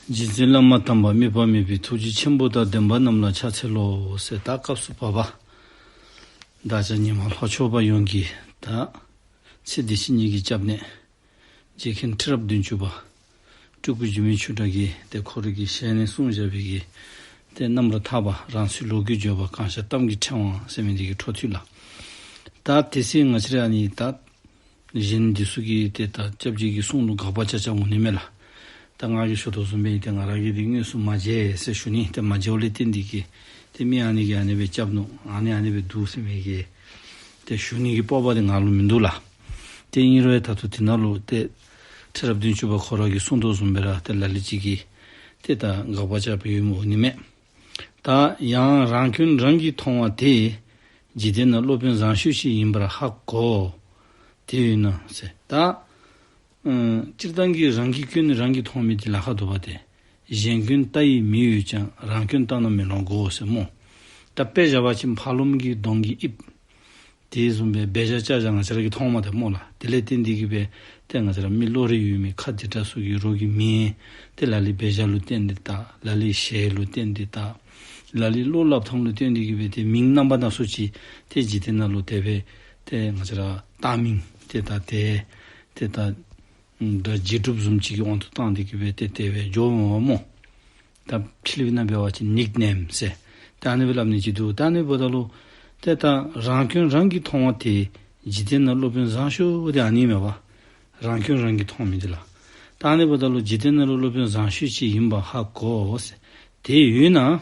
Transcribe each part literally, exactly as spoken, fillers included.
རྗེ་བཙུན་བླ་མ་དམ་པ་དམིགས་པ་མེད་པའི་ཐུགས་རྗེ་ཆེན་པོ་དང་ལྡན་པ་རྣམས་ལ་ཕྱག་འཚལ་ལོ་ཟེར། ད་སྐབས་སུ་བབ་པ་བདག་ཅག་ཉི་མ་ལྷོ་ཕྱོགས་པ་ཡོངས་ཀྱིས་ད་ཚེ་འདི་ཕྱི་གཉིས་ཀྱི་སྐྱབས་གནས་རྗེ་མཁན་ཁྲི་རབས་བདུན་ཅུ་པ་སྤྲུལ་སྐུ་འཇིགས་མེད་ཆོས་གྲགས་ཀྱིས་ཏེ་ཁོ་རའི་གི་ཞལ་ནས་གསུངས་བཞག་པའི་གི་ཏེ་རྣམ་པར་ཐར་པ་རང་ཚུལ་ལོ་རྒྱུས་བརྗོད་པ་གང་ཤར་གཏམ་གྱི་ཕྲེང་བ་ཟེར་མི་འདི་གི་འཕྲོ་མཐུད་ལགས། ད་དེ་སྲིད་ང་བཅས་ར་ཨ་ནི་ད་གཞན་འདི་ཚུ་གིས་ཏེ་ད་སྐྱབས་རྗེ་གི་གསུང་ལུ་དགག་པ་རྐྱབ་རྐྱབ་འོང་ནི་མས་ལགས། ད་ང་གིས་ཞུ་དོ་བཟུམ་སྦེ་ཏེ་ང་ར་གིས་འདི་དངོས་སུ་མ་མཇལ་ཟེར་ཞུ་ནི། ཏེ་མ་མཇལ་བ་ལས་བརྟེན་འདི་གིས་ཏེ་མི་ཨ་ནི་གིས་ཨ་ནི་སྦེ་རྐྱབ་ནུག། ཨ་ནི་ཨ་ནི་སྦེ་འདུག་ཟེར་མི་གི་ཏེ་ཞུ་ནི་གི་སྤོབས་པ་འདི་ང་ལུ་མིན་འདུག་ལགས། ཏེ་ཨིན་རུང་ད་ལྟོ་འདི་ནང་ལུ་ཏེ་ཁྲི་རབས་བདུན་ཅུ་པ་ཁོ་ར་གིས་གསུང་དོ་བཟུམ་སྦེ་ར་ཏེ་ལ་ལུ་ཅིག་གིས་ཏེ་ད་དགག་པ་རྐྱབ་ཡོད་མི་འོང་ནི་མས། ད་ཡང་རང་སྐྱོན་རང་གིས་མཐོང་བ་དེ། འཇིག་རྟེན་ན་སློབ་དཔོན་བཟང་ཤོས་ཅིག་ཡིན་པར་ཧ་གོ། དེ་ཡོད་ན་ཟེར། ད་ཨ་སྤྱིར་བཏང་གི་རང་གི་སྐྱོན་རང་གིས་མཐོང་མི་དེ་ལཱ་ཁག་འདུག་པ་ཏེ། གཞན་སྐྱོན་བལྟ་ཡི་མི་ཡོད་ཀྱང་། རང་སྐྱོན་བལྟ་ན་མེ་ལོང་གོ་ཟེར་སྨོ། ད་དཔེ་བཞག་པ་ཅིན་ཕ་རོལ་མི་གི་གདོང་གི་དབྱིབས། དེ་བཟུམ་སྦེ་འབད་བཞག་བཅའ་བཞག་ང་བཅས་ར་གིས་མཐོང་མས་ཏེ་སྨོ་ལགས། དེ་ལས་བརྟེན་འདི་གིས་སྦེ་ཏེ་ང་བཅས་ར་མི་བློ་རིག་ཡོད་མི་ཁ་བདེ་དྲགས་ཚུ་གིས་རོགས་ཀྱི་མིང་ཏེ་ལ་ལུ་འབད་བཞག་ལུ་བརྟེན་ཏེ་བཏགས། ལ་ལུ་ཞལ་ལུ་བརྟེན་ཏེ་བཏགས། ལ་ལུ་བློ་སླབ་ཐངས་ལུ་བརྟེན་འདི་གིས་སྦེ་ཏེ་མིང་རྣམ་པ་སྣ་ཚོགས་ཅིག་ཏེ་འཇིག་རྟེན་ནང་ལུ་དེ་སྦེ་ཏེ་ང་བཅས་ར་བཏགས་མིང་ཏེ་ད་ཏེ་ཏེ་ད་ཨམ་ད་རྗེས་གྲུབ་བཟུམ་ཅིག་གི་དབང་དུ་བཏང་འདི་གིས་སྦེ་ཏེ་དེ་སྦེ་འགྱོ་འོང་བ་སྨོ། ད་ཕྱི་གླིང་ནང་འབད་བ་ཅིན་ནིཀ་ནེམ་ཟེར། ད་ཨ་ནི་སྦེ་སླབ་ནི་ཅིག་འདུག། ད་ཨ་ནི་འབདཝ་ད་ལུ་ཏེ་ད་རང་སྐྱོན་རང་གིས་མཐོང་བ་དེ། འཇིག་རྟེན་ན་སློབ་དཔོན་བཟང་ཤོས་དེ་ཨ་ནི་མས་པ། རང་སྐྱོན་རང་གིས་མཐོང་མི་དེ་ལགས། ད་ཨ་ནི་འབདཝ་ད་ལུ་འཇིག་རྟེན་ན་ལུ་སློབ་དཔོན་བཟང་ཤོས་ཅིག་ཡིན་པ་ཧ་གོ་ཟེར། དེ་ཡོད་ན།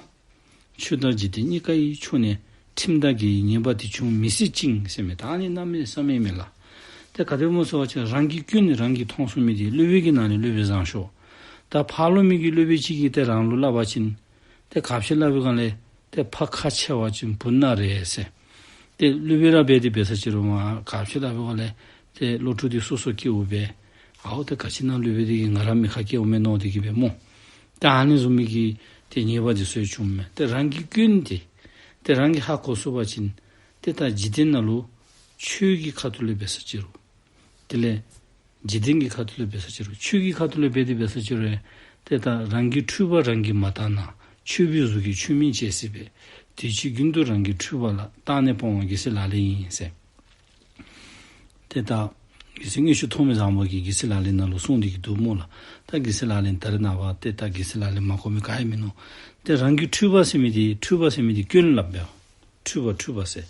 ཆོས་དང་འཇིག་རྟེན་གཉིས་ཀ་ཡི་ཕྱོགས་ནས་ཁྲིམས་དང་འགལ་བའི་ཉེས་པ་དེ་བྱུང་མི་སྲིད་ཅིང་ཟེར་མི་ད་ཨ་ནི་གནམ་མེད་ས་མེད་མས་ལགས། ཏེ་ག་དེ་སྨོ་ཟེར་བ་ཅིན་རང་གི་སྐྱོན་ནི་རང་གིས་མཐོང་ཚུགས་མི་དེ་སློབ་དཔོན་གྱི་ནང་ནས་སློབ་དཔོན་བཟང་ཤོས། ད་ཕ་རོལ་མི་གི་སློབ་དཔོན་ཅིག་གིས་ཏེ་རང་ལུ་སླབ་པ་ཅིན་ཏེ་ག་ཅི་སླབ་པའི་སྒང་ལས་ཏེ་ཕ་ཁ་ཆེ་བ་ཅིན་བུ་མནའ་རེད་ཟེར། ཏེ་སློབ་དཔོན་ར་འབད་དེ་འབད་ས་ཅིག་རུང་མ་ག་ཅི་སླབ་པའི་སྒང་ལས་ཏེ་བློ་འཁྲུག་དེ་སོ་སོ་སྐྱེཝ་སྦེ། ཨའོ་ཏེ་ག་ཅི་ན་སློབ་དཔོན་དེ་གིས་ང་ར་མི་ཁ་སྐྱེཝ་མས་མནོ་འདི་གིས་སྦེ་སྨོ། ཏེ་ཨ་ནི་བཟུམ་མའི་གི་ཏེ་ཉེས་པ་དེ་ཚུ་ཡང་བྱུངམ་མས། ཏེ་རང་གི་སྐྱོན་དེ་ཏེ་རང་གིས་ཧ་གོ་ཚུགས་པ་ཅིན་ཏེ་ད་འཇིག་རྟེན་ནང་ལུ་ཆོས་ཀྱི་ཁ་ཐུག་ལས་འབད་ས་ཅིག་རུང་དེ་ལས་འཇིག་རྟེན་གྱི་ཁ་ཐུག་ལས་འབད་ས་ཅིག་རུང་ཆོས་ཀྱི་ཁ་ཐུག་ལས་འབད་དེ་འབད་ས་ཅིག་རུང་ཏེ་ད་རང་གི་འཁྲུལ་པ་རང་གིས་མ་བལྟ་ན། ཆོས་པའི་གཟུགས་ཀྱིས་ཆོས་མིན་བྱེད་སྲིད་པས། དུས་ཕྱིས་རྒྱུན་དུ་རང་གི་འཁྲུལ་པ་ལ། བརྟགས་ནས་སྤོང་བ་རྒྱལ་སྲས་ལག་ལེན་ཡིན་ཟེར། ཏེ་ད་རྒྱལ་སྲས་དངུལ་ཆུ་ཐོགས་མེད་བཟང་པོ་གིས་རྒྱལ་སྲས་ལག་ལེན་ནང་ལུ་གསུངས་འདི་གིས་འདུག་སྨོ་ལགས། ད་རྒྱལ་སྲས་ལག་ལེན་ད་རེས་ནངས་པ་ཏེ་ད་རྒྱལ་སྲས་ལག་ལེན་མ་གོ་མི་ག་ཡང་མིན་ནུག། ཏེ་རང་གི་འཁྲུལ་པ་ཟེར་མི་དེ་འཁྲུལ་པ་ཟེར་མི་དེ་སྐྱོན་སླབ་པས། འཁྲུལ་པ་འཁྲུལ་པ་ཟེར།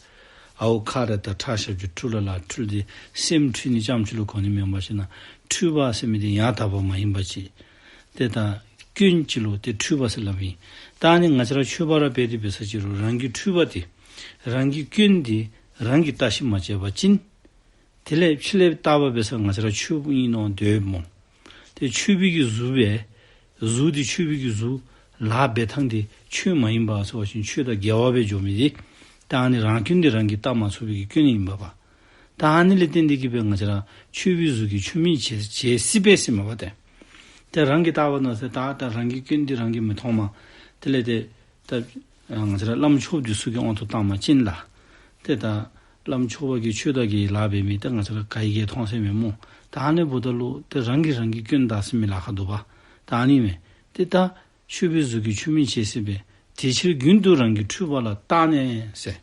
ཨའོ་ཁ་རེ་ད་ཁྲག་ཞབས་ཀྱུ་འཁྲུ་ལ་ལ་འཁྲུལ་ཏེ་སེམས་འཁྲུལ་ནི་ཙམ་ཅིག་ལུ་གོ་ནི་མེན་པ་ཅིན་ན་འཁྲུལ་པ་ཟེར་མི་དེ་ཡང་དག་པ་མ་ཡིན་པ་ཅིག། ཏེ་ད་སྐྱོན་ཅིག་ལུ་ཏེ་འཁྲུལ་པ་ཟེར་སླབ་ཨིན། ད་ཨ་ནི་ང་བཅས་ར་ཆོས་པ་ར་འབད་དེ་འབད་ས་ཅིག་རུང་རང་གི་འཁྲུལ་པ་དེ་རང་གི་སྐྱོན་དེ་རང་གིས་བརྟག་ཞིབ་མ་བྱས་པ་ཅིན། དེ་ལས་ཕྱི་ལས་བལྟ་བ་འབད་ས་ང་བཅས་ར་ཆོས་པ་ཨིན་མནོ་སྡོདཔ་སྨོ། ཏེ་ཆོས་པའི་གི་གཟུགས་སྦེ་གཟུགས་དེ་ཆོས་པའི་གི་གཟུགས་ལཱ་འབད་ཐངས་དེ་ཆོས་མ་ཡིན་པ་ཟེར་བ་ཅིན་ཆོས་དང་འགལ་བ་སྦེ་འགྱོ་མི་དེ་ད་ཨ་ནི་རང་སྐྱོན་དེ་རང་གིས་བརྟག་མ་ཚུགས་པའི་གི་སྐྱོན་ཨིན་པ་པ། ད་ཨ་ནི་ལས་བརྟེན་ཏེ་གིས་སྦེ་ང་བཅས་ར་ཆོས་པའི་གཟུགས་ཀྱིས་ཆོས་མིན་བྱེད་བྱེད་སྲིད་པས་ཟེར་མས་པ་ཏེ། ཏེ་རང་གིས་བལྟ་བ་ན་ཟེར་ད་ད་རང་གི་སྐྱོན་དེ་རང་གིས་མི་མཐོང་མས། དེ་ལས་ཏེ་ད་ང་བཅས་ར་བླམ་ཆོསཔ་དེ་ཚུ་གི་དབང་དུ་བཏང་བ་ཅིན་ལགས། ཏེ་ད་བླམ་ཆོསཔ་གིས་ཆོས་དང་འགལ་བའི་ལཱ་འབད་མི་ད་ང་བཅས་ར་ག་གིས་ཡང་མཐོང་ས་མེད་སྨོ། ད་ཨ་ནི་འབདཝ་ད་ལུ་ཏེ་རང་གིས་རང་གི་སྐྱོན་བརྟག་ཟེར་མི་ལཱ་ཁག་འདུག་པ། ད་ཨ་ནི་མས། ཏེ་ད་ཆོས་པའི་གཟུགས་ཀྱིས་ཆོས་མིན་བྱེད་སྲིད་པས། དུས་ཕྱིས་རྒྱུན་དུ་རང་གི་འཁྲུལ་པ་ལ། བརྟགས་ནས་ཟེར།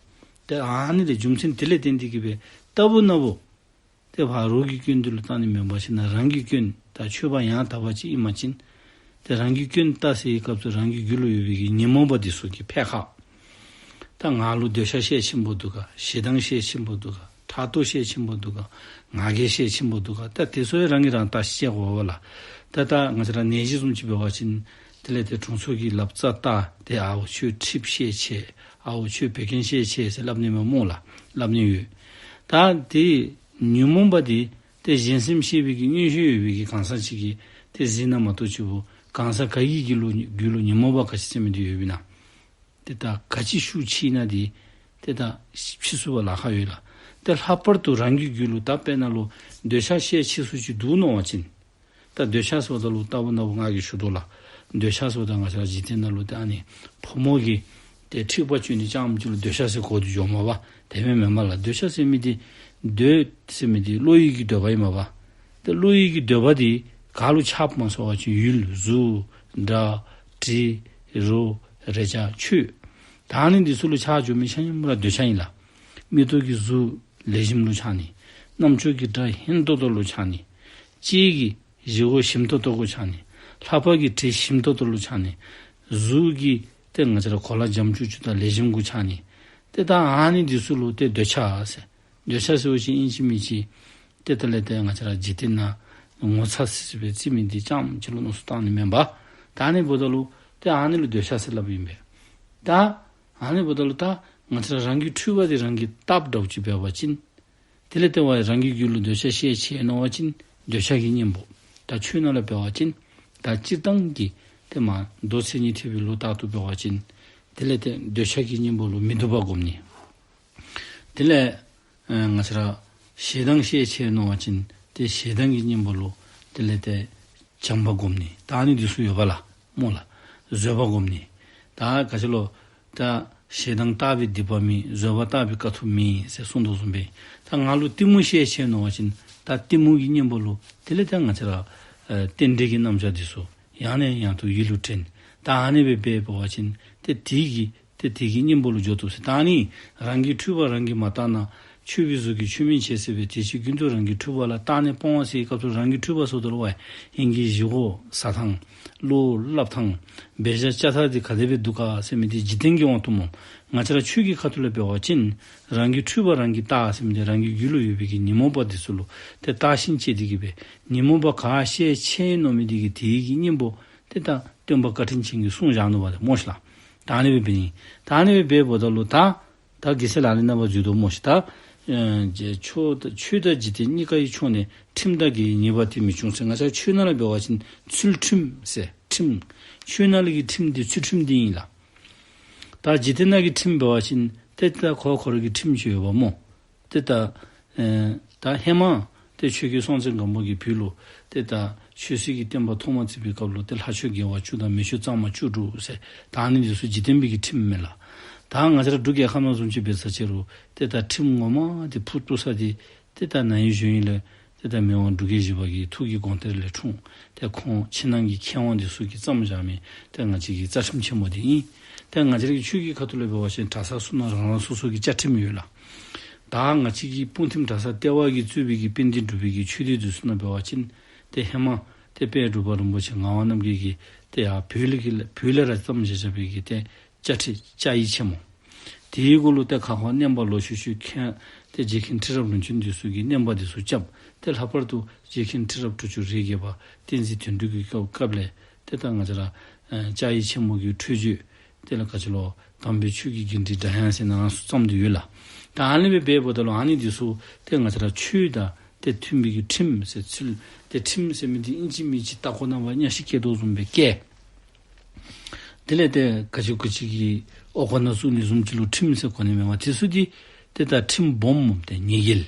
ཏེ་ཨ་ནི་ལས་རྒྱུ་མཚན་དེ་ལས་བརྟེན་ཏེ་གིས་སྦེ་ལྟ་བུ་ན་བུ་ཏེ་ཕ་རོལ་གྱི་སྐྱོན་དེ་ལུ་བརྟགས་ནི་མེན་པ་ཅིན་ན་རང་གི་སྐྱོན་ད་ཆོས་པ་ཡང་དག་པ་ཅིག་ཨིན་པ་ཅིན། ཏེ་རང་གི་སྐྱོན་བརྟག་ཟེར་བའི་སྐབས་སུ་རང་གི་རྒྱུད་ལུ་ཡོད་པའི་གི་ཉོན་མོངས་པ་དེ་ཚུ་གི་ཕད་ཁ། ད་ང་ལུ་འདོད་ཆགས་ཤས་ཆེན་པོ་འདུག་ག། ཞེ་སྡང་ཤས་ཆེན་པོ་འདུག་ག། ཕྲག་དོག་ཤས་ཆེན་པོ་འདུག་ག། ང་རྒྱལ་ཤས་ཆེན་པོ་འདུག་ག། ད་དེ་ཚུ་ཡང་རང་གིས་རང་བརྟག་ཞིབ་དཔྱད་དགོ་པས་ལགས། ད་ད་ང་བཅས་ར་ནད་གཞི་བཟུམ་ཅིག་འབད་བ་ཅིན་དེ་ལས་ཏེ་དྲུང་འཚོ་གིས་ལབ་རྩ་བལྟ་སྟེ་ཨའོ་ཁྱོད་མཁྲིསཔ་ཤས་ཆེ། ཨའོ་ཁྱོད་བད་ཀན་ཤས་ཆེ་ཟེར་སླབ་ནི་མས་སྨོ་ལགས། སླབ་ནི་ཡོད། ད་དེ་ཉོན་མོངས་པ་དེ་ཏེ་གཞན་སེམས་ཤེས་པའི་གི་མངོན་ཤེས་ཡོད་པའི་གི་གང་ཟག་ཅིག་གིས་ཏེ་གཟིགས་ན་མ་གཏོགས་ཅིག་པོ་གང་ཟག་ག་གི་རྒྱུད་ལུ་རྒྱུད་ལུ་ཉོན་མོངས་པ་ག་ཅི་ཟེར་མི་དེ་ཡོདཔ་ཨིན་ན། ཏེ་ད་ག་ཅི་ཤུགས་ཆེ་ན་དེ་ཏེ་ད་ཕྱེ་ཚུགས་པར་ལཱ་ཁག་ཡོད་ལགས། ཏེ་ལྷག་པར་དུ་རང་གི་རྒྱུད་ལུ་ད་དཔེར་ན་ལུ་འདོད་ཆགས་ཤས་ཆེ་སུ་ཅིག་འདུག་མནོ་བ་ཅིན། ད་འདོད་ཆགས་ཟེརཝ་ད་ལུ་ལྟ་བུ་ན་བུ་ང་གིས་ཞུ་དོ་ལགས། འདོད་ཆགས་ཟེརཝ་ད་ང་བཅས་ར་འཇིག་རྟེན་ནང་ལུ་ཏེ་ཨ་ནི་ཕོ་མོ་གི་ཏེ་འཁྲིག་པ་སྤྱོད་ནི་ཙམ་ཅིག་ལུ་འདོད་ཆགས་ཟེར་གོ་དེ་འགྱོཝ་མས་པ། དེ་སྦེ་མེན་མས་ལགས། འདོད་ཆགས་ཟེར་མི་དེ་འདོད་ཟེར་མི་དེ་བློ་ཡི་གི་འདོད་པ་ཨིན་མས་པ། ཏེ་བློ་ཡི་གི་འདོད་པ་དེ་ག་ལུ་ཆགསཔ་སྨོ་ཟེར་བ་ཅིན་ཡུལ་གཟུགས་ སྒྲ་དྲི་རོ་རེག་བྱ་ཆོས། ད་ཨ་ནི་འདི་ཚུ་ལུ་ཆགས་འགྱོ་མི་ཆ་མཉམ་ར་འདོད་ཆགས་ཨིན་ལགས། མིག་ཏོ་གི་གཟུགས་ལེགས་ཤོམ་ལུ་ཆགས་ནི། རྣམ་ཅོག་གི་སྒྲ་སྙན་ཏོང་ཏོ་ལུ་ཆགས་ནི། ལྕེ་གི་བཞེས་སྒོ་ཞིམ་ཏོང་ཏོ་གུ་ཆགས་ནི། ལྷ་པ་གི་དྲི་ཞིམ་ཏོང་ཏོ་ལུ་ཆགས་ནི། གཟུགས་ཀྱི་ཏེ་ང་བཅས་ར་གོ་ལ་འཇམ་ཅུག་ཅུ་དང་ལེགས་ཤོམ་གུ་ཆགས་ནི། ཏེ་ད་ཨ་ནི་འདི་ཚུ་ལུ་ཏེ་འདོད་ཆགས་ཟེར། འདོད་ཆགས་ཟེར་བ་ཅིན་ཨིན་ཅི་མིན་ཅི་ཏེ་ད་ལས་ཏེ་ང་བཅས་ར་འཇིག་རྟེན་ནང་ངོ་ཚ་སི་སི་སྦེ་རྩི་མི་འདི་རྐྱངམ་ཅིག་ལུ་མནོ་བསམ་བཏང་ནི་མེན་པར། ད་ཨ་ནི་འབདཝ་ད་ལུ་ཏེ་ཨ་ནི་ལུ་འདོད་ཆགས་ཟེར་སླབ་ཨིན་པས། ད་ཨ་ནི་འབདཝ་ད་ལུ་ད་ང་བཅས་ར་རང་གི་འཁྲུལ་པ་འདི་རང་གིས་བཏབ་འདྲཝ་ཅིག་འབད་བ་ཅིན། དེ་ལས་ཏེ་ཝའི་རང་གི་རྒྱུད་ལུ་འདོད་ཆགས་ཤས་ཆེ་མནོ་བ་ཅིན་འདོད་ཆགས་ཀྱི་གཉེན་པོ། ད་ཆོས་ནང་ལུ་འབད་བ་ཅིན་ད་སྤྱིར་བཏང་གི་ཏེ་མ་མདོ་མཚན་ཉིད་ཐེག་པའི་ལུགས་ལྟར་དུ་འབད་བ་ཅིན་དེ་ལས་ཏེ་འདོད་ཆགས་ཀྱི་གཉེན་པོ་ལུ་མི་སྡུག་པ་སྒོམ་ནི། དེ་ལས་ཨེ་ང་བཅས་ར་ཞེ་སྡང་ཤས་ཆེ་མནོ་བ་ཅིན་ཏེ་ཞེ་སྡང་གི་གཉེན་པོ་ལུ་དེ་ལས་ཏེ་བྱམས་པ་སྒོམ་ནི། ད་ཨ་ནི་འདི་ཚུ་ཡོདཔ་ལགས་སྨོ་ལགས། བཟོད་པ་སྒོམ་ནི། ད་ག་ཅི་ལོ། ད་ཞེ་སྡང་བརྟག་པའི་སྡིག་པ་མེད། བཟོད་པ་བརྟག་པའི་དཀའ་ཐུབ་མེད་ཟེར་གསུངས་དོ་བཟུམ་སྦེ། ད་ང་ལུ་གཏི་མུག་ཤས་ཆེ་མནོ་བ་ཅིན་ད་གཏི་མུག་གི་གཉེན་པོ་ལུ་དེ་ལས་ད་ང་བཅས་ར་ཨེ་རྟེན་འབྲེལ་གྱི་རྣམ་གཞག་འདི་ཚུ་ཡང་ནས་ཡང་དུ་ཡིད་ལུ་དྲན། ད་ཨ་ནི་སྦེ་འབད་བ་ཅིན་ཏེ་དེ་གི་ཏེ་དེ་གི་གཉེན་པོ་ལུ་འགྱོ་བཏུབ་ཟེར། ད་ཨ་ནི་རང་གི་འཁྲུལ་པ་རང་གིས་མ་བརྟགས་ན། ཆོས་པའི་གཟུགས་ཀྱིས་ཆོས་མིན་བྱས་ཟེར་བའི་དེ་ཕྱིར་རྒྱུན་དུ་རང་གི་འཁྲུལ་པ་ལ་བརྟགས་ནས་སྤོང་བ་ཟེར་བའི་སྐབས་སུ་རང་གི་འཁྲུལ་པ་ཟེརཝ་ད་ལུ་ཝའི་ཧིང་གི་བཞེས་སྒོ་ཟ་ཐངས་བློ་སླབ་ཐངས་འབད་བཞག་བཅའ་ཐངས་འདི་ག་དེ་སྦེ་འདུག་ག་ཟེར་མི་འདི་འཇིག་རྟེན་གྱི་དབང་དུ་སྨོ། ང་བཅས་ར་ཆོས་ཀྱི་ཁ་ཐུག་ལས་འབད་བ་ཅིན་རང་གི་འཁྲུལ་པ་རང་གིས་བརྟགས་ཟེར་མི་འདི་རང་གི་རྒྱུད་ལུ་ཡོད་པའི་གི་ཉོན་མོངས་པ་འདི་ཚུ་ལུ་ཏེ་བརྟགས་ཤིང་དཔྱད་དེ་གིས་སྦེ་ཉོན་མོངས་པ་ག་ཤས་ཆེ་མནོ་མི་འདི་གིས་དེ་གི་གཉེན་པོ་ཏེ་ད་སྟོན་པ་བཀའ་དྲིན་ཅན་གྱིས་གསུངས་བཞག་ནུག་པ་ཏེ་སྨོ་ཤིག་ལགས། ད་ཨ་ནི་སྦེ་འབད་ནི། ད་ཨ་ནི་སྦེ་འབདཝ་ད་ལུ་ད་ད་རྒྱལ་སྲས་ལག་ལེན་རྣམ་པར་རྫོགས་སུ་སྨོ་ཤིག། ད་ཨེ་ཆོས་ཆོས་དང་འཇིག་རྟེན་གཉིས་ཀ་ཡི་ཕྱོགས་ནས་ཁྲིམས་དང་འགལ་བའི་ཉེས་པ་དེ་མི་འབྱུང་ཟེར། ང་བཅས་ཆོས་ནང་ལུ་འབད་བ་ཅིན་ཚུལ་ཁྲིམས་ཟེར་ཁྲིམས། ཆོས་ནང་ལུ་གི་ཁྲིམས་འདི་ཚུལ་ཁྲིམས་འདི་ཨིན་ལགས། ད་འཇིག་རྟེན་ནང་གི་ཁྲིམས་འབད་བ་ཅིན་ཏེ་ད་ཁོ་ཁོ་ར་གི་ཁྲིམས་ཅིག་ཡོདཔ་སྨོ། ཏེ་ད་ཨེ་ད་ཧེ་མ་ཏེ་ཆོས་རྒྱལ་སྲོང་བཙན་སྒམ་པོ་གིས་བོད་ལུ་ཏེ་ད་ཆོས་སྲིད་ཀྱི་བསྟན་པ་ཐོག་མ་བརྩིགས་པའི་སྐབས་ལུ་ཏེ་ལྷ་ཆོས་དགེ་བ་བཅུ་དང་མི་ཆོས་གཙང་མ་བཅུ་དྲུག་ཟེར། ད་ཨ་ནི་འདི་ཚུ་འཇིག་རྟེན་པའི་གི་ཁྲིམས་མས་ལགས། ད་ང་བཅས་ར་འབྲུག་རྒྱལ་ཁབ་ནང་བཟུམ་ཅིག་འབད་ས་ཅིག་རུང་ཏེ་ད་ཁྲིམས་ངོ་མ་འདི་ཕུ་བཏུབ་ས་འདི་ཏེ་ད་ན་ཧིང་གཞེས་ཧིང་ལས་ཏེ་ད་མི་དབང་འབྲུག་རྒྱལ་བཞི་པ་གི་ཐུགས་ཀྱི་དགོངས་གཏེར་ལས་འཁྲུངས། ཏེ་ཁོང་ཕྱི་ནང་གི་མཁས་དབང་འདི་ཚུ་གིས་བརྩམས་བཞག་མི་ཏེ་ང་བཅས་ཀྱི་རྩ་ཁྲིམས་ཆེན་མོ་འདི་ཨིན། ཏེ་ང་བཅས་ར་གི་ཆོས་ཀྱི་ཁ་ཐུག་ལས་འབད་བ་ཅིན་གྲྭ་ས་ཚུ་ནང་རང་རང་སོ་སོ་གི་བཅའ་ཁྲིམས་ཡོད་ལགས། ད་ང་བཅས་ཀྱི་སྤུངས་ཐིམ་གྲྭ་ས་ལྟེ་བ་གིས་གཙོས་པའི་གི་དཔལ་ལྡན་འབྲུག་པའི་གི་ཆོས་སྡེ་འདི་ཚུ་ནང་འབད་བ་ཅིན་ཏེ་ཧེ་མ་ཏེ་དཔལ་འབྲུག་པ་རིན་པོ་ཆེ་ངག་དབང་རྣམ་རྒྱལ་གྱིས་ཏེ་ཡར་བོད་ལས་ཀྱི་བོད་ལས་ར་བརྩམས་བཞག་བཞག་པའི་གི་ཏེ་བཅའ་ཁྲིམས་བཅའ་ཡིག་ཆེན་མོ། དེའི་གུ་ལུ་ཏེ་ཁ་ཁོ་བསྣན་པ་ལོ་ཤུལ་ཤུལ་མཁན་ཏེ་རྗེ་མཁན་ཁྲི་རབས་རིམ་བྱོན་འདི་ཚུ་གིས་བསྣན་པ་འདི་ཚུ་རྐྱབ། ཏེ་ལྷག་པར་དུ་རྗེ་མཁན་ཁྲི་རབས་དྲུག་ཅུ་རེ་བརྒྱད་པ་བསྟན་འཛིན་དོན་གྲུབ་ཀྱི་སྐབས་སྐབས་ལས་ཏེ་ད་ང་བཅས་ར་ཨེ་བཅའ་ཡིག་ཆེན་མོ་གི་འཕྲོས་བརྗོད་དེ་ལས་ག་ཅི་ལོ་དམ་པའི་ཆོས་ཀྱི་འགན་འཁྲི་སྒྲ་དབྱངས་ཟེར་ནང་སུ་བརྩམས་ཏེ་ཡོད་ལགས། ད་ཨ་ནི་སྦེ་འབདཝ་ད་ལུ་ཨ་ནི་འདི་ཚུ་ཏེ་ང་བཅས་ར་ཆོས་དང་ཏེ་མཐུན་པའི་གི་ཁྲིམས་ཟེར་ཚུལ་ཏེ་ཁྲིམས་ཟེར་མི་འདི་ཨིན་ཅི་མིན་ཅི་ལྟག་ཀོ་ནང་ཕར་གཉའ་ཤིང་བཀལ་དོ་བཟུམ་སྦེ་བཀལ། དེ་ལས་ཏེ་ག་ཅི་གུ་ཅི་གི་ཨོ་གོ་ནང་བཙུགས་ནི་བཟུམ་ཅིག་ལུ་ཁྲིམས་ཟེར་གོ་ནི་མེན་པར་དེ་ཚུ་འདི་ཏེ་ད་ཁྲིམས་སྦོམ་སྨོ། ཏེ་ཉེས་འགེལ་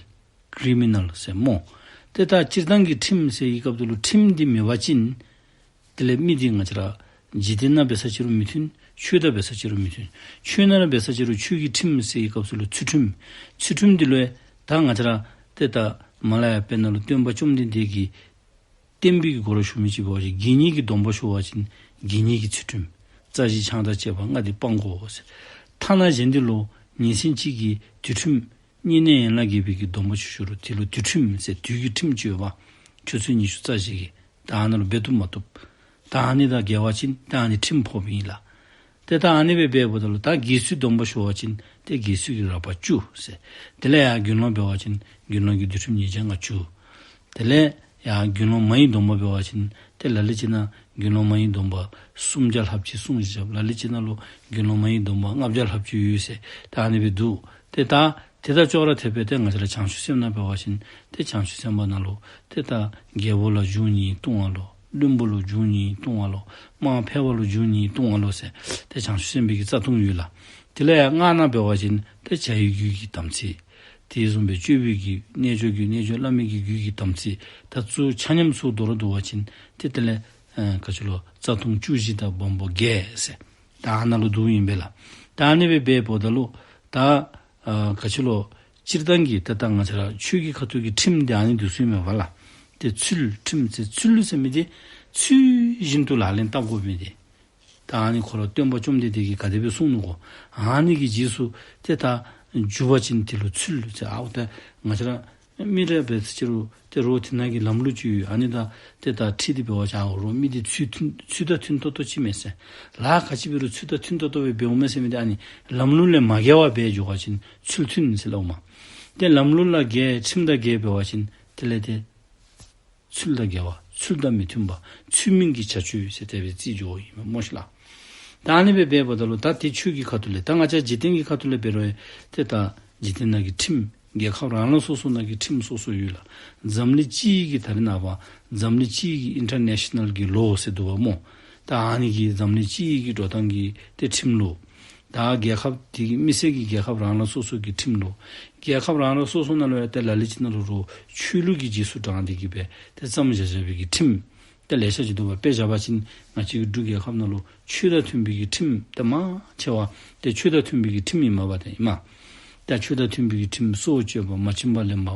ཀི་རི་མི་ནཱལ་ཟེར་སྨོ། ཏེ་ད་སྤྱིར་བཏང་གི་ཁྲིམས་ཟེར་བའི་སྐབས་སུ་ལུ་ཁྲིམས་འདི་མེད་པ་ཅིན་དེ་ལས་མི་འདི་ང་བཅས་ར་འཇིག་རྟེན་ནང་འབད་ས་ཅིག་རུང་མི་མཐུན། ཆོས་དང་འབད་ས་ཅིག་རུང་མི་མཐུན། ཆོས་ནང་ལུ་འབད་ས་ཅིག་རུང་ཆོས་ཀྱི་ཁྲིམས་ཟེར་བའི་སྐབས་སུ་ལུ་ཚུལ་ཁྲིམས། ཚུལ་ཁྲིམས་འདི་ལུ་ད་ང་བཅས་ར་ཏེ་ད་མ་ལ་ཡ་དཔེར་ན་ལུ་སྟོན་པ་བཅོམ་ལྡན་འདས་ཀྱིས་བསྟན་པའི་གི་སྒོ་རུ་ཞུགས་མི་ཅིག་འབད་བ་ཅིན་དགེ་བསྙེན་གྱི་སྡོམ་པ་ཞུ་བ་ཅིན་དགེ་བསྙེན་གྱི་ཚུལ་ཁྲིམས། རྩ་བཞི་ཆང་དང་བཅས་པ་ལྔ་འདི་སྤང་དགོ་ཟེར། ཐ་ན་གཞན་འདི་ལུ་ཉིན་མཚན་གཅིག་གི་དུས་ཁྲིམས་བསྙེན་གནས་ཡན་ལག་བརྒྱད་པའི་གི་སྡོམ་པ་ཅིག་ཞུ་རུང་དེ་ལུ་དུས་ཁྲིམས་ཟེར་དུས་ཀྱི་ཁྲིམས་ཅིག་ཡོདཔ། ཆུ་ཚོད་ཉི་ཤུ་རྩ་བཞི་གི་ད་ཨ་ནཱ་ལུ་འབད་བཏུབ་མ་བཏུབ། ད་ཨ་ནི་དང་འགལ་བ་ཅིན་ད་ཨ་ནི་ཁྲིམས་ཕོགཔ་ཨིན་ལགས། ཏེ་ད་ཨ་ནི་སྦེ་འབདཝ་ད་ལུ་ད་དགེ་ཚུལ་སྡོམ་པ་ཞུ་བ་ཅིན་ཏེ་དགེ་ཚུལ་གྱི་རགས་པ་བཅུ་ཟེར། དེ་ལས་ཡར་དགེ་སློང་འབད་བ་ཅིན་དགེ་སློང་གི་འདུལ་ཁྲིམས་ཉིས་བརྒྱ་ལྔ་བཅུ། དེ་ལས་ཡར་དགེ་སློང་མ་ཡི་སྡོམ་པ་འབད་བ་ཅིན་ཏེ་ལ་ལུ་ཅིག་ནང་དགེ་སློང་མ་ཡི་སྡོམ་པ་སུམ་བརྒྱ་ལྷགཔ་ཅིག་གསུངས་བཞག། ལ་ལུ་ཅིག་ནང་ལུ་དགེ་སློང་མ་ཡི་སྡོམ་པ་ལྔ་བརྒྱ་ལྷགཔ་ཅིག་ཡོད་ཟེར། ད་ཨ་ནི་སྦེ་འདུག། ཏེ་ད་དེ་དང་ཅོག་ར་འཐདཔ་སྦེ་ཏེ་ང་བཅས་ར་བྱང་ཆུབ་སེམས་ནང་འབད་བ་ཅིན་ཏེ་བྱང་ཆུབ་སེམས་དཔའ་ནང་ལུ་ཏེ་ད་རྒྱལ་པོ་ལ་རྒྱུ་གཉིས་ལྟུང་བ་ལོ། བློན་པོ་ལུ་རྒྱུ་གཉིས་ལྟུང་བ་ལོ། དམག་འཕེལ་བ་ལུ་རྒྱུ་གཉིས་ལྟུང་བ་ལོ་ཟེར་ཏེ་བྱང་ཆུབ་སེམས་དཔའི་གི་རྩ་ལྟུང་ཡོད་ལགས། དེ་ལས་ཡར་སྔགས་ནང་འབད་བ་ཅིན་ཏེ་བྱ་བའི་རྒྱུད་ཀྱི་དམ་ཚིག། དེ་བཟུམ་སྦེ་སྤྱོད་པའི་རྒྱུད་རྣལ་འབྱོར་རྒྱུད་རྣལ་འབྱོར་བླ་མེད་ཀྱི་རྒྱུད་ཀྱི་དམ་ཚིག། ད་ཚུ་ཆ་མཉམ་ཚུ་དོ་རུང་བསྡུ་བ་ཅིན་ཏེ་དེ་ལས་ཨ་ག་ཅི་ལོ་རྩ་ལྟུང་བཅུ་བཞི་དང་སྦོམ་པོ་བརྒྱད་ཟེར། ད་ཨ་ནཱ་ལུ་འདུཝ་ཨིན་པས་ལགས། ད་ཨ་ནི་སྦེ་འབདཝ་ད་ལུ་ད་ཨ་ག་ཅི་ལོ་སྤྱིར་བཏང་གི་ད་ད་ང་བཅས་ར་ཆོས་ཀྱི་ཁ་ཐུག་གི་ཁྲིམས་འདི་ཨ་ནི་འདི་ཚུ་ཨིན་མས་པ་ལགས། ཏེ་ཚུལ་ཁྲིམས་ཟེར་ཚུལ་ཟེར་མི་འདི་ ཚུལ་བཞིན་དུ་ལག་ལེན་བསྟར་དགོ་མི་འདི། ད་ཨ་ནི་ཁོ་ར་སྟོན་པ་བཅོམ་ལྡན་འདས་ཀྱིས་ག་དེ་སྦེ་གསུངས་ནུག་གོ། ཨ་ནི་གི་རྗེས་སུ་ཏེ་ད་འཇུག་པ་ཅིན་དེ་ལུ་ཚུལ་ཟེར། ཨའོ་ད་ང་བཅས་ར་མི་ར་འབད་ས་ཅིག་རུང་ཏེ་རོགས་དེ་ནང་གི་ལམ་ལུགས་ཅིག་ཡོད། ཨ་ནི་དང་ཏེ་ད་འཁྲིལ་ཏེ་འབད་བ་ཅིན་ཨའོ་རོགས་མི་འདི་ཚུལ་མཐུན་ཚུལ་དང་མཐུན་ཏོག་ཏོ་ཅིག་མས་ཟེར། ལཱ་ག་ཅི་འབད་རུང་ཚུལ་དང་མཐུན་ཏོག་ཏོ་སྦེ་འབདཝ་མས་ཟེར་མི་འདི་ཨ་ནི་ལམ་ལུགས་ལས་མ་འགལ་བར་འབད་འགྱོ་བ་ཅིན་ཚུལ་མཐུན་ཟེར་སླབ་མས། ཏེ་ལམ་ལུགས་ལས་འགལ་ཁྲིམས་དང་འགལ་འབད་བ་ཅིན་དེ་ལས་ཏེ་ཚུལ་དང་འགལ་བ། ཚུལ་དང་མི་མཐུན་པ། ཚུལ་མིན་གྱི་བྱ་སྤྱོད་ཟེར་དེ་སྦེ་རྩིས་འགྱོཝ་ཨིན་མས་སྨོ་ཤིག་ལགས། ད་ཨ་ནི་སྦེ་འབདཝ་ད་ལུ་ད་ཏེ་ཆོས་ཀྱི་ཁ་ཐུག་ལས་ད་ང་བཅས་འཇིག་རྟེན་གྱི་ཁ་ཐུག་ལས་འབད་རུང་ཏེ་ད་འཇིག་རྟེན་ནང་གི་ཁྲིམས་རྒྱལ་ཁབ་རང་རང་སོ་སོ་ནང་གི་ཁྲིམས་སོ་སོ་ཡོད་ལགས། འཛམ་གླིང་སྤྱི་ཡི་གི་ད་རེས་ནངས་པ་འཛམ་གླིང་སྤྱི་ཡི་གི་ཨིན་ཊར་ནེ་ཤ་ནཱལ་གྱི་ལོ་ཟེར་འདུག་པ་སྨོ། ད་ཨ་ནི་གི་འཛམ་གླིང་སྤྱི་ཡི་གི་འགྲོ་སྟངས་ཀྱི་ཏེ་ཁྲིམས་ལུགས། ད་རྒྱལ་ཁབ་དེ་གི་མི་སེར་གྱི་རྒྱལ་ཁབ་རང་རང་སོ་སོ་གི་ཁྲིམས་ལུགས། རྒྱལ་ཁབ་རང་རང་སོ་སོ་ནང་ལུ་ཡང་ཏེ་ལ་ལུ་ཅིག་ནང་ལུ་རོགས་ཆོས་ལུགས་ཀྱི་རྗེས་སུ་འབྲངས་ཏེ་གི་སྦེ་ཏེ་བརྩམས་བཞག་བཞག་པའི་གི་ཁྲིམས་ཏེ་ལེ་ཤ་ཅིག་འདུག་པ། དཔེ་བཞག་པ་ཅིན་ང་བཅས་ཀྱི་འབྲུག་རྒྱལ་ཁབ་ནང་ལུ་ཆོས་དང་མཐུན་པའི་གི་ཁྲིམས་ཏེ་མང་ཆེ་བ་ཏེ་ཆོས་དང་མཐུན་པའི་གི་ཁྲིམས་ཨིན་མས་པ་ཏེ་ཨིན་མས། ད་ཆོས་དང་མཐུན་པའི་གི་ཁྲིམས་སྲོག་གཅོད་པ་མ་བྱིན་པ་ལེན་པ་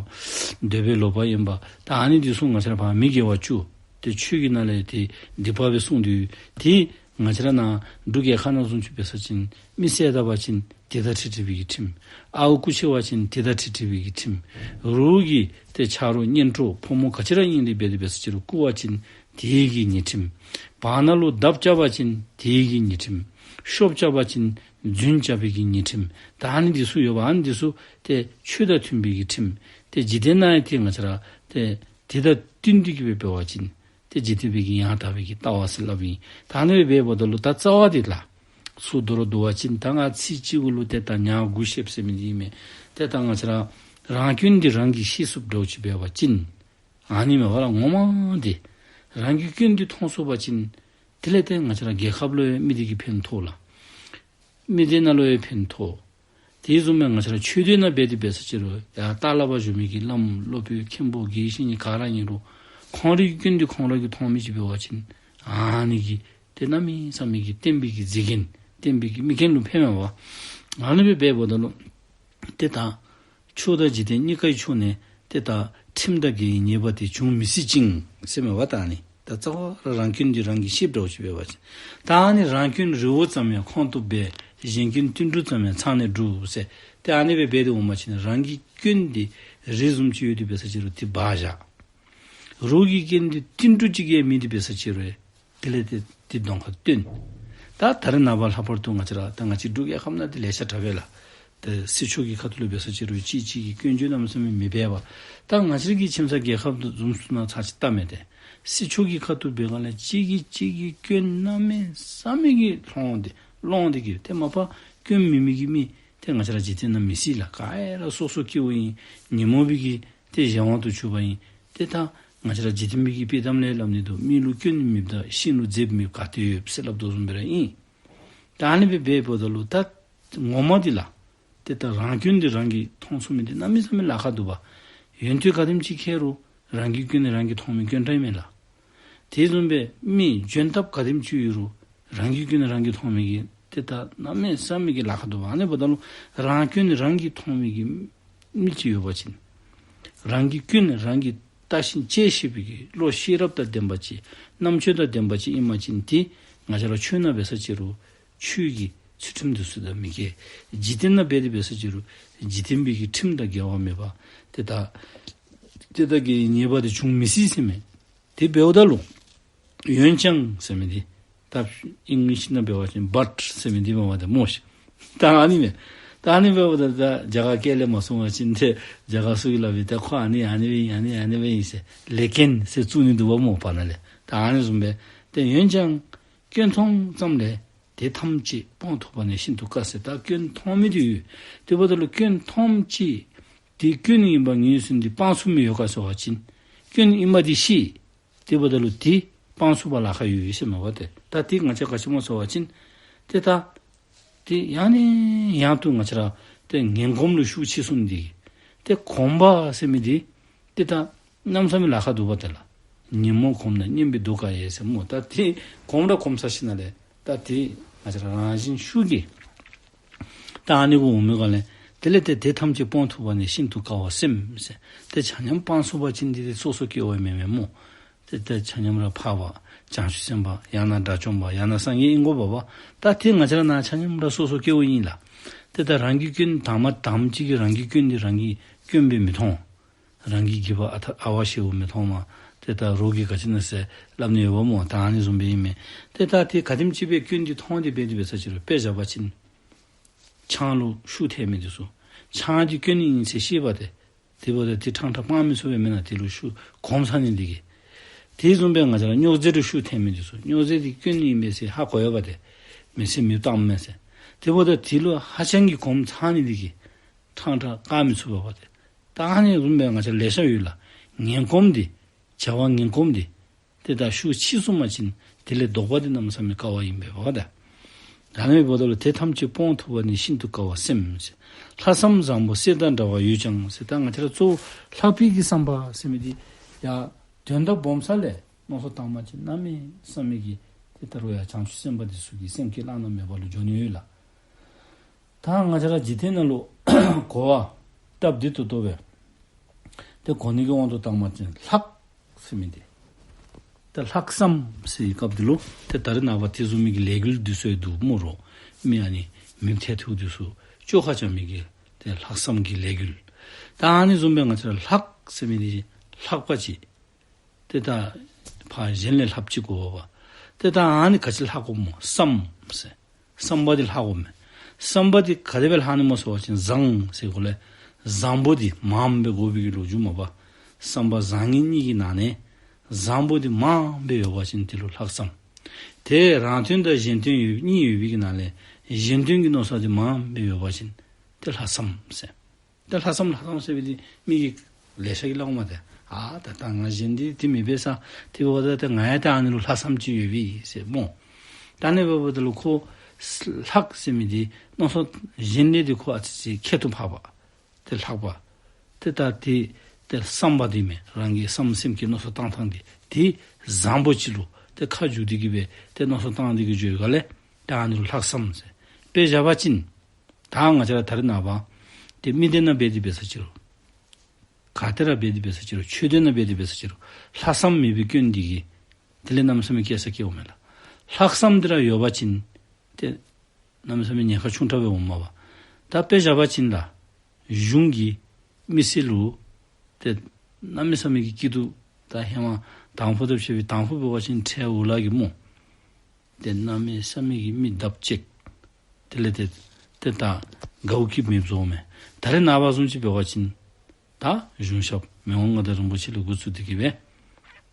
འདོད་པས་ལོག་པར་གཡེམ་པ། ད་ཨ་ནི་འདི་ཚུ་ང་བཅས་ར་ཕར་མི་དགེ་བ་བཅུ། ཏེ་ཆོས་ཀྱི་ནང་ལས་ཏེ་སྡིག་པ་སྦེ་གསུངས་ཏེ་ཡོད། ཏེ་ང་བཅས་ར་ནཱ་འབྲུག་རྒྱལ་ཁབ་ནང་བཟུམ་ཅིག་འབད་ས་ཅིན་མི་བསད་ད་པ་ཅིན་དེ་དང་འཁྲིལ་འཁྲིལ་བའི་གི་ཁྲིམས། ཨརཝ་རྐུ་འཕྱག་པ་ཅིན་དེ་དང་འཁྲིལ་འཁྲིལ་བའི་གི་ཁྲིམས། རོགས་ཀྱི་ཏེ་ཆ་རོགས་གཉེན་གྲོགས་ཕོ་མོ་ག་ཅི་ར་ཨིན་རུང་འབད་དེ་འབད་ས་ཅིག་རུང་རྐུ་བ་ཅིན་དེའི་གི་ཉེས་ཁྲིམས། བར་ན་ལུ་དབ་རྐྱབ་པ་ཅིན་དེའི་གི་ཉེས་ཁྲིམས། ཤོབ་རྐྱབ་པ་ཅིན་རྫུན་རྐྱབ་པའི་གི་ཉེས་ཁྲིམས། ད་ཨ་ནི་འདི་ཚུ་ཡོད་པ། ཨ་ནི་འདི་ཚུ་ཏེ་ཆོས་དང་མཐུན་པའི་གི་ཁྲིམས། ཏེ་འཇིག་རྟེན་ནང་ཡང་ཏེ་ང་བཅས་ར་ཏེ་དེ་དང་བསྟུན་ཏེ་གི་སྦེ་འབད་བ་ཅིན་ཏེ་འཇིག་རྟེན་པའི་གི་ཡང་དག་པའི་གི་ལྟ་བ་ཟེར་སླབ་ཨིན། ད་ཨ་ནི་སྦེ་འབདཝ་ད་ལུ་ད་རྩ་བ་འདི་ལགས། སུ་མདོར་བསྡུ་བ་ཅིན་ད་ང་ཚིག་གཅིག་གུ་ལུ་ཏེ་ད་ཉ་དགུ་བཤདཔ་ཟེར་མི་འདི་ཨིན་མས། ཏེ་ད་ང་བཅས་ར་རང་སྐྱོན་འདི་རང་གིས་ཤེས་ཚུགསཔ་འདྲཝ་ཅིག་འབད་བ་ཅིན་ཨ་ནི་མས་པ་ལགས། ངོ་མ་འདི་རང་གི་སྐྱོན་འདི་མཐོང་ཚུགས་པ་ཅིན་དེ་ལས་ཏེ་ང་བཅས་ར་རྒྱལ་ཁབ་ལུ་ཡང་མི་སྡེ་གིས་ཕན་ཐོགས་ལགས། མི་སྡེ་ནང་ལུ་ཡང་ཕན་ཐོགས། དེ་བཟུམ་སྦེ་ང་བཅས་ར་ཆོས་སྡེ་ནང་འབད་དེ་འབད་ས་ཅིག་རུང་ཡར་ལྟག་ལས་ཕར་བཞུགས་མི་གི་བླམ་སློབ་དཔོན་མཁན་པོ་དགེ་བཤེས་གཉེན་ག་ར་ཨིན་རུང་ཁོང་རའི་སྐྱོན་འདི་ཁོང་ར་གིས་མཐོང་མི་ཅིག་འབད་བ་ཅིན་ཨ་ནི་གིས་ཏེ་གནམ་མེད་ས་མེད་ཀྱི་བསྟན་པའི་གི་མཛེས་རྒྱན་བསྟན་པའི་གི་མིག་རྒྱན་ལུ་ཕན་མས་པ། ཨ་ནི་སྦེ་འབདཝ་ད་ལུ་ཏེ་ད་ཆོས་དང་འཇིག་རྟེན་གཉིས་ཀའི་ཕྱོགས་ནས་ཏེ་ད་ཁྲིམས་དང་འགལ་བའི་ཉེས་པ་དེ་འབྱུང་མི་སྲིད་ཅིང་ཟེར་མས་པ། ད་ཨ་ནི་ད་རྩ་བ་ར་རང་སྐྱོན་འདི་རང་གིས་ཤེསཔ་འདྲཝ་ཅིག་འབད་བ་ཅིན། ད་ཨ་ནི་རང་སྐྱོན་རི་བོ་ཙམ་ཡང་ཁོང་དུ་སྦས། གཞན་སྐྱོན་ཏིལ་འབྲུ་ཙམ་ཡང་ཚང་ནས་སྒྲུབ་ཟེར། ཏེ་ཨ་ནི་སྦེ་འབད་དེ་འོང་པ་ཅིན་རང་གི་སྐྱོན་འདི་རི་བཟུམ་ཅིག་ཡོད་དེ་འབད་ས་ཅིག་རུང་དེ་སྦ་བཞག། རོགས་ཀྱི་སྐྱོན་འདི་ཏིལ་འབྲུ་ཅིག་ཡང་མེད་དེ་འབད་ས་ཅིག་རུང་དེ་ལས་ཏེ་དེ་གདོང་ཁར་སྟོན། ད་ད་རེས་ནངས་པ་ལྷག་པར་དུ་ང་བཅས་ར་ད་ང་བཅས་འབྲུག་རྒྱལ་ཁབ་ནང་དེ་ལེ་ཤ་དྲག་པས་ལགས། ཏེ་སྲིད་ཕྱོགས་ཀྱི་ཁ་ཐུག་ལུ་འབད་ས་ཅིག་རུང་གཅིག་གཅིག་གིས་སྐྱོན་བརྗོད་གནམ་མེད་ས་མེད་མི་འབད་བར། ད་ང་བཅས་ར་གི་ཁྱིམ་ཚང་རྒྱལ་ཁབ་དུ་བཟུམ་ཚུ་ནང་ཚར་ཅིག་བལྟ་མས་ཏེ། སྲིད་ཕྱོགས་ཀྱི་ཁ་ཐུག་འབད་སྒང་ལས་གཅིག་གིས་གཅིག་གི་སྐྱོན་གནམ་མེད་ས་མེད་ཀྱི་སློང་སྟེ་སློང་སྟེ་གི་ཏེ་མ་པ་སྐྱོན་མེད་མི་གི་མི་ཏེ་ང་བཅས་ར་འཇིག་རྟེན་ནང་མི་སྲིད་ལགས། ག་ར་སོ་སོ་སྐྱེ་བོ་ཨིན། ཉོན་མོངས་པའི་གི་ཏེ་གཞན་དབང་དུ་གྱུར་པ་ཨིན། ཏེ་ད་ང་བཅས་ར་འཇིག་རྟེན་པའི་གི་དཔྱེ་གཏམ་ལས་སླབ་ནི་འདུག། མི་ལུ་སྐྱོན་མེདཔ་དང་ཤིང་ལུ་མཛེསཔ་མེདཔ་ག་ཏེ་ཡོད་ཟེར་སླབ་དོ་བཟུམ་སྦེ་ར་ཨིན། ད་ཨ་ནི་སྦེ་འབདཝ་ད་ལུ་ད་ངོ་མ་འདི་ལགས། ཏེ་ད་རང་སྐྱོན་འདི་རང་གིས་མཐོང་ཚུགས་མི་འདི་གནམ་མེད་ས་མེད་ལཱ་ཁག་འདུག་པ། ཡོན་ཏན་ག་དེམ་ཅིག་མཁས་རུང་རང་གི་སྐྱོན་འདི་རང་གིས་མཐོང་མི་དཀོན་དྲགས་ཨིན་མས་ལགས། དེ་བཟུམ་སྦེ་མི་འཇོན་ཐང་ག་དེམ་ཅིག་ཡོད་རུང་རང་གི་སྐྱོན་འདི་རང་གིས་མཐོང་མི་གི་ཏེ་ད་གནམ་མེད་ས་མེད་ཀྱི་ལཱ་ཁག་འདུག་པ། ཨ་ནི་འབདཝ་ད་ལུ་རང་སྐྱོན་འདི་རང་གིས་མཐོང་མི་གི་མི་ཅིག་ཡོད་པ་ཅིན་རང་གི་སྐྱོན་རང་གིས་བརྟག་ཤིང་དཔྱད་ཤེས་པའི་གི་བློ་ཤེས་རབ་དང་ལྡན་པ་ཅིག་རྣམ་དཔྱོད་དང་ལྡན་པ་ཅིག་ཨིན་པ་ཅིན་ཏེ་ང་བཅས་ར་ཆོས་ནང་འབད་ས་ཅིག་རུང་ཆོས་ཀྱི་ཚུལ་ཁྲིམས་འདི་ཚུ་དང་མི་འགལ། འཇིག་རྟེན་ནང་འབད་དེ་འབད་ས་ཅིག་རུང་འཇིག་རྟེན་པའི་གི་ཁྲིམས་དང་འགལ་བ་མེད་པ། ཏེ་ད་ཏེ་ད་གི་ཉེས་པ་དེ་འབྱུང་མི་སྲིད་ཟེར་མས། དེ་འབདཝ་ད་ལུ་འོན་ཀྱང་ཟེར་མི་འདི་ད་ཨིང་ལིཤ་ནང་འབད་བ་ཅིན་but ཟེར་མི་འདི་མས་པ་ཏེ་སྨོ་ཤིག། ད་ཨ་ནི་མས། ད་ཨ་ནི་འབདཝ་ད་ད་རྒྱ་གར་སྐད་ལས་མ་གསུང་བ་ཅིན་ཏེ་རྒྱ་གར་ཚུ་གིས་སླབ་པའི་ད་ཁོ་ཨ་ནི་ཨ་ནི་སྦེ་ཨིན་ཨ་ནི་ཨ་ནི་སྦེ་ཨིན་ཟེར་ལེ་ཀིན་ཟེར་བཙུགས་ནི་འདུག་པ་སྨོ་བར་ན་ལས། ད་ཨ་ནི་བཟུམ་སྦེ་ཏེ་འོན་ཀྱང་སྐྱོན་མཐོང་ཙམ་ལས་དེ་ཐམས་ཅད་སྤང་ཐུབ་པ་ནི་ཤིན་ཏུ་དཀའ་ཟེར། ད་སྐྱོན་མཐོང་མི་འདི་ཡོད། དེ་འབདཝ་ད་ལུ་སྐྱོན་མཐོངམ་ཅིག་དེ་སྐྱོན་ཨིན་པ་ངོས་བཟུང་སྟེ་སྤང་ཚུགས་མི་ཡོད་ག་ཟེར་བ་ཅིན་སྐྱོན་ཨིན་པ་འདི་ཤེས། དེ་འབདཝ་ད་ལུ་དེ་སྤང་ཚུགས་པར་ལཱ་ཁག་ཡོད་ཟེར་མས་པ་ཏེ། ད་དེ་ང་བཅས་ག་ཅི་སྨོ་ཟེར་བ་ཅིན་ཏེ་ད་དེ་ཡང་ནས་ཡང་དུ་ང་བཅས་ར་ཏེ་ངན་གོམས་ལུ་ཤུགས་ཆེ་སོང་ནི་འདི་ཏེ་གོམས་པ་ཟེར་མི་འདི་ཏེ་ད་གནམ་མེད་ས་མེད་ལཱ་ཁག་འདུག་པ་ཏེ་ལགས། ཉོན་མོངས་གོམས་ན་སྙོམས་པའི་སྡུག་བཀག་ཡས་ཟེར་སྨོ། ད་དེ་གོམས་ར་གོམས་ཚར་ཞིནམ་ལས་ད་དེ་ང་བཅས་ར་རང་བཞིན་ཤུགས་ཀྱིས་ད་ཨ་ནི་གུ་འོང་མི་ག་ལས་དེ་ལས་ཏེ་དེ་ཐམས་ཅད་སྤང་ཐུབ་པ་ནི་ཤིན་ཏུ་དཀའ་བར་སེམས་ཟེར། ཏེ་ཆ་མཉམ་སྤང་ཚུགས་པ་ཅིན་འདི་ཏེ་སོ་སོ་སྐྱེ་བོ་མེན་མས་སྨོ། ཏེ་ཏེ་ཆ་མཉམ་ར་འཕགས་པ་ བྱང་ཆུབ་སེམས་དཔའ་ཡང་ན་དགྲ་བཅོམ་པ་ཡང་ན་སངས་རྒྱས་ཨིན་དགོ་པས་པ། ད་དེ་ང་བཅས་ར་ནང་ཆ་མཉམ་ར་སོ་སོ་སྐྱེ་བོ་ཨིན་ལགས། དེ་ད་རང་གི་སྐྱོན་དང་མ་དང་ཅིག་གིས་རང་གི་སྐྱོན་འདི་རང་གིས་སྐྱོན་སྦེ་མི་མཐོང་། རང་གི་སྒྱིད་པ་ཨ་ཐ་ཨ་བ་ཞེ་བོ་མི་མཐོང་མས། དེ་ད་རོགས་ཀྱིས་ག་ཅི་ཨིན་ན་ཟེར་སླབ་ནི་ཡོདཔ་སྨོ། ད་ཨ་ནི་བཟུམ་སྦེ་ཨིན་མས། དེ་ད་དེ་ག་དེམ་ཅིག་སྦེ་སྐྱོན་འདི་མཐོང་སྟེ་འབད་དེ་འབད་ས་ཅི་རུང་དཔེ་བཞག་པ་ཅིན་ཆང་ལུ་ཤུགས་ཐལ་མི་འདི་ཚུ་ཆང་འདི་སྐྱོན་ཨིན་ཟེར་ཤེས་པ་དེ། དེ་འབདཝ་ད་དེ་ཕྲང་ཕྲང་སྤང་མི་ཚུགས་པས་མེན་ན། དེ་ལུ་ཤུགས་གོམས་ཚ་ནི་འདི་གིས། དེ་བཟུམ་སྦེ་ང་བཅས་ར་སྨྱོ་རྫས་ལུ་ཤུགས་ཐལ་མི་འདི་ཚུ་སྨྱོ་རྫས་འདི་སྐྱོན་ཨིན་པས་ཟེར་ཧ་གོ་ཡོད་པ་དེ། མི་ཚེ་མི་བཏང་མས་ཟེར། དེ་འབདཝ་ད་དེ་ལུ་ཧ་ཅང་གི་གོམས་ཚ་ནི་འདི་གིས་ཕྲང་ཕྲང་བཀག་མི་ཚུགས་པས་པ་དེ། ད་ཨ་ནི་བཟུམ་སྦེ་ང་བཅས་ལེ་ཤ་ཡོད་ལགས། ངན་གོམས་འདི་བྱ་བ་ངན་གོམས་འདི། དེ་ད་ཤུགས་ཆེ་སོང་པ་ཅིན་དེ་ལས་ལྡོག་པ་འདི་གནམ་མེད་ས་མེད་དཀའ་བ་ཨིན་པས་པ་ད། ད་ཨ་ནི་འབདཝ་ད་ལུ་དེ་ཐམས་ཅད་སྤོང་ཐུབ་པ་ནི་ཤིན་ཏུ་དཀའ་བ་སེམས་ཟེར། ལྷག་བསམ་བཟང་པོ་གསེར་དང་འདྲ་བ་ཡོད་ཀྱང་ཟེར། ད་ང་བཅས་ར་གཙོ་བོ་ལྷག་པའི་གི་བསམ་པ་ཟེར་མི་འདི་ཡང་དོན་དག་སྦོམ་ས་ལས་མནོ་བསམ་བཏང་པ་ཅིན་གནམ་མེད་ས་མེད་ཀྱི་དེ་ད་རུང་ཡང་བྱང་ཆུབ་སེམས་དཔའ་འདི་ཚུ་གི་སེམས་བསྐྱེད་བླ་ན་མེད་པ་ལུ་འགྱོ་ནི་ཡོད་ལགས། ད་ང་བཅས་ར་འཇིག་རྟེན་ནང་ལུ་གོ་བ་སྟབས་བདེ་ཏོག་ཏོ་སྦེ་དེ་གོ་ནི་གི་དབང་དུ་བཏང་པ་ཅིན་ལྷག་ཟེར་མི་འདི། ད་ལྷག་བསམ་ཟེར་བའི་སྐབས་འདི་ལུ་དེ་ད་རེས་ནངས་པ་དེ་བཟུམ་མའི་གི་ལས་འགུལ་འདི་ཚུ་ཡང་འདུག་སྨོ། རོགས་མི་ཨ་ནི་མེདཔ་ཐལ་ཐལཝ་འདི་ཚུ་བཅོ་ཁ་རྐྱབ་མི་གི་དེ་ལྷག་བསམ་གྱི་ལས་འགུལ། ད་ཨ་ནི་བཟུམ་སྦེ་ང་བཅས་ར་ལྷག་ཟེར་མི་འདི་ལྷག་པ་ཅིག། དེ་ད་ཕར་གཞན་ལས་ལྷགཔ་ཅིག་དགོ་པས་པ། དེ་ད་ཨ་ནི་ག་ཅི་ལྷག་དགོཔ་སྨོ། བསམ་ཟེར། བསམ་པ་འདི་ལྷག་དགོ་མས། བསམ་པ་འདི་ག་དེ་སྦེ་ལྷག་ནི་སྨོ་ཟེར་བ་ཅིན་བཟང་ཟེར་གོ་ལས། བཟང་པོ་འདི་མངམ་སྦེ་དགོ་པའི་གི་ལོ་རྒྱུས་མས་པ། བསམ་པ་བཟང་ངན་གཉིས་ཀྱི་ནང་ནས་བཟང་པོ་འདི་མངམ་སྦེ་ཡོད་པ་ཅིན་དེ་ལུ་ལྷག་བསམ། དེ་རང་དོན་དང་གཞན་དོན་ཡོད་གཉིས་ཡོད་པའི་གི་ནང་ལས་གཞན་དོན་གྱི་མནོ་བསམ་འདི་མངམ་སྦེ་ཡོད་པ་ཅིན་དེ་ལྷག་བསམ་ཟེར། ད་ལྷག་བསམ་ལྷག་བསམ་ཟེར་བའི་འདི་མི་གིས་ལེ་ཤ་གིས་སླབ་འོང་མས་ཏེ། ཨ་ད་ད་ང་གཞན་འདི་དེ་མི་འབད་ས། དེ་འབདཝ་ད་ད་ང་ཡང་ད་ཨ་ནི་ལུ་ལྷག་བསམ་ཅིག་ཡོད་པས་ཟེར་སྨོ། ད་ཨ་ནི་འབདཝ་ད་ལུ་ཁོ་ལྷག་ཟེར་མི་འདི་མནོ་བསམ་གཞན་ལས་འདི་ཁོ་ཨ་ཙི་ཅིག་ཁྱད་དུ་འཕགས་པ། དེ་ལྷག་པ། དེ་ད་དེ་དེ་བསམ་པ་འདི་མས། རང་གི་བསམ་སེམས་ཀྱི་མནོ་བསམ་བཏང་ཐངས་འདི་དེ་བཟང་པོ་ཅིག་ལུ་དེ་ཁ་འཇུག་སྟེ་གི་སྦེ་དེ་མནོ་བསམ་བཏང་སྟེ་གི་འགྱོ་བའི་སྒང་ལས་ད་ཨ་ནི་ལུ་ལྷག་བསམ་ཟེར། དཔེ་བཞག་པ་ཅིན་ད་ང་བཅས་ར་ད་རེས་ནངས་པ་དེ་མི་སྡེ་ནང་འབད་དེ་འབད་ས་ཅི་རུང་ག་ཏེ་ར་འབད་དེ་འབད་ས་ཅི་རུང་ཆོས་སྡེ་ནང་འབད་དེ་འབད་ས་ཅི་རུང་ལྷག་བསམ་མེད་པའི་སྐྱོན་འདི་གིས་དེ་ལས་གནམ་མེད་ས་མེད་སྐྱེ་ས་སྐྱེཝ་མས་ལགས། ལྷག་བསམ་འདི་ར་ཡོད་པ་ཅིན་དེ་གནམ་མེད་ས་མེད་ཉེན་ཁ་ཆུང་དྲགས་སྦེ་འོངམ་མས་པ། ད་དཔེ་བཞག་པ་ཅིན་ལགས། གཞུང་གིས་མི་སེར་ལུ་དེ་གནམ་མེད་ས་མེད་ཀྱི་སྐྱིད་སྡུག། ད་ཧེ་མ་དང་ཕུ་དང་ཕྱད་པའི་དང་ཕུ་འབད་བ་ཅིན་ཁྲལ་འུ་ལག་གི་སྨོ། དེ་གནམ་མེད་ས་མེད་ཀྱི་མི་ལྡབ་ཅིག་དེ་ལས་དེ་དེ་ད་དགའཝ་སྐྱིདཔ་མེདཔ་བཟོཝ་མས། ད་རེས་ནངས་པ་བཟུམ་ཅིག་འབད་བ་ཅིན་ད་གཞུང་ཞབས་མི་དབང་མངའ་བདག་རིན་པོ་ཆེ་ལས་འགོ་བཙུགས་ཏེ་གི་སྦེ་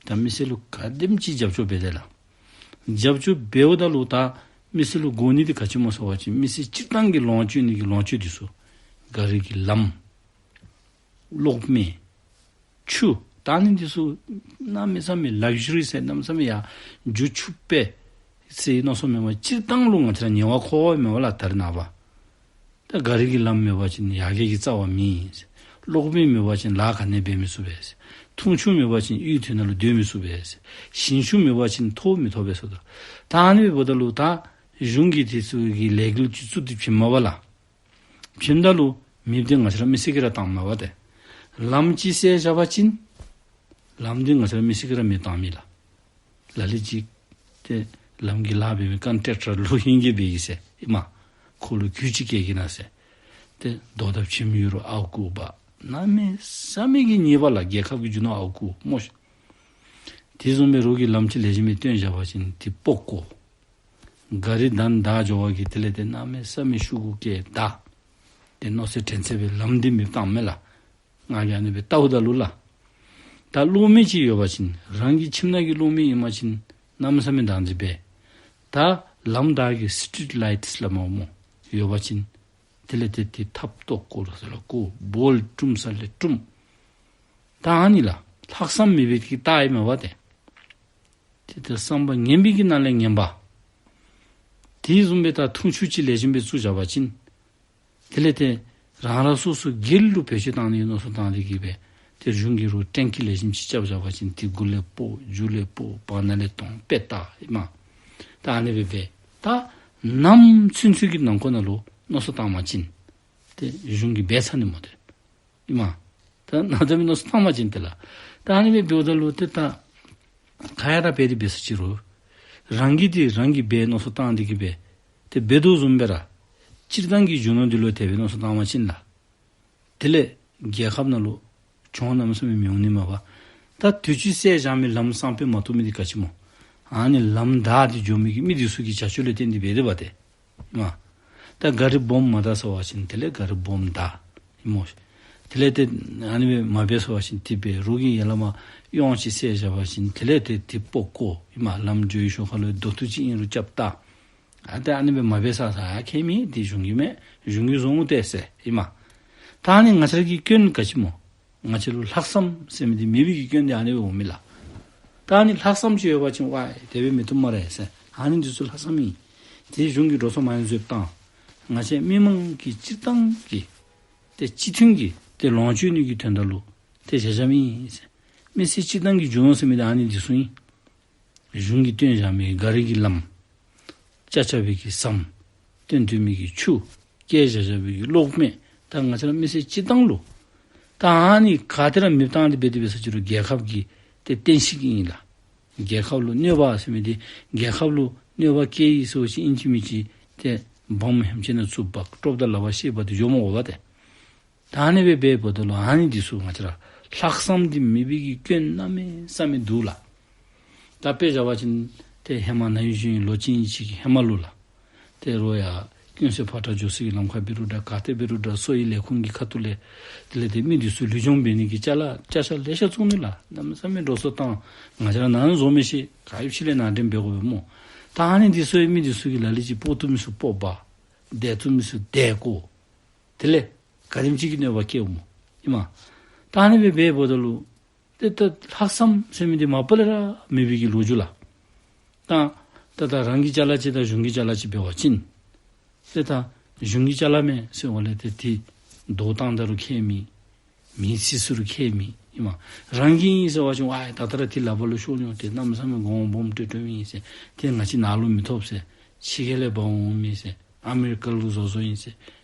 ད་མི་སེར་ལུ་ག་དེམ་ཅིག་རྒྱབ་སྐྱོར་འབད་དེ་ལགས། རྒྱབ་སྐྱོར་འབདཝ་ད་ལུ་ད་མི་སེར་ལུ་དགོ་ནི་འདི་ག་ཅི་སྨོ་ཟེར་བ་ཅིན་མི་སེར་སྤྱིར་བཏང་གི་ལོངས་སྤྱོད་ནི་གི་ལོངས་སྤྱོད་འདི་ཚུ་ག་རི་གི་ལམ། གློག་མེ། ཆུ། ད་ཨ་ནི་འདི་ཚུ་གནམ་མེད་ས་མེད་ལག་ཇུ་རི་ཟེར་གནམ་མེད་ས་མེད་ཡར་རྒྱུ་ཆུ་པས་ཟེར་མནོ་བསམ་མེད་པར་སྤྱིར་བཏང་ལུ་ང་བཅས་ར་ཉེ་བར་མཁོ་བ་མེད་པ་ལགས། ད་རེས་ནངས་པ་ད་ག་རི་གི་ལམ་མེད་པ་ཅིན་ཡར་རྒྱས་ཀྱི་རྩ་བ་མེད་ཟེར། གློག་མེ་མེད་པ་ཅིན་ལཱ་ག་ནི་འབད་མི་ཚུགས་པས་ཟེར། འཐུང་ཆུ་མེད་པ་ཅིན་གཡུས་དེ་ནང་ལུ་སྡོད་མི་ཚུགས་པས་ཟེར། ཞིང་ཆུ་མེད་པ་ཅིན་ཐོག་མི་ཐོབ་པས་ཟེར། ད་ད་ཨ་ནི་འབདཝ་ད་ལུ་ད་གཞུང་གིས་དེ་ཚུ་གི་ལས་འགུལ་ཅིག་བཙུགས་ཏེ་བྱིནམ་མས་པ་ལགས། བྱིནམ་ད་ལུ་མེདཔ་འདི་ང་བཅས་ར་མི་སེར་གྱིས་ར་བཏངམ་མས་པ་ཏེ། ལམ་ཅིག་བསལ་བཞག་པ་ཅིན་ལམ་འདི་ང་བཅས་ར་མི་སེར་གྱིས་ར་མེདཔ་བཏངམ་མས་ལགས། ལ་ལུ་ཅིག་ཏེ་ལམ་གྱི་ལཱ་འབད་མི་ཀོན་ཊེག་ཊར་ལུ་ཧིང་གིས་འབད་གེ་ཟེར་ཨིན་མས། ཁོ་ལུ་གུ་ཅིག་བཀལ་གེ་ན་ཟེར། ཏེ་རྡོ་དང་བྱེམ་ཡོད་རུང་ཨརཝ་བརྐུ་འབག། གནམ་མེད་ས་མེད་ཀྱི་ཉེས་པ་ལགས། རྒྱལ་ཁབ་ཀྱི་རྒྱུ་ནོར་ཨརཝ་བརྐུ་སྨོ་ཤིག། དེ་བཟུམ་སྦེ་རོགས་ཀྱིས་ལམ་ཅིག་ལེགས་ཤོམ་སྦེ་བཏོན་བཞག་པ་ཅིན་དེ་སྤོ་བཀོ། ག་རི་དང་བདའ་འགྱོ་བ་གི་དེ་ལས་ཏེ་གནམ་མེད་ས་མེད་ཤོག་གུ་བཀལ་བདའ། ཏེ་མནོ་ཚད་དྲན་ཚད་སྦེ་ལམ་འདི་མེདཔ་བཏངམ་མས་ལགས། ང་གིས་ཨ་ནི་སྦེ་བལྟཝ་ད་ལུ་ལགས། ད་གློག་མེ་ཅིག་ཡོད་པ་ཅིན་རང་གི་ཁྱིམ་ནང་གི་གློག་མེ་ཨིན་པ་ཅིན་གནམ་མེད་ས་མེད་བདག་འཛིན་འབད། ད་ལམ་བདའ་གི་སི་ཊི་རིཊ་ལའིཊ་སླབ་མས་སྨོ། ཡོད་པ་ཅིན་དེ་ལས་ཏེ་དེ་ཐགཔ་བཏོག་བཀོ་རུང་ཟེར་ལགས། བཀོ་བོལཊ་དཀྲུམ་ས་ལས་དཀྲུམ། ད་ཨ་ནི་ལགས་ལྷག་བསམ་མེད་པའི་གི་རྟགས་ཨིན་མས་པ་ཏེ། ཏེ་ཏེ་བསམ་པ་ངན་པའི་གི་ནང་ལས་ངན་པ། དེ་བཟུམ་སྦེ་ད་འཐུང་ཆུ་ཅིག་ལེགས་ཤོམ་སྦེ་བཙུགས་བཞག་པ་ཅིན་དེ་ལས་ཏེ་རང་རང་སོ་སོ་སྒེར་ལུ་བེད་སྤྱོད་བཏང་ནི་གི་མནོ་བསམ་བཏང་སྟེ་གི་སྦེ་ཏེ་གཞུང་གིས་རོགས་ཊེང་ཀི་ལེགས་ཤོམ་ཅིག་རྐྱབ་བཞག་པ་ཅིན་དེ་གུ་ལས་སྤོ་རྒྱུ་ལས་སྤོ་བར་ན་ལས་གཏོང་དཔེ་ལྟ་ཨིན་མས། ད་ཨ་ནི་སྦེ་སྦེ་ད་ནམ་ཚུན་ཚོད་ཀྱི་ནང་འཁོད་ནང་ལུ་མནོ་བསམ་བཏང་པ་ཅིན་ཏེ་གཞུང་གིས་འབད་ཚར་ནི་སྨོ་ཏེ། ཨིན་མས། ད་ནམ་ད་མི་མནོ་བསམ་བཏང་པ་ཅིན་ཏེ་ལགས། ད་ཨ་ནི་སྦེ་འབདཝ་ད་ལུ་ཏེ་ད་ ག་ཡ་ར་འབད་དེ་འབད་ས་ཅིག་རུང་རང་གིས་དེ་རང་གིས་འབད་མནོ་བསམ་བཏང་སྟེ་གིས་འབད་དེ་འབད་དོ་བཟུམ་སྦེ་ར་སྤྱིར་བཏང་གི་རྒྱུ་ནོར་འདི་ལུ་དེ་སྦེ་མནོ་བསམ་བཏང་བ་ཅིན་ལགས། དེ་ལས་རྒྱལ་ཁབ་ནང་ལུ་གྱོང་གནམ་མེད་ས་མེད་མི་འོང་ནི་མས་པ། ད་དུས་ཅི་བསལ་བཞག་མི་ལམ་སང་ཕོད་མ་བཏུབ་མི་འདི་ག་ཅི་སྨོ། ཨ་ནི་ལམ་བདའ་སྟེ་འགྱོ་མི་གི་མི་འདི་ཚུ་གི་བྱ་སྤྱོད་ལུ་བརྟེན་ཏེ་འབད་དེ་འབད་དེ། མ། ད་གཱ་རི་སྦོམ་མ་བདའ་ཟེར་བ་ཅིན་དེ་ལས་གཱ་རི་སྦོམ་བདའ། ཨིན་མས། དེ་ལས་ཏེ་ཨ་ནི་སྦེ་མ་འབད་ཟེར་བ་ཅིན་དེ་སྦེ་རོགས་ཀྱིས་ཡར་ལས་མར་གཡོག་ཅིག་བསལ་བཞག་པ་ཅིན་དེ་ལས་ཏེ་དེ་སྤོ་བཀོ། ཨིན་མས། ལམ་འགྱོ་བའི་ཞོར་ཁ་ལུ་རྡོ་ཐུག་ཅིག་ཨིན་རུང་རྐྱབ་བཏགས། ཨ་ཏེ་ཨ་ནི་སྦེ་མ་འབད་ས་ས་ཡ་ཁྱད་མེད། དེ་གཞུང་གིས་མས། གཞུང་གིས་བཟོ་འོང་ཏེ་ཟེར། ཨིན་མས། ད་ཨ་ནི་ང་བཅས་ར་གི་སྐྱོན་ག་ཅི་སྨོ། ང་བཅས་ལུ་ལྷག་བསམ་ཟེར་མི་འདི་མེད་པའི་གི་སྐྱོན་འདི་ཨ་ནི་སྦེ་འོང་མས་ལགས། ད་ཨ་ནི་ལྷག་བསམ་ཅིག་ཡོད་པ་ཅིན་ཝའི་དེ་སྦེ་མི་བཏུབ་སྨ་རེ་ཟེར། ཨ་ནི་འདི་ཚུ་ལྷག་བསམ་ཨིན། དེ་གཞུང་གིས་འགྲོ་སོང་མ་ཡང་བཟོ་བཏང་། ང་བཅས་མི་མང་གི་སྤྱིར་བཏང་གི་ཏེ་སྤྱི་མཐུན་གྱི་ཏེ་ལོངས་སྤྱོད་ནི་གི་དོན་དག་ལུ་ཏེ་བཞག་བཞགཔ་ཨིན་ཟེར། མི་སེར་སྤྱིར་བཏང་གི་རྒྱུ་ནོར་ཟེར་མི་འདི་ཨ་ནི་འདི་ཚུ་ཨིན། གཞུང་གིས་སྟོན་བཞག་མི་གཱ་རི་གི་ལམ། ཅ་ཆས་པའི་གི་ཟམ། བཏོན་བཏོན་མི་གི་ཆུ། བསྐྱལ་བཞག་བཞག་པའི་གི་གློག་མེ། ད་ང་བཅས་ར་མི་སེར་སྤྱིར་བཏང་ལུ། ད་ཨ་ནི་ག་ཏེ་ར་མེདཔ་བཏང་སྟེ་འབད་དེ་འབད་ས་ཅིག་རུང་རྒྱལ་ཁབ་ཀྱི་ཏེ་བསྟན་བཤིག་ཨིན་ལགས། རྒྱལ་ཁབ་ལུ་གནོད་པ་ཟེར་མི་འདི་རྒྱལ་ཁབ་ལུ་གནོད་པ་བསྐྱལ་ཡི་ཟེར་བ་ཅིན་ཨིན་ཅི་མིན་ཅི་ཏེ་འབངས་ཧེམ་ཅིག་ནང་བཙུགས་འབག། དཀྲོགཔ་དང་ལག་པ་བཤེད་འབག་སྟེ་འགྱོ་མི་དགོ་པས་ཏེ། ད་ཨ་ནི་སྦེ་འབདཝ་ད་ལུ་ཨ་ནི་འདི་ཚུ་ང་བཅས་ར་ལྷག་བསམ་འདི་མེད་པའི་གི་སྐྱོན་གནམ་མེད་ས་མེད་འདུག་ལགས། ད་དཔེ་བཞག་པ་ཅིན་ཏེ་ཧེ་མ་ན་ཧིང་གཞེས་ནིང་ལོ་གཅིག་གཉིས་ཅིག་གི་ཧེ་མ་ལུ་ལགས། ཏེ་རོགས་ཡར་ཀུན་གསལ་ཕོ་བྲང་འགྱོ་སའི་གི་ལམ་ཁར་འབད་རུང་འདྲ་ག་ཏེ་འབད་རུང་འདྲ་གསོ་བའི་ལས་ཁུངས་ཀྱི་ཁ་ཐུག་ལས་དེ་ལས་ཏེ་མི་འདི་ཚུ་ལུས་སྦྱོང་འབད་ནི་གི་ཅ་ལ་ཅ་ཆས་ལེ་ཤ་བཙོང་ནི་ལགས། གནམ་མེད་ས་མེད་འགྲོ་སོང་བཏང་། ང་བཅས་ར་ནཱ་བཟོ་མི་ཤེས། ག་ཡོད་ཕྱི་ལས་ནང་འདྲེན་འབད་དགོ་པས་སྨོ། ད་ཨ་ནི་འདི་ཚུ་མི་འདི་ཚུ་གིས་ལ་ལུ་ཅིག་སྤོ་བཏུབ་མི་ཚུ་སྤོ་འབག། བསྡད་བཏུབ་མི་ཚུ་བསྡད་བཀོ། དེ་ལས་ག་དེམ་ཅིག་གི་གནོད་པ་བསྐྱལཝ་སྨོ། ཨིན་མས། ད་ཨ་ནི་སྦེ་འབདཝ་ད་ལུ་ཏེ་ད་ལྷག་བསམ་ཟེར་མི་འདི་མ་པ་ལས་ར་མེད་པའི་གི་ལོ་རྒྱུས་ལགས། ད་ད་ད་རང་གི་ཅ་ལ་ཅིག་དང་གཞུང་གི་ཅ་ལ་ཅིག་འབད་བ་ཅིན་ཏེ་ད་གཞུང་གི་ཅ་ལ་མས་ཟེར་བ་ལས་ཏེ་དེ་རྡོ་བཏང་ད་རུང་ཁྱད་མེད། མེ་འཚིག་ཟེར་རུང་ཁྱད་མེད། ཨིན་མས། རང་གི་ཨིན་ཟེར་བ་ཅིན་ཝའི་ད་ལྟོ་ར་དེ་ལག་པ་ལུ་ཤོར་ནུག། ཏེ་གནམ་མེད་ས་མེད་གོང་སྦོམ་ཏོག་ཏོ་ཨིན་ཟེར། ཏེ་ང་བཅས་ནཱ་ལུ་མི་ཐོབ་ཟེར། ཕྱི་རྒྱལ་ལས་འབག་འོང་མི་ཟེར། ཨ་མི་རི་ཀ་ལུ་བཟོ་བཟོཝ་ཨིན་ཟེར།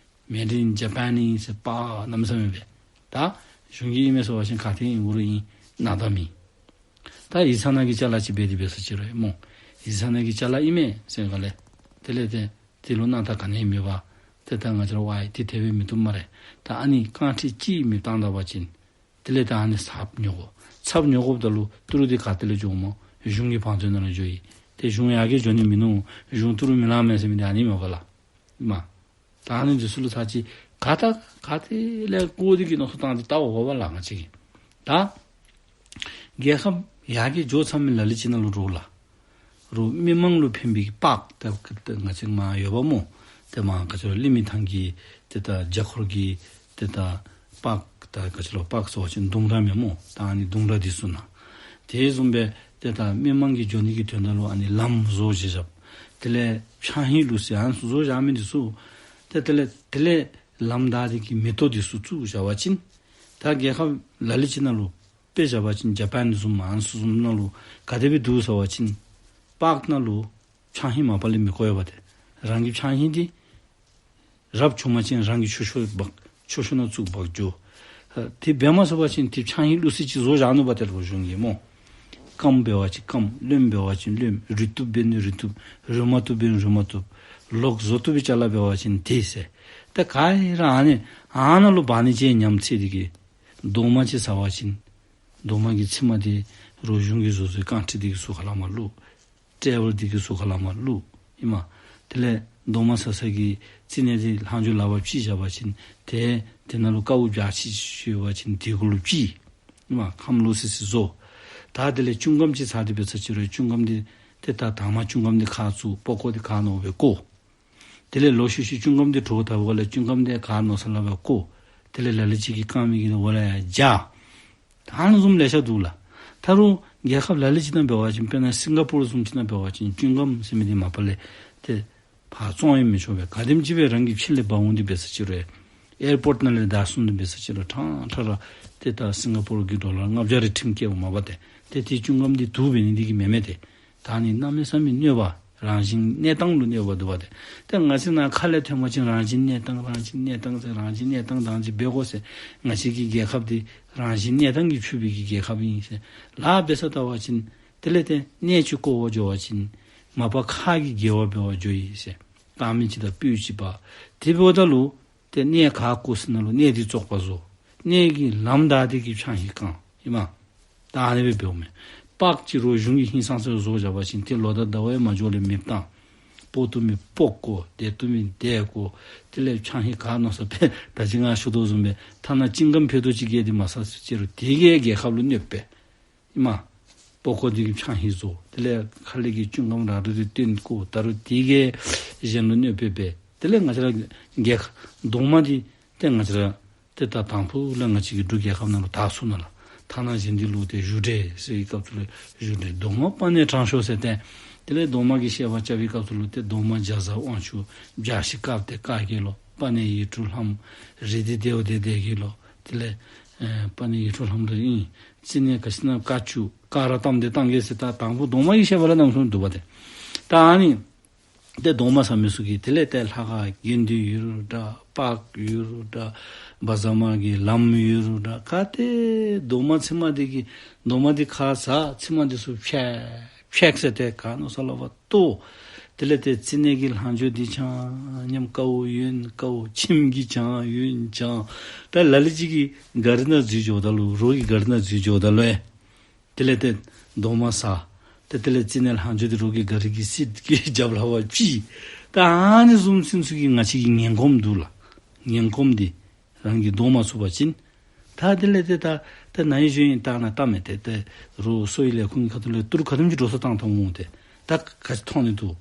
མེཌ་ཨིན་ཇ་པཱན་ཨིན་ཟེར། པ་གནམ་མེད་ས་མེད་འབད། ད་གཞུང་གི་ཨིན་མས་ཟེར་བ་ཅིན་ག་ཏེ་ཨིན་རུང་ཨིན་ན་ད་མེད། ད་ཡིག་ཚང་ནང་གི་ཅ་ལ་ཅིག་འབད་དེ་འབད་ས་ཅིག་རུང་སྨོ། ཡིག་ཚང་ནང་གི་ཅ་ལ་ཨིན་མས་ཟེར་ག་ལས་དེ་ལས་ཏེ་དེ་ལུ་སྣང་དག་ག་ནི་ཡང་མེད་པར་ཏེ་ད་ང་བཅས་ར་ཝའི་དེ་དེ་སྦེ་མི་བཏུབ་སྨ་རེ། ད་ཨ་ནི་རྐང་ཁྲི་གཅིག་མེདཔ་བཏང་ད་པ་ཅིན་དེ་ལས་ད་ཨ་ནི་ཚབ་ཉོ་དགོ། ཚབ་ཉོ་དགོཔ་ད་ལུ་ཏི་རུ་འདི་ག་ཏེ་ལས་འགྱོཝ་སྨོ། གཞུང་གི་བང་མཛོད་ནང་ལས་འགྱོ་ཡི། ཏེ་གཞུང་ཡར་གྱི་འགྱོ་ནི་མིན་ནུག། གཞུང་ཏི་རུ་མི་ལང་མས་ཟེར་མི་འདི་ཨ་ནི་མས་པ་ལགས། མ། ད་ཨ་ནི་འདི་ཚུ་ལུ་ཚར་གཅིག་ག་ད་ག་ཏེ་ལས་བཀོ་སྟེ་གི་མནོ་བསམ་བཏང་སྟེ་བལྟ་དགོ་པས་ལགས་ང་བཅས་ཀྱིས། ད་རྒྱལ་ཁབ་ཡར་གྱི་འགྱོ་ཚར་མི་ལ་ལུ་ཅིག་ནང་ལུ་རོགས་ལགས། རོགས་མི་མང་ལུ་ཕན་པའི་གི་པཱརཀ་ད་ད་ང་བཅས་མར་ཡོད་པ་སྨོ། ཏེ་མར་ག་ཅི་ལོ་གླིང་མི་ཐང་གི་ཏེ་ད་རྒྱ་ཁོར་གྱི་ཏེ་ད་པཱརཀ་ད་ག་ཅི་ལོ་པཱརཀ་ཟེར་བ་ཅིན་ལྡུམ་ར་མས་སྨོ། ད་ཨ་ནི་ལྡུམ་ར་འདི་ཚུ་ནང་དེ་བཟུམ་སྦེ་ཏེ་ད་མི་མང་གི་འགྱོ་ནི་གི་དོན་དག་ལུ་ཨ་ནི་ལམ་བཟོ་བཞག་བཞགཔ། དེ་ལས་ཕྱང་ཧིང་ལུ་ཟེར་ཨ་ནི་ཚུ་བཟོ་བཞག་མི་འདི་ཚུ་ཏེ་དེ་ལས་དེ་ལས་ལམ་བདའ་སྟེ་གི་མེ་ཏོག་འདི་ཚུ་བཙུགས་བཞག་པ་ཅིན་ད་རྒྱལ་ཁབ་ལ་ལུ་ཅིག་ནང་ལུ་དཔེ་བཞག་པ་ཅིན་ཇ་པཱན་བཟུམ་ཨ་ནི་ཚུ་བཟུམ་ནང་ལུ་ག་དེ་སྦེ་འདུག་ཟེར་བ་ཅིན་པཱརཀ་ནང་ལུ་ཕྱང་ཧིང་མ་པ་ལས་མི་བཀོ་བས་པ། ཏེ་རང་གི་ཕྱང་ཧིང་འདི་རབ་བྱུང་པ་ཅིན་རང་གི་མཆོད་བཤམ་འབག་མཆོད་བཤམ་ནང་བཙུགས་འབག་འགྱོ། ཨ་དེ་འབད་མ་ཚུགས་པ་ཅིན་ཏེ་ཕྱང་ཧིང་ལུགས་སྲོལ་ཅིག་བཟོ་བཞག་ནུག་པ་ཏེ་རོགས་གཞུང་གིས་སྨོ། སྐམ་འབད་བ་ཅིན་སྐམ། རློན་འབད་བ་ཅིན་རློན། རུལ་བཏུབ་འབད་ནི་རུལ་བཏུབ། རུལ་མ་བཏུབ་འབད་ནི་རུལ་མ་བཏུབ། ལོག་བཟོ་བཏུབ་པའི་ཅ་ལ་འབད་བ་ཅིན་དེ་ཟེར། ད་ག་ར་ཨ་ནི་ཨ་ནཱ་ལུ་འབག་ནི་ཅིག་ཉམས་ཚད་དེ་གིས་རྡོག་མ་ཅིག་ཟ་བ་ཅིན་རྡོག་མ་གི་ཚིག་མ་དེ་རོགས་གཞུང་གིས་བཟོ་བཟོཝ་རྐང་ཁྲི་དེ་གི་ཟུར་ཁ་ལས་མར་བླུགས། ཊེ་བཱལ་དེ་གི་ཟུར་ཁ་ལས་མར་བླུགས། ཨིན་མས། དེ་ལས་རྡོག་མ་ཟ་ས་གི་ཙི་ནེ་དེ་ལྷག་མཇུག་ལག་པར་བཅིངས་བཞག་པ་ཅིན་དེ་དེ་ནང་ལུ་ཀཝ་རྒྱ་ཆེ་ཅིག་ཡོད་པ་ཅིན་དེ་གུ་ལུ་བཅིངས། ཨིན་མས། ཁམས་ལོག་སི་སི་བཟོ། ད་དེ་ལས་ཅུང་སྒམ་ཅིག་ཚར་ཏེ་འབད་ས་ཅིག་རུང་ཅུང་སྒམ་དེ་ཏེ་ད་དང་མ་ཅུང་སྒམ་དེ་ཁར་བཙུགས། པགས་ཀོ་དེ་ག་ནོར་བས་བཀོ། དེ་ལས་ལོག་ཤུལ་ཤུལ་ཅུང་སྒམ་དེ་དྲོ་ད་བ་ལས་ཅུང་སྒམ་དེ་ག་ནོར་ས་ལ་བས་བཀོ། དེ་ལས་ལ་ལུ་ཅིག་གིས་རྐང་མི་གི་འོག་ལས་ཡར་སྦྱར། ད་ཨ་ནི་བཟུམ་ལེ་ཤ་འདུག་ལགས། ད་རུང་རྒྱལ་ཁབ་ལ་ལུ་ཅིག་ནང་འབད་བ་ཅིན་དཔེར་ན་སིང་ག་པོར་བཟུམ་ཅིག་ནང་འབད་བ་ཅིན་ཅུང་སྒམ་ཟེར་མི་དེ་མ་པ་ལས་ཏེ་ཕར་བཙོང་ཡང་མི་ཆོག་པས། ག་དེམ་ཅིག་སྦེ་རང་གིས་ཕྱི་ལས་འབག་འོང་སྟེ་འབད་ས་ཅིག་རུང་ཨེར་པོརཊ་ནང་ལས་བདའ་སོང་སྟེ་འབད་ས་ཅིག་རུང་ཕྲང་ཕྲང་ར་ཏེ་ད་སིང་ག་པོར་གྱི་ཌོ་ལར་ལྔ་བརྒྱ་རེ་ཁྲིམས་བཀལཝ་མས་པ་ཏེ། ཏེ་དེ་ཅུང་སྒམ་དེ་དུག་འབད་ནི་དེ་གིས་མེན་མས་ཏེ། ད་ནི་གནམ་མེད་ས་མེད་གནོད་པ། རང་བཞིན་གནས་སྟངས་ལུ་གནོད་པ་འདུག་པ་ཏེ། ཏེ་ང་བཅས་ནཱ་ཁ་ལས་ཐོན་པ་ཅིན་རང་བཞིན་གནས་སྟངས་རང་བཞིན་གནས་སྟངས་ཟེར་རང་བཞིན་གནས་སྟངས་དང་ཅིག་འབད་དགོ་ཟེར། ང་བཅས་ཀྱི་རྒྱལ་ཁབ་འདི་རང་བཞིན་གནས་སྟངས་ཀྱིས་ཕྱུག་པའི་གི་རྒྱལ་ཁབ་ཨིན་ཟེར། ལཱ་འབད་ས་བལྟ་བ་ཅིན་ དེ་ལས་ཏེ་གནས་ཅིག་བསྐོར་བར་འགྱོ་བ་ཅིན་མ་པ་ཁ་གི་དགེ་བ་འབད་བར་འགྱོ་ཡི་ཟེར། བཏང་མི་ཅིག་དང་སྤོས་ཅིག་འབག། དེ་འབདཝ་ད་ལུ་ཏེ་གནས་ག་བསྐོར་ཟེར་ན་ལུ་གནས་འདི་བཙོག་པ་བཟོ། གནས་ཀྱི་ལམ་བདའ་སྟེ་གི་ཆང་ཧིང་བཀང་ཡི་མས། ད་ཨ་ནི་སྦེ་འབདཝ་མས། པགས་ཅིག་རོགས་གཞུང་གི་ཧིང་སངས་ས་བཟོ་བཞག་པ་ཅིན་ཏེ་ལོ་དང་ཟླ་བ་ཡང་མ་འགྱོ་ལས་མེདཔ་བཏང་། པོ་བཏུབ་མི་པོ་བཀོ། དེ་བཏུབ་མི་དེ་བཀོ། དེ་ལས་ཆང་ཧིང་ག་མནོ་ས་སྦེ་ད་ཅི་ང་ཞུ་དོ་བཟུམ་སྦེ་ཐ་ན་ཅིང་ཀམ་ཕེ་ཏོ་ཅིག་གིས་འདི་མ་ཟ་ཟེར་རུང་དེ་གིས་རྒྱལ་ཁབ་ལུ་གནོདཔ་སྦེ་ཨིན་མས། པོ་བཀོ་འདི་གིས་ཆང་ཧིང་བཟོ། དེ་ལས་ཁ་ལས་ཀྱི་ཅིང་ཀམ་ར་རུ་འདི་བཏོན་བཀོ། ད་རུང་དེ་གིས་གཞན་ལུ་གནོདཔ་སྦེ། དེ་ལས་ང་བཅས་ར་རྒྱལ་ཁ་གདོང་མ་འདི་ཏེ་ང་བཅས་ར་ཏེ་ད་དང་ཕུ་ལས་ང་བཅས་ཀྱི་འབྲུག་རྒྱལ་ཁབ་ནང་ལུ་དར་སོང་ནུག་ལགས། ཐ་ན་གཞན་འདི་ལུ་ཏེ་བཞུགས་གྲལ་ཟེར་བའི་སྐབས་སུ་ལུ་བཞུགས་གྲལ་གདོང་མ་པ་ཎི་དྲང་ཤོས་ཟེར་ཏེ། དེ་ལས་གདོང་མ་གི་བཤད་པ་རྐྱབ་པའི་སྐབས་སུ་ལུ་ཏེ་གདོང་མ་རྒྱ་བཟའ་དབང་ཕྱུག་བརྒྱ་བཞི་བཀའ་སྡེ་བཀའ་བརྒྱད་ལོ། པ་ཎི་ཡིག་དྲུག་ལྷམ། རིགས་འདི་དེའོ་དེ་དེ་གི་ལོ། དེ་ལས་ཨེ་པ་ཎི་ཡིག་དྲུག་ལྷམ་རེ་ཨིན། ཙི་ནེ་ག་ཤི་ན་བཀའ་བཅུ་བཀའ་ར་གཏམ་དེ་གཏམ་གྱི་ཟེར། ད་དང་ཕུ་གདོང་མ་གི་བཤད་པ་ལས་རྣམ་གསུམ་འདུག་པ་ཏེ། ད་ཨ་ནི་ཏེ་གདོང་མ་ཟ་མི་ཚུ་གིས་དེ་ལས་ཏེ་ལྷ་ཁང་དགེ་འདུན་ཡོད་རུང་འདྲ། པགས་ཡོད་རུང་འདྲ། བཛྲ་མ་གི་ལམ་ཡོད་རུང་འདྲ། ག་ཏེ་གདོང་མ་ཚིག་མ་འདི་གིས་གདོང་མ་འདི་ཁ་ཟ། ཚིག་མ་འདི་ཚུ་ཕྱག་ཕྱག་ཟེར་ཏེ་ག་མནོ་ས་ལུ་བ་ཏོ། དེ་ལས་ཏེ་ཙི་ནེ་གི་ལྷག་འཕྲོ་འདི་ཆང་ཉམས་དཀའཝ་ཡོན་དཀའཝ། ཁྱིམ་གྱི་ཆང་ཡོན་ཆང་། ད་ལ་ལུ་ཅིག་གིས་གཱ་རི་ནང་འཛུལ་འགྱོཝ་ད་ལུ་རོགས་ཀྱི་གཱ་རི་ནང་འཛུལ་འགྱོཝ་ད་ལུ་ཨེ། དེ་ལས་ཏེ་གདོང་མ་ཟ། ཏེ་དེ་ལས་ཙི་ནེ་ལྷག་འཕྲོ་འདི་རོགས་ཀྱི་གཱ་རི་གི་སིཊ་གི་རྒྱབ་ལུ་བ་ཕྱིས། ད་ཨ་ནི་བཟུམ་ཚུ་གི་ང་བཅས་ཀྱི་ངན་གོམས་འདུག་ལགས། ངན་གོམས་འདི་རང་གིས་བཟློག་མ་ཚུགས་པ་ཅིན། ད་དེ་ལས་ཏེ་ད་ཏེ་ན་ཧིང་གཞེས་ཧིང་བཏང་ན་བཏང་མི་ཏེ་ཏེ་རོགས་གསོ་བའི་ལས་ཁུངས་ཀྱི་ཁ་ཐུག་ལས་ཏི་རུ་ག་དེམ་ཅིག་འགྲོ་སོང་བཏང་བཏངམ་འོང་། ཏེ་ད་ག་ཅི་མཐོང་ནི་འདུག།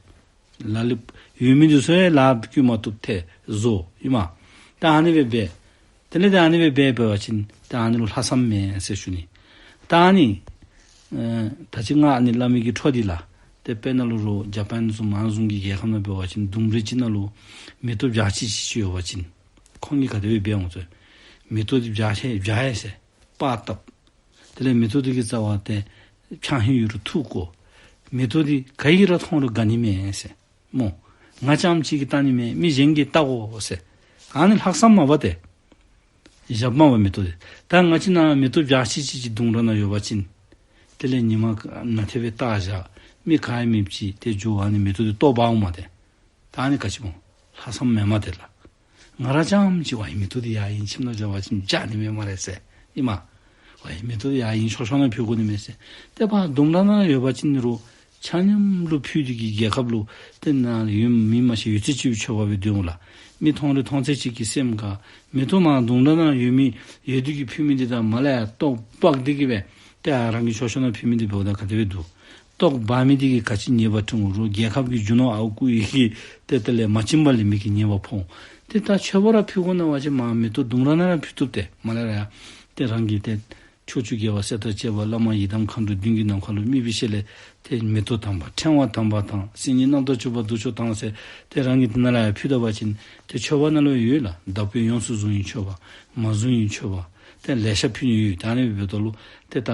ལ་ལུ་ཡོད་མི་འདི་ཚུ་ཡང་ལཱ་བཀོལ་མ་བཏུབ་ཏེ་བཟོ་ཡི་མས། ད་ཨ་ནི་སྦེ་འབད། དེ་ལས་ད་ཨ་ནི་སྦེ་འབད་འབད་བ་ཅིན་ད་ཨ་ནི་ལུ་ལྷག་བསམ་མེད་ཟེར་ཞུ་ནི། ད་ཨ་ནི་ཨེ་ད་ཅི་ང་ཨ་ནི་སླབ་མི་གི་འཕྲོ་འདི་ལགས། ཏེ་དཔེར་ན་ལུ་རོགས་ཇ་པཱན་བཟུམ་ཨ་ནི་བཟུམ་གྱི་རྒྱལ་ཁབ་ནང་འབད་བ་ཅིན་ལྡུམ་རའི་ཅིག་ནང་ལུ་མེ་ཏོག་བྱག་ཆི་ཆི་ཅིག་ཡོད་པ་ཅིན་ཁོང་གིས་ག་དེ་སྦེ་འབད་འོང་ཟེར། མེ་ཏོག་འདི་བྱག་ཆི་བྱག་ཡི་ཟེར། པར་བཏབ། དེ་ལས་མེ་ཏོག་འདི་གི་རྩ་བར་ཏེ་ཆང་ཧིང་ཡོད་རུང་ཐུག་བཀོ། མེ་ཏོག་འདི་ག་གིས་ར་མཐོང་རུང་དགའ་ནི་མས་ཟེར། སྨོ། ང་རྐྱངམ་གཅིག་གིས་བལྟ་ནི་མེན། མི་གཞན་གྱིས་བལྟ་དགོ་ཟེར། ཨ་ནི་ལྷག་བསམ་མ་པ་ཏེ་བཞགཔ་མས་པ་མེ་ཏོག་འདི། ད་ང་བཅས་ནཱ་མེ་ཏོག་བྱག་ཆི་ཆི་ཅིག་ལྡུམ་ར་ནང་ཡོད་པ་ཅིན་དེ་ལས་ཉི་མ་ནང་དེ་སྦེ་བལྟ་བཞག། མི་ག་ཡང་མེདཔ་ཅིག་ཏེ་འགྱོ་ཨ་ནི་མེ་ཏོག་འདི་བཏོག་འབག་འོང་མས་ཏེ། ད་ཨ་ནི་ག་ཅི་སྨོ། ལྷག་བསམ་མེན་མས་ཏེ་ལགས། ང་ར་རྐྱངམ་གཅིག་ཝའི་མེ་ཏོག་འདི་ཡར་ཨིན་ཁྱིམ་ནང་འགྱོ་བ་ཅིན་བྱག་ནི་མས་སྨ་རེ་ཟེར་ཨིན་མས། ཝའི་མེ་ཏོག་འདི་ཡར་ཨིན་ཆོས་ཆོས་ནང་ཕུལ་དགོ་ནི་མས་ཟེར། ཏེ་ཕར་ལྡུམ་ར་ནང་ཡོད་པ་ཅིན་རོགས་ཆ་མཉམ་ལུ་ཕུལ་ཏེ་གི་རྒྱལ་ཁབ་ལུ་ཏེ་ནཱ་ཡོད་མི་མ་ཤེས་ཡོད་ཚད་ཅིག་མཆོད་པ་སྦེ་འདོན་འོང་ལགས། མི་མཐོང་རུང་མཐོང་ཚད་ཅིག་གིས་སེམས་དགའ། མེ་ཏོག་མར་ལྡུམ་ར་ནང་ཡོད་མི་ཡོད་དེ་གི་ཕུལ་མི་འདི་དང་མར་ལས་ཡར་བཏོག་འབག་སྟེ་གི་སྦེ་ཏེ་ཨ་རང་གི་ཆོས་ཆོས་ནང་ཕུལ་མི་འདི་འབདཝ་ད་ག་དེ་སྦེ་འདུག། བཏོག་འབག་མི་འདི་གིས་ག་ཅི་ཉེས་པ་འཁྲི་འོང་། རོགས་རྒྱལ་ཁབ་ཀྱི་རྒྱུ་ནོར་ཨརཝ་རྐུ་ཡི་གི་ཏེ་དེ་ལས་མ་བྱིན་པ་ལེན་མི་གི་ཉེས་པ་ཕོག་འོང་། ཏེ་ད་མཆོད་པ་ར་ཕུལ་དགོ་ན་བ་ཅིན་མར་མེ་ཏོག་ལྡུམ་ར་ནང་ར་ཕུལ་བཏུབ་སྟེ་མར་ལས་ར་ཡར་ཏེ་རང་གི་ཏེ་ཕྱོགས་བཅུའི་རྒྱལ་བ་སྲས་དང་བཅས་པ་བླ་མ་ཡི་དམ་མཁའ་འགྲོ་བདུན་གྱི་ནམ་མཁའ་ལུ་དམིགས་པའི་ཞལ་ལས་ཏེ་མེ་ཏོག་དམ་པ་ཕྲེང་བ་དམ་པ་དང་སིལ་སྙན་རྣམ་དག་བཅུ་པ་བདུག་སྤོས་དང་ཟེར་ཏེ་རང་གིས་དེ་ནང་ལས་ཡར་ཕུལ་ད་བ་ཅིན་ཏེ་མཆོད་པ་ནང་ལུ་ཡོད་ལགས། བདག་པོས་ཡོངས་སུ་བཟུང་བའི་མཆོད་པ། མ་བཟུང་བའི་མཆོད་པ། ཏེ་ལེ་ཤ་ཕུལ་ནི་ཡོད། ད་ཨ་ནི་འབདཝ་ད་ལུ་ཏེ་ད་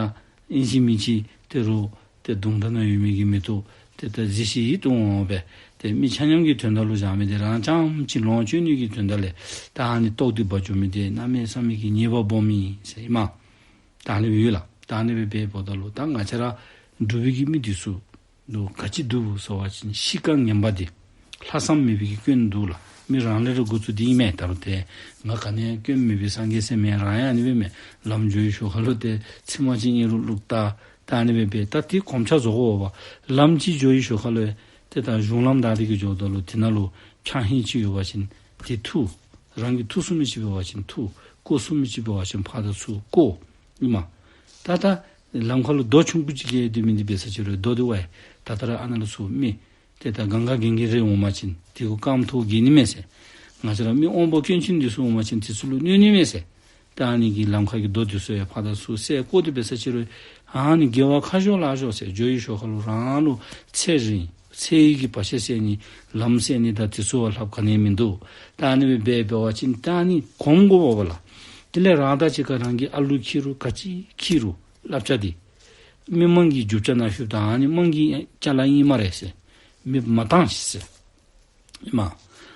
ཨིན་ཅི་མིན་ཅི་ཏེ་རོགས་ཏེ་ལྡུམ་ར་ནང་ཡོད་མི་གི་མེ་ཏོག་ཏེ་ད་གཟི་བརྗིད་ཡིད་དུ་འོང་བ་སྦེ་ཏེ་མི་ཆ་མཉམ་གྱི་དོན་དག་ལུ་བཞག་མི་འདི་རང་རྐྱངམ་གཅིག་ལོངས་སྤྱོད་ནི་གི་དོན་དག་ལས་ད་ཨ་ནི་བཏོག་སྟེ་འབག་འགྱོ་མི་འདི་གནམ་མེད་ས་མེད་ཀྱི་ཉེས་པ་སྦོམ་ཨིན་ཟེར་ཨིན་མས། ད་ཨ་ནི་སྦེ་ཡོད་ལགས། ད་ཨ་ནི་སྦེ་འབདཝ་ད་ལུ་ད་ང་བཅས་ར་འབྲུག་པའི་གི་མི་འདི་ཚུ་ལུ་ག་ཅི་འདུག་ཟེར་བ་ཅིན་གཤིས་ཀ་ངན་པ་འདི་ལྷག་བསམ་མེད་པའི་གི་སྐྱོན་འདུག་ལགས། མི་རང་ལས་ར་འགོ་བཙུགས་ཏེ་ཨིན་མས། ད་རུང་ཏེ་ང་ག་ནི་ཡང་སྐྱོན་མེད་པའི་སངས་རྒྱས་ཟེར་མེན། རང་ཡང་ཨ་ནི་སྦེ་མས། ལམ་འགྱོ་བའི་ཞོར་ཁ་ལུ་ཏེ་ཚིག་མ་ཅིག་ཨིན་རུང་བླུག་ལྟ། ད་ཨ་ནི་སྦེ་འབད། ད་དེ་གོམས་ཆ་བཟོ་དགོ་པ། ལམ་ཅིག་འགྱོ་བའི་ཞོར་ཁ་ལུ་ཏེ་ད་གཞུང་ལམ་བདའ་སྟེ་གི་འགྱོཝ་ད་ལུ་དེ་ནང་ལུ་ཆང་ཧིང་ཅིག་ཡོད་པ་ཅིན་དེ་འཐུ། རང་གིས་འཐུ་ཚུགས་མི་ཅིག་འབད་བ་ཅིན་འཐུ། བཀོ་ཚུགས་མི་ཅིག་འབད་བ་ཅིན་ཕར་དང་ཚུར་བཀོ། ཨིན་མས། ད་ད་ལམ་ཁ་ལུ་རྡོ་ཆུང་ཀུ་ཅིག་གི་སྡོད་མི་འདི་འབད་ས་ཅིག་རུང་རྡོ་འདི་ཝའི་ད་ལྟོ་ར་ཨ་ནཱ་ལུ་ཚུར་མི་ཏེ་ད་གང་ག་གིང་གིང་རེ་འོང་པ་ཅིན་དེ་གུ་རྐངམ་ཐོག་འགྱེལ་ནི་མས་ཟེར། ང་བཅས་ར་མི་དབང་པོ་སྐྱོན་ཅན་འདི་ཚུ་འོང་པ་ཅིན་དེ་ཚུ་ལུ་གནོད་ནི་མས་ཟེར། ད་ཨ་ནི་གི་ལམ་ཁ་གི་རྡོ་འདི་ཚུ་ཡང་ཕར་དང་ཚུར་བསལ་བཀོ་སྟེ་འབད་ས་ཅིག་རུང་ཨ་ནི་དགེ་བ་ཁ་ཤོར་ལག་ཤོར་ཟེར། འགྱོ་བའི་ཞོར་ཁ་ལུ་རང་ལུ་ཚེ་རིང་ཚེ་ཡི་གི་བར་ཆད་སེལ་ནི་ལམ་སེལ་ནི་དང་དེ་ཚུ་བ་ལྷགཔ་ག་ནི་ཡང་མིན་འདུག། ད་ཨ་ནི་སྦེ་འབད་འབད་བ་ཅིན་ད་ཨ་ནི་གོམས་དགོ་པ་ལགས། དེ་ལས་རང་དང་གཅིག་ཁར་རང་གིས་ཨ་ལུ་འཁྱིད་རུང་ག་ཅི་འཁྱིད་རུང་བསླབ་བྱ་འདི་མི་མང་གི་རྒྱུ་ཆ་ནང་ཞུགས་ད་ཨ་ནི་མང་གི་ཅ་ལ་ཨིན་སྨ་རེ་ཟེར། མེདཔ་མ་བཏང་ཤིག་ཟེར། ཨིན་མས།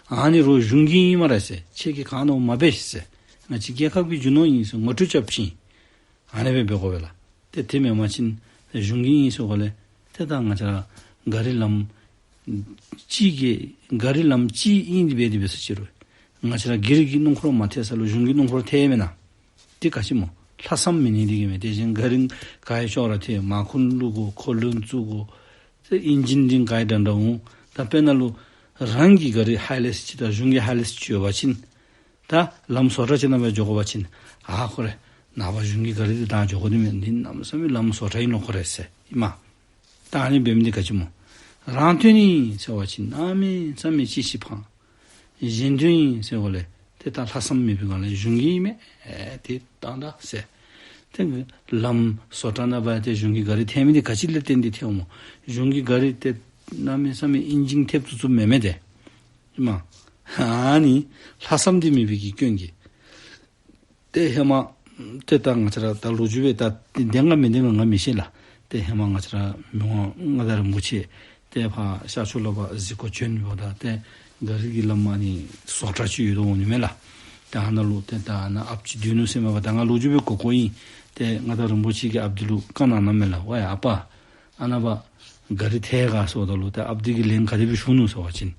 ཨ་ནི་རོགས་གཞུང་གི་ཨིན་སྨ་རེ་ཟེར། ཁྱེད་ཀྱིས་གང་ནོར་མ་འབད་ཤིག་ཟེར། ང་བཅས་རྒྱལ་ཁབ་ཀྱི་རྒྱུ་ནོར་ཨིན་ཟེར་ངོ་སྤྲོད་རྐྱབ་ཅིན་ཨ་ནི་སྦེ་འབད་དགོ་པས་ལགས། ཏེ་དེ་མེན་པ་ཅིན་ གཞུང་གི་ཨིན་ཟེར་གོ་ལས། ཏེ་ད་ང་བཅས་ར་ག་རི་ལམ་ཅིག་གི་ག་རི་ལམ་ཅིག་ཨིན་དེ་སྦེ་དེ་སྦེ་ཟེར་ཅི་རུང་ང་བཅས་ར་སྒེར་གྱི་སྣུམ་འཁོར་མ་ཐལ་ས་ལུ་གཞུང་གི་སྣུམ་འཁོར་ཐལ་མེན་ན། དེ་ག་ཅི་སྨོ། ལྷག་བསམ་མེད་ནི་དེ་གིས་མས། དེ་བཞིན་ག་རི་ག་ཡི་ཤོག་ར་ཐལ་མར་ཁུ་བླུག་དགོ། ཁོ་ལོན་བཙུགས་དགོ། ཏེ་ཨིན་ཇིན་འདི་ག་ཡི་འདྲ་འདྲ་འོང་། ད་དཔེར་ན་ལུ་རང་གི་ག་རི་ཧའི་ལེགས་ཅིག་དང་གཞུང་གི་ཧའི་ལེགས་ཅིག་ཡོད་པ་ཅིན། ད་ལམ་བཟོ་གྲྭ་ཅིག་ནང་སྦེ་འགྱོ་དགོ་པ་ཅིན། ཨ་ཁོ་རེ་ནངས་པ་གཞུང་གི་ག་རི་འདི་བཏང་འགྱོ་དགོ་ནི་མས། འདི་གནམ་མེད་ས་མེད་ལམ་བཟོ་གྲྭ་ཨིན་ལོ་ཁོ་རེ་ཟེར་ཨིན་མས། ད་ཨ་ནི་འབད་མི་འདི་ག་ཅི་སྨོ། རང་དོན་ཨིན་ཟེར་བ་ཅིན་གནམ་མེད་ས་མེད་ཅིག་ཤེས་ཕངས། གཞན་དོན་ཨིན་ཟེར་གོ་ལས། ཏེ་ད་ལྷག་བསམ་མེད་པའི་སྒང་ལས་གཞུང་གི་ཨིན་མས། ཨེ་དེ་བཏང་ད་ཟེར། ཏེ་ལམ་བཟོ་གྲྭ་ནང་འབད་ཏེ་གཞུང་གི་ག་རི་ཐལ་མི་འདི་ག་ཅི་ལས་བརྟེན་ཏེ་ཐལཝ་སྨོ། གཞུང་གི་ག་རི་ཏེ་གནམ་མེད་ས་མེད་ཨིན་ཇིན་ཐེབས་ཚུགས་ཚུགསཔ་མེན་མས་ཏེ། ཨིན་མས། ཨ་ནི་ལྷག་བསམ་འདི་མེད་པའི་གི་སྐྱོན་གྱིས། ཏེ་ཧེ་མ་ཏེ་ད་ང་བཅས་ར་ད་ལོ་རྒྱུས་སྦེ་ད་བདེན་ག་མི་བདེན་ག་ང་མི་ཤེས་ལགས། ཏེ་ཧེ་མ་ང་བཅས་ར་མི་དབང་མངའ་བདག་རིན་པོ་ཆེ་ཏེ་ཕར་ཤར་ཕྱོགས་ལུ་ཕར་གཟིགས་སྐོར་བྱོན་འབདཝ་ད་ཏེ་ག་རི་གི་ལམ་ཨ་ནི་བཟོ་གྲྭ་ཅིག་ཡོད་དོ་འོང་ནི་མས་ལགས། ཏེ་ཨ་ནཱ་ལུ་ཏེ་ད་ཨ་ནཱ་ཨཔ་ཅིག་སྡོད་ནུག་ཟེར་མས་པ། ད་ང་ལོ་རྒྱུས་སྦེ་གོ་གོཝ་ཨིན། ཏེ་མངའ་བདག་རིན་པོ་ཆེ་གིས་ཨཔ་འདི་ལུ་བཀའ་གནང་གནངམ་མས་ལགས། ཝའི་ཨ་པ་ཨ་ནཱ་པ་ག་རི་ཐལ་ག་ཟེརཝ་ད་ལུ་ཏེ་ཨཔ་འདི་གིས་ལན་ག་དེ་སྦེ་ཞུ་ནུག་ཟེར་བ་ཅིན།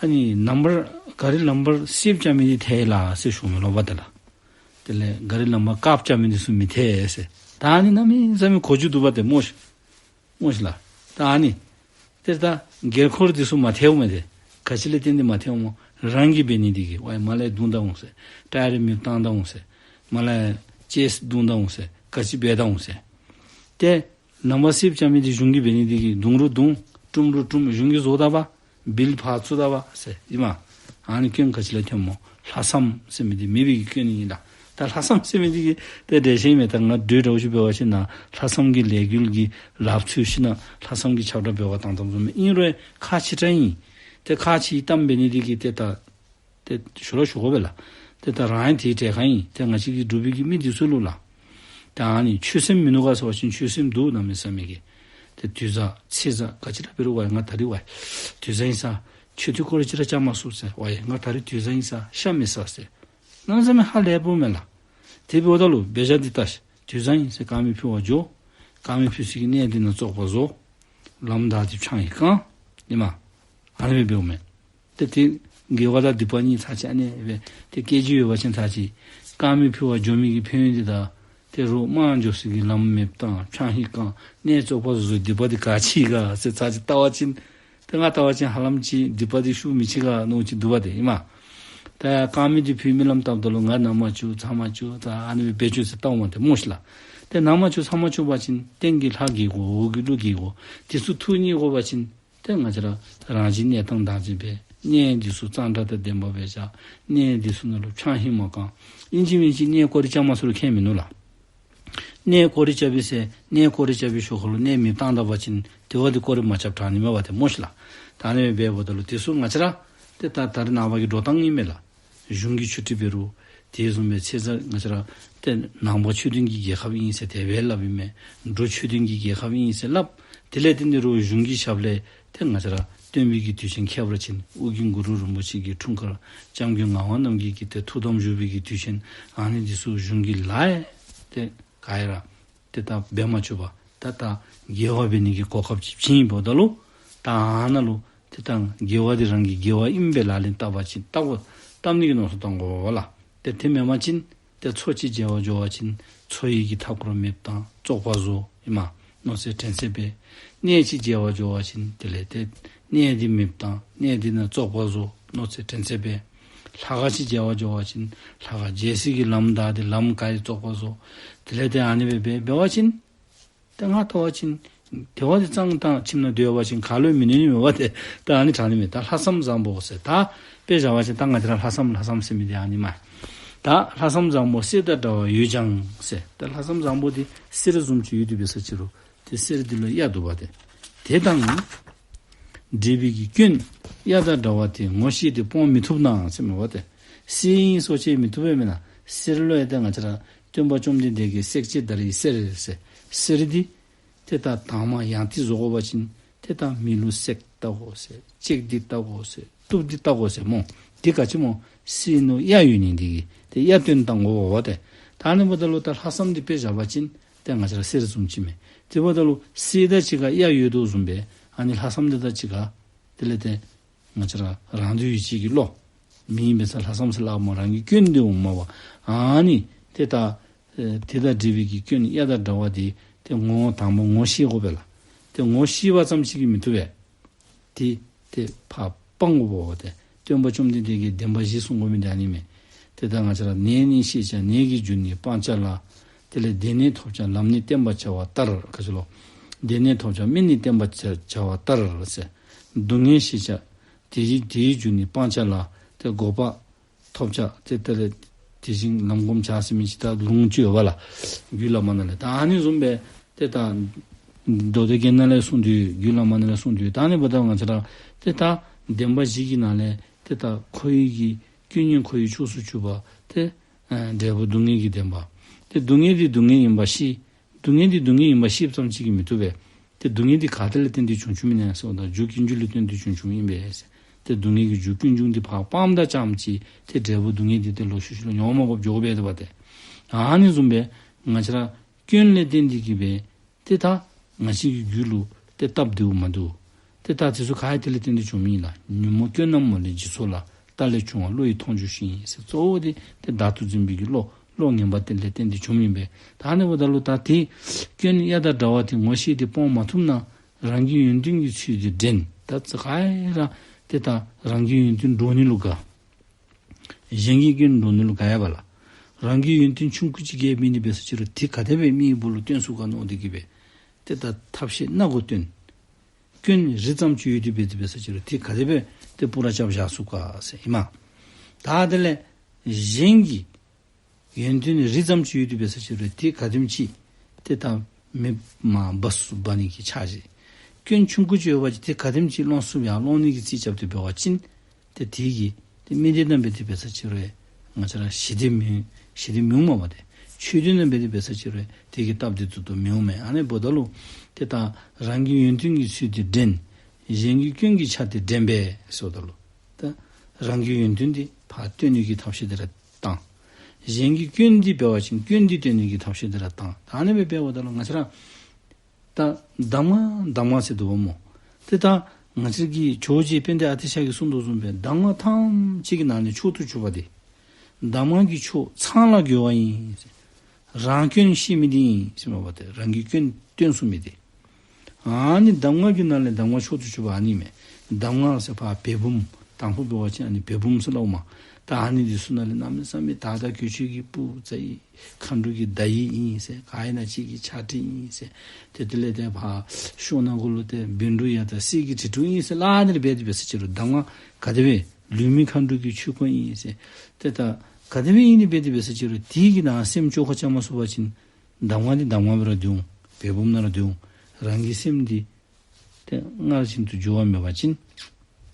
ཨ་ནི་ནམ་བར་ག་རི་ལམ་བར་སེརཔོ་རྐྱབ་མི་འདི་ཐལ་ལགས་ཟེར་ཞུཝ་མས་ལོ་པ་ཏེ་ལགས། དེ་ལས་ག་རི་ལམ་བར་དཀརཔོ་རྐྱབ་མི་འདི་ཚུ་མི་ཐལ་ཟེར། ད་ཨ་ནི་གནམ་མེད་ས་མེད་གོ་རྒྱུ་འདུག་པ་ཏེ་སྨོ་ཤ། སྨོ་ཤ་ལགས། ད་ཨ་ནི་ཏེ་ད་སྒེར་འཁོར་འདི་ཚུ་མ་ཐལཝ་མས་ཏེ། ག་ཅི་ལས་བརྟེན་ཏེ་མ་ཐལཝ་སྨོ། རང་གིས་འབད་ནི་འདི་གིས། ཝའི་མར་ལས་བརྡུང་ད་འོང་ཟེར། ཊ་ཡར་རེ་མེདཔ་བཏང་ད་འོང་ཟེར། མར་ལས་ཅེསི་བརྡུང་ད་འོང་ཟེར། ག་ཅི་འབད་ད་འོང་ཟེར། ཏེ་ནམ་བར་སེརཔོ་རྐྱབ་མི་འདི་གཞུང་གིས་འབད་ནི་འདི་གིས། བརྡུང་རུང་བརྡུང་། དཀྲུམ་རུང་དཀྲུམ། གཞུང་གིས་བཟོ་ད་པ། བིལ་ཕར་བཙུགས་ད་པ་ཟེར་ཨིན་མས། ཨ་ནི་སྐྱོན་ག་ཅི་ལས་ཐོནམ་སྨོ། ལྷག་བསམ་ཟེར་མི་འདི་མེད་པའི་གི་སྐྱོན་ཨིན་ལགས། ད་ལྷག་བསམ་ཟེར་མི་འདི་གིས་ཏེ་འགྲེལ་བཤད་མེད། ད་ང་འདྲི་འདྲཝ་ཅིག་འབད་བ་ཅིན་ན་ལྷག་བསམ་གྱི་ལས་འགུལ་གྱི་ལགཔ་འཚོལ་ཞིནམ་ལྷག་བསམ་གྱི་ཁྱབ་བསྒྲགས་འབད་བར་བཏང་བཏངམ་བཟུམ་ཨིན་རུང་ཁག་ཆེ་དྲགས་ཨིན། ཏེ་ཁག་ཆེ་བཏངམ་འབད་ནི་འདི་གིས་ཏེ་ད་ཏེ་ཞུ་ར་ཞུ་དགོ་པས་ལགས། ཏེ་ད་རང་ཡང་དེའི་གྲས་ཁར་ཨིན། ཏེ་ང་བཅས་ཀྱི་འབྲུག་པའི་གི་མི་འདི་ཚུ་ལུ་ལགས། ད་ཨ་ནི་ཆོད་སེམས་མིན་ནུག་ག་ཟེར་བ་ཅིན་ཆོད་སེམས་འདུག། གནམ་མེད་ས་མེད་ཀྱི། ཏེ་དུས་བཟང་ཚེས་བཟང་ག་ཅི་ར་འབད་རུང་ཝའི་ང་ད་རིས་ཝའི་དུས་བཟང་ཨིན་ས། མཆོད་རྟེན་སྐོར་ར་ཅིག་ར་རྐྱབ་མ་ཚུགས་ཟེར། ཝའི་ང་ད་རིས་དུས་བཟང་ཨིན་ས་ཤ་མི་ཟ་ཟེར། གནམ་མེད་ས་མེད་ཧ་ལས་པོ་མས་ལགས། དེ་འབདཝ་ད་ལུ་འབད་བཞག་འདི་ལྟ་ཤིག། དུས་བཟང་ཨིན་ཟེར་དཀར་མེ་ཕུལ་བར་འགྱོ། དཀར་མེ་ཕུལ་ས་གི་གནས་འདི་ནང་བཙོག་པ་བཟོ། ལམ་བདའ་སྟེ་ཆང་ཡང་བཀང་། ཨིན་མས། ཨ་ནི་སྦེ་འབདཝ་མས། ཏེ་དེ་དགེ་བ་དང་སྡིག་པ་གཉིས་ཚར་གཅིག་ཨ་ནི་སྦེ་ཏེ་སྐད་ཅིག་ཡོད་པ་ཅིན་ཚར་གཅིག་དཀར་མེ་ཕུལ་བར་འགྱོ་མི་གི་ཕན་ཡོན་འདི་དང་ཏེ་རོགས་དམག་འགྱོ་ས་གི་ལམ་མེདཔ་བཏང་ཆང་ཧིང་བཀང་གནས་བཙོག་པ་བཟོ་སྡིག་པ་འདི་ག་ཅི་ག་ཟེར་ཚར་གཅིག་བལྟ་བ་ཅིན་ཏེ་ང་བལྟ་བ་ཅིན་ཧ་ལམ་ཅིག་སྡིག་པ་འདི་ཤུགས་མི་ཆེ་ག་མནོཝ་ཅིག་འདུག་པ་ཏེ་ཨིན་མས། ད་དཀར་མེ་འདི་ཕུལ་མི་ལམ་བལྟཝ་ད་ལུ་ང་ནང་མ་བཅུག་ཚང་མ་བཅུག་ད་ཨ་ནི་སྦེ་འབད་བཅུག་ཟེར་བལྟཝ་མས་ཏེ་སྨོ་ཤ་ལགས། ཏེ་ནང་མ་བཅུག་ཚང་མ་བཅུག་པ་ཅིན་སྟེང་གི་ལྷ་དགྱེས་དགོ། འོག་གི་ཀླུ་དགྱེས་དགོ། དེ་ཚུ་ཐུགས་མཉེས་དགོ་པ་ཅིན་ཏེ་ང་བཅས་ར་རང་བཞིན་གནས་སྟངས་བདག་འཛིན་འབད། གནས་འདི་ཚུ་གཙང་སྦྲ་དང་ལྡནམ་སྦེ་བཞག། གནས་འདི་ཚུ་ནང་ལུ་ཆང་ཧིང་མ་བཀང་། ཨིན་ཅི་མིན་ཅི་གནས་སྐོར་ར་རྐྱབ་མ་ཚུགས་རུང་ཁྱད་མིན་ནུག་ལགས། གནས་སྐོར་ར་རྐྱབ་པས་ཟེར་གནས་སྐོར་ར་རྐྱབ་པའི་ཞོར་ཁ་ལུ་གནས་མེདཔ་བཏང་ད་པ་ཅིན་དེ་བ་འདི་སྐོར་ར་མ་རྐྱབ་དྲག་ནི་མས་པ་ཏེ་སྨོ་ཤ་ལགས། ད་ཨ་ནི་སྦེ་འབདཝ་ད་ལུ་དེ་ཚུ་ང་བཅས་ར་ཏེ་ད་ད་རེས་ནངས་པ་གི་འགྲོ་སྟངས་ཨིན་མས་ལགས། གཞུང་གི་ཆོས་ཁྲིད་འབད་རུང་དེ་བཟུམ་སྦེ་ཚེས་བཟང་ང་བཅས་ར་ཏེ་ནང་པ་ཆོས་ལྡན་གྱི་རྒྱལ་ཁབ་ཨིན་ཟེར་དེ་སྦེ་སླབ་ཨིན་མས། འབྲུག་ཆོས་ལྡན་གྱི་རྒྱལ་ཁབ་ཨིན་ཟེར་སླབ། དེ་ལས་ཏེ་འདི་རུ་གཞུང་གི་ཞབས་ལས་ཏེ་ང་བཅས་ར་སྟོན་པའི་གི་དུས་ཆེན་ཁྱད་པར་ཅན་ཨོ་རྒྱན་གུ་རུ་རིན་པོ་ཆེ་གི་འཁྲུངས་སྐར་སྐྱབས་མགོན་ངག་དབང་རྣམ་རྒྱལ་གྱི་ཏེ་ཐུགས་དམ་བཞུགས་པའི་གི་དུས་ཆེན་ཨ་ནི་འདི་ཚུ་གཞུང་གིས་ལཱ་ཡང་ཏེ་ག་ཡང་ར་ཏེ་ད་འབད་མ་བཅུག་པར་ད་ད་དགེ་བ་འབད་ནི་གི་གོ་སྐབས་ཅིག་བྱིན་ཡི་འབདཝ་ད་ལུ་ད་ཨ་ནཱ་ལུ་ཏེ་ད་དགེ་བ་འདི་རང་གི་དགེ་བ་ཨིནམ་སྦེ་ལག་ལེན་བསྟར་བ་ཅིན་བསྟར་དགོ་བསྟར་ནི་གི་མནོ་བསམ་བཏང་དགོ་པས་ལགས། ཏེ་དེ་མེན་པ་ཅིན་ཏེ་མཚོ་ཅིག་མཇལ་བར་འགྱོ་བ་ཅིན་མཚོ་ཡི་གི་མཐའ་འཁོར་མེདཔ་བཏང་བཙོག་པ་བཟོ་ཨིན་མས། མནོ་ཚད་དྲན་ཚད་འབད། གནས་ཅིག་མཇལ་བར་འགྱོ་བ་ཅིན་དེ་ལས་ཏེ་གནས་འདི་མེདཔ་བཏང་གནས་འདི་ནང་བཙོག་པ་བཟོ་མནོ་ཚད་དྲན་ཚད་འབད། ལྷ་ཁང་ཅིག་མཇལ་བར་འགྱོ་བ་ཅིན་ལྷ་ཁང་མཇལ་ས་གི་ལམ་བདའ་སྟེ་ལམ་ག་ཡི་བཙོག་པ་བཟོ། དེ་ལས་ཏེ་ཨ་ནི་སྦེ་འབད་འབད་བ་ཅིན་ཏེ་ང་བལྟ་བ་ཅིན་དེ་བ་འདི་གཙང་བཏང་ཁྱིམ་ནང་སྡོད་པ་ཅིན་ག་ལུ་ཡང་མི་གནོད་ནི་མས་པ་ཏེ། ད་ཨ་ནི་དྲག་ནི་མས། ད་ལྷག་བསམ་བཟང་པོ་ཟེར་ད་དཔེ་བཞག་པ་ཅིན་ད་ང་བཅས་ར་ལྷག་བསམ་ལྷག་བསམ་ཟེར་མི་འདི་ཨ་ནི་མས། ད་ལྷག་བསམ་བཟང་པོ་གསེར་དང་འདྲ་བ་ཡོད་ཀྱང་ཟེར། ད་ལྷག་བསམ་བཟང་པོ་འདི་གསེར་བཟུམ་ཅིག་ཡོད་དེ་འབད་ས་ཅི་རུང་ཏེ་གསེར་འདི་ལུ་གཡའ་འདུག་པ་ཏེ། དེ་དང་འབྲེལ་བའི་གི་སྐྱོན་གཡའ་དང་འདྲ་བ་དེ་ངོ་ཤེས་ཏེ་སྤོང་མི་ཐུབ་ན་ཟེར་མས་པ་ཏེ། གསེར་ཨིན་ཟེར་བཅད་མི་ཐུབ་པས་མེན་ན། གསེར་ལུ་ཡང་ཏེ་ང་བཅས་ར་སྟོན་པ་བཅོམ་ལྡན་འདས་ཀྱིས་བསྲེགས་བཅད་བརྡར་བའི་གསེར་ཟེར། གསེར་འདི་ཏེ་ད་དྭངས་མ་ཡང་ཏིག་བཟོ་དགོ་པ་ཅིན་ཏེ་ད་མེ་ལུ་བསྲེག་བལྟ་དགོ་ཟེར། བཅད་དེ་བལྟ་དགོ་ཟེར། གཏུབ་སྟེ་བལྟ་དགོ་ཟེར་སྨོ། དེ་ག་ཅི་སྨོ། གསེར་ནང་གཡའ་ཡོད་ནི་འདི་གིས་ཏེ་གཡའ་བཏོན་བཏང་དགོ་པ་ཏེ། ད་ཨ་ནི་འབདཝ་ད་ལུ་ད་ལྷག་བསམ་འདི་དཔེ་བཞག་པ་ཅིན་ ཏེ་ང་བཅས་ར་གསེར་བཟུམ་ཅིག་མས། དེ་འབདཝ་ད་ལུ་གསེར་དང་གཅིག་ཁར་གཡའ་ཡོད་དོ་བཟུམ་སྦེ་ཨ་ནི་ལྷག་བསམ་འདི་དང་གཅིག་ཁར་དེ་ལས་ཏེ་ང་བཅས་ར་རང་དོན་ཡིད་བྱེད་ཀྱི་བློ། མི་ཨིན་པས་ས་ལྷག་བསམ་ཟེར་སླབ་སྨོ། རང་གི་སྐྱོན་འདི་འོངམ་མས་པ། ཨ་ནི་ཏེ་ད་ཨེ་དེ་དང་འབྲེལ་བའི་གི་སྐྱོན་གཡའ་དང་འདྲ་བ་འདི་ཏེ་ངོ་དང་པ་ངོ་ཤེས་དགོ་པས་ལགས། ཏེ་ངོ་ཤེས་པ་ཙམ་ཅིག་གིས་མི་བཏུབ་པས། ཏེ་ཏེ་ཕར་སྤང་དགོ་པས་ཏེ། སྟོན་པ་བཅོམ་ལྡན་འདས་ཀྱིས་བདེན་པ་བཞི་གསུང་དགོ་མི་འདི་ཨ་ནི་མས། ཏེ་ད་ང་བཅས་ར་ནད་ནི་ཤེས་བྱ་ནད་ཀྱི་རྒྱུ་ནི་སྤང་བྱ་ལ། དེ་ལས་བདེ་གནས་ཐོབ་བྱ་ལམ་ནི་བསྟེན་པར་བྱ་བ་ལྟར། ག་ཅི་ལོ། བདེ་གནས་ཐོབ་བྱ་སྨན་ནི་བསྟེན་པར་བྱ་བྱ་བ་ལྟར་ཟེར། སྡུག་བསྔལ་ཤེས་བྱ་དེ་ཡི་དེ་ཡི་རྒྱུ་ནི་སྤང་བྱ་ལ། ཏེ་འགོག་པ་ཐོབ་བྱ་ཏེ་དེ་ལས་དེ་བཞིན་ལམ་སྒོམ་བྱ་ཟེར་མི་ཅིག་ད་ལུང་ཅིག་ཡོད་པ་ལགས། རྒྱུད་བླ་མ་ནང་ལས་ད་ཨ་ནི་བཟུམ་སྦེ་ཏེ་ད་མདོ་སྡེ་རྒྱན་ནང་ལས་གསུངས་ཏེ་ཡོད། རྒྱུད་བླ་མ་ནང་ལས་གསུངས་ཏེ་ཡོད། ད་ཨ་ནི་འབདཝ་ད་ང་བཅས་ར་ཏེ་ད་བདེན་པ་བཞི་གི་ནང་ལས་ཏེ་ད་འཁོར་བའི་གི་ཀུན་ཉོན་འཁོར་བའི་ཕྱོགས་སུ་གྱུར་པ་ཏེ་ཨ་འབྲས་བུ་སྡུག་བསྔལ་གྱི་བདེན་པ། ཏེ་སྡུག་བསྔལ་འདི་སྡུག་བསྔལ་ཡིན་པ་ཤེས། སྡུག་བསྔལ་འདི་སྡུག་བསྔལ་ཡིན་པ་ཤེསཔ་ཙམ་ཅིག་གིས་མི་བཏུབ་པས། ཏེ་སྡུག་བསྔལ་འདི་ག་ཏེ་ལས་བརྟེན་ཏེ་བྱུང་བྱུངམ་ཨིན་ན་ཟེརཝ་ད་རྒྱུ་ཀུན་འབྱུང་ལས་བརྟེན་ཏེ་བྱུང་བྱུངམ་ཨིན་པས་ཟེར། ཏེ་སྡུག་བསྔལ་གྱི་རྒྱུ་ཀུན་འབྱུང་འདི་ཕར་སྤངམ་ད་ཙམ་ཅིག་ཏེ་འབྲས་བུ་སྡུག་བསྔལ་འདི་ཏེ་ལོག་ཤུལ་ཤུལ་ལུ་མྱོང་མ་དགོཔ་འགྱོ་དགོ་པས་ཏེ་པ་ཏེ། ཨ་ནི་བཟུམ་སྦེ་ང་བཅས་ར་སྐྱོན་ལས་བརྟེན་ཏེ་གིས་སྦེ་ཏེ་ད་ང་བཅས་ཀྱི་རྒྱུད་ལུ་ཏེ་སྟབས་བདེཝ་མ་འདུག། ཏེ་ད་དེ་ཚུ་ག་ཡང་དེ་ལས་བརྟེན་ཏེ་བྱུངམ་ཨིན་ལགས། ཉོན་མོངས་སྐྱོན་རྣམས་མ་ལུས་འཇིག་ཚོགས་ལ། རྟ་ལས་བྱུང་བ་བློ་ཡིས་མཐོང་འགྱུར་ཞིང་ཟེར། གཙོ་བོ་འདི་ཏེ་བདག་ཏུ་འཛིན་པའི་གི་བློ་བློ་ངན་པ་དེ་ལས་བརྟེན་ཏེ་བྱུངམ་ཨིན་པས། ད་ཨ་ནི་འབདཝ་ད་ལུ་ད་ཏེ་སྐྱོན་གཡའ་དང་འདྲ་བ་དེ་ངོ་ཤེས་ཏེ་སྤང་མ་ཐུབ་ན་རང་གི་ཡོན་ཏན་གྱི་ཚུལ་དེ་འདྲེན། ད་ཅི་ག་ར་ཏེ་ད་རང་གི་ཡོན་ཏན་འདྲོག་ནི་ལུ་དགའ། གཞན་གྱི་སྐྱོན་འདྲོག་ནི་ལུ་དགའ་ཡ་པ་ལགས། རང་གི་ཡོན་ཏན་ཆུང་ཀུ་ཅིག་གིས་མི་ནི་འབད་ས་ཅི་རུང་དེ་ག་དེ་སྦེ་མི་གི་སྦུག་ལུ་སྟོན་ཚུགས་ག་མནོ་སྟེ་གིས་སྦེ་ཏེ་ད་ཐབས་ཤེས་སྣ་དགུ་སྟོན། སྐྱོན་རི་ཙམ་ཅིག་ཡོད་དེ་འབད་དེ་འབད་ས་ཅི་རུང་དེ་ག་དེ་སྦེ་ཏེ་སྤུ་ར་རྐྱབ་བཞག་ཚུགས་ག་ཟེར་ཨིན་མས། ད་དེ་ལས་གཞན་གྱི་ཡོན་ཏན་རི་ཙམ་ཅིག་ཡོད་དེ་འབད་ས་ཅི་རུང་དེ་ག་དེམ་ཅིག་ཏེ་ད་མེདཔ་མ་འབག་ཚུགས་འབག་ནི་གི་འཆར་གཞི། སྐྱོན་ཆུང་ཀུ་ཅིག་ཡོད་པ་ཅིན་དེ་ག་དེམ་ཅིག་སློང་ཚུགས་ཡང་སློང་ནི་གི་རྩིས་རྐྱབ་སྟེ་འབད་བ་ཅིན་ཏེ་དེ་གིས་ཏེ་མི་དེ་དང་འབད་དེ་འབད་ས་ཅི་རུང་ང་བཅས་ར་ཞི་བདེ་མི་ཞི་བདེ་མི་འོང་མས་པ་ཏེ། ཆོས་དེ་དང་འབད་དེ་འབད་ས་ཅི་རུང་དེ་གིས་སྟབས་བདེ་ཏོག་ཏོ་མི་འོང་མས། ཨ་ནི་འབདཝ་ད་ལུ་ཏེ་ད་རང་གི་ཡོན་ཏན་གྱི་ཚུལ་དེ་འདྲེན། གཞན་གྱི་སྐྱོན་གྱི་ཆ་དེ་འདྲེན་པས་ཟེརཝ་ད་ལུ་ད་རང་གི་ཡོན་ཏན་དེ་ཕར་སྟོན་ནི་གི་ཐབས་ཤེས་དེ་ར་བཏང་། གཞན་གྱི་སྐྱོན་འདི་འབད་བ་ཅིན་སྐྱོན་འདི་སྟོན་ནི་གི་ཐབས་ཤེས་དེ་ར་བཏང་། ད་ཨ་ནི་སྦེ་འབདཝ་ད་ལུ་ང་བཅས་ར་ད་གདམས་ངག་གདམས་ངག་ཟེར་འདུག་པ་སྨོ། ཏེ་ད་ང་བཅས་ཀྱི་ཇོ་བོ་རྗེ་དཔལ་ལྡན་ཨ་ཏི་ཤ་གིས་གསུངས་དོ་བཟུམ་སྦེ་གདམས་ངག་ཐམས་ཅད་ཀྱི་ནང་ནས་མཆོག་ཏུ་གྱུར་པ་དེ། གདམས་ངག་གི་མཆོག་ཚངས་ལ་དགོད་པ་ཡིན། རང་སྐྱོན་ཤེས་མི་དེ་ཨིན་ཟེར་མས་པ་ཏེ། རང་གི་སྐྱོན་སྟོན་ཚུགས་མི་དེ། ཨ་ནི་གདམས་ངག་གི་ནང་ལས་གདམས་ངག་མཆོག་ཏུ་གྱུར་པ་ཨ་ནི་མས། གདམས་ངག་ཟེར་ཕར་བེ་བུམ། དང་ཕུ་འབད་བ་ཅིན་ཨ་ནི་བེ་བུམ་ཟེར་སླབ་མས། ད་ཨ་ནི་འདི་ཚུ་ནང་ལས་གནམ་མེད་ས་མེད་དག་དག་གོས་ཆེན་གྱི་སྤུ་རྩ་ཡི་མཁའ་འགྲོ་གི་བརྡ་ཡིག་ཨིན་ཟེར། ག་ཨིན་ན་ཅིག་གི་ཕྱག་བྲིས་ཨིན་ཟེར། ཏེ་དེ་ལས་ཏེ་ཕར་ཤོག་ནང་གུ་ལུ་ཏེ་བཻ་ཌཱུརྱ་དང་གསེར་གྱི་བྲིས་དྲུག་ཨིན་ཟེར་སླབ་ནི་ར་འབད་དེ་འབད་ས་ཅི་རུང་གདམས་ངག་ག་དེ་སྦེ་ལུས་མེད་མཁའ་འགྲོ་གི་ཆོས་སྐུ་ཨིན་ཟེར། ཏེ་ད་ག་དེ་སྦེ་ཨིན་ནི་འབད་དེ་འབད་ས་ཅི་རུང་དེ་གི་ནང་སེམས་བཅོས་ཁ་རྐྱབ་མ་ཚུགས་པ་ཅིན་གདམས་ངག་འདི་གདམས་ངག་སྦེ་ར་སྡོད་འོང་། བེ་བུམ་ནང་ར་སྡོད་འོང་། རང་གི་སེམས་འདི་ཏེ་སྔར་བཞིན་དུ་འགྱུར་བ་མེད་པ་ཅིན་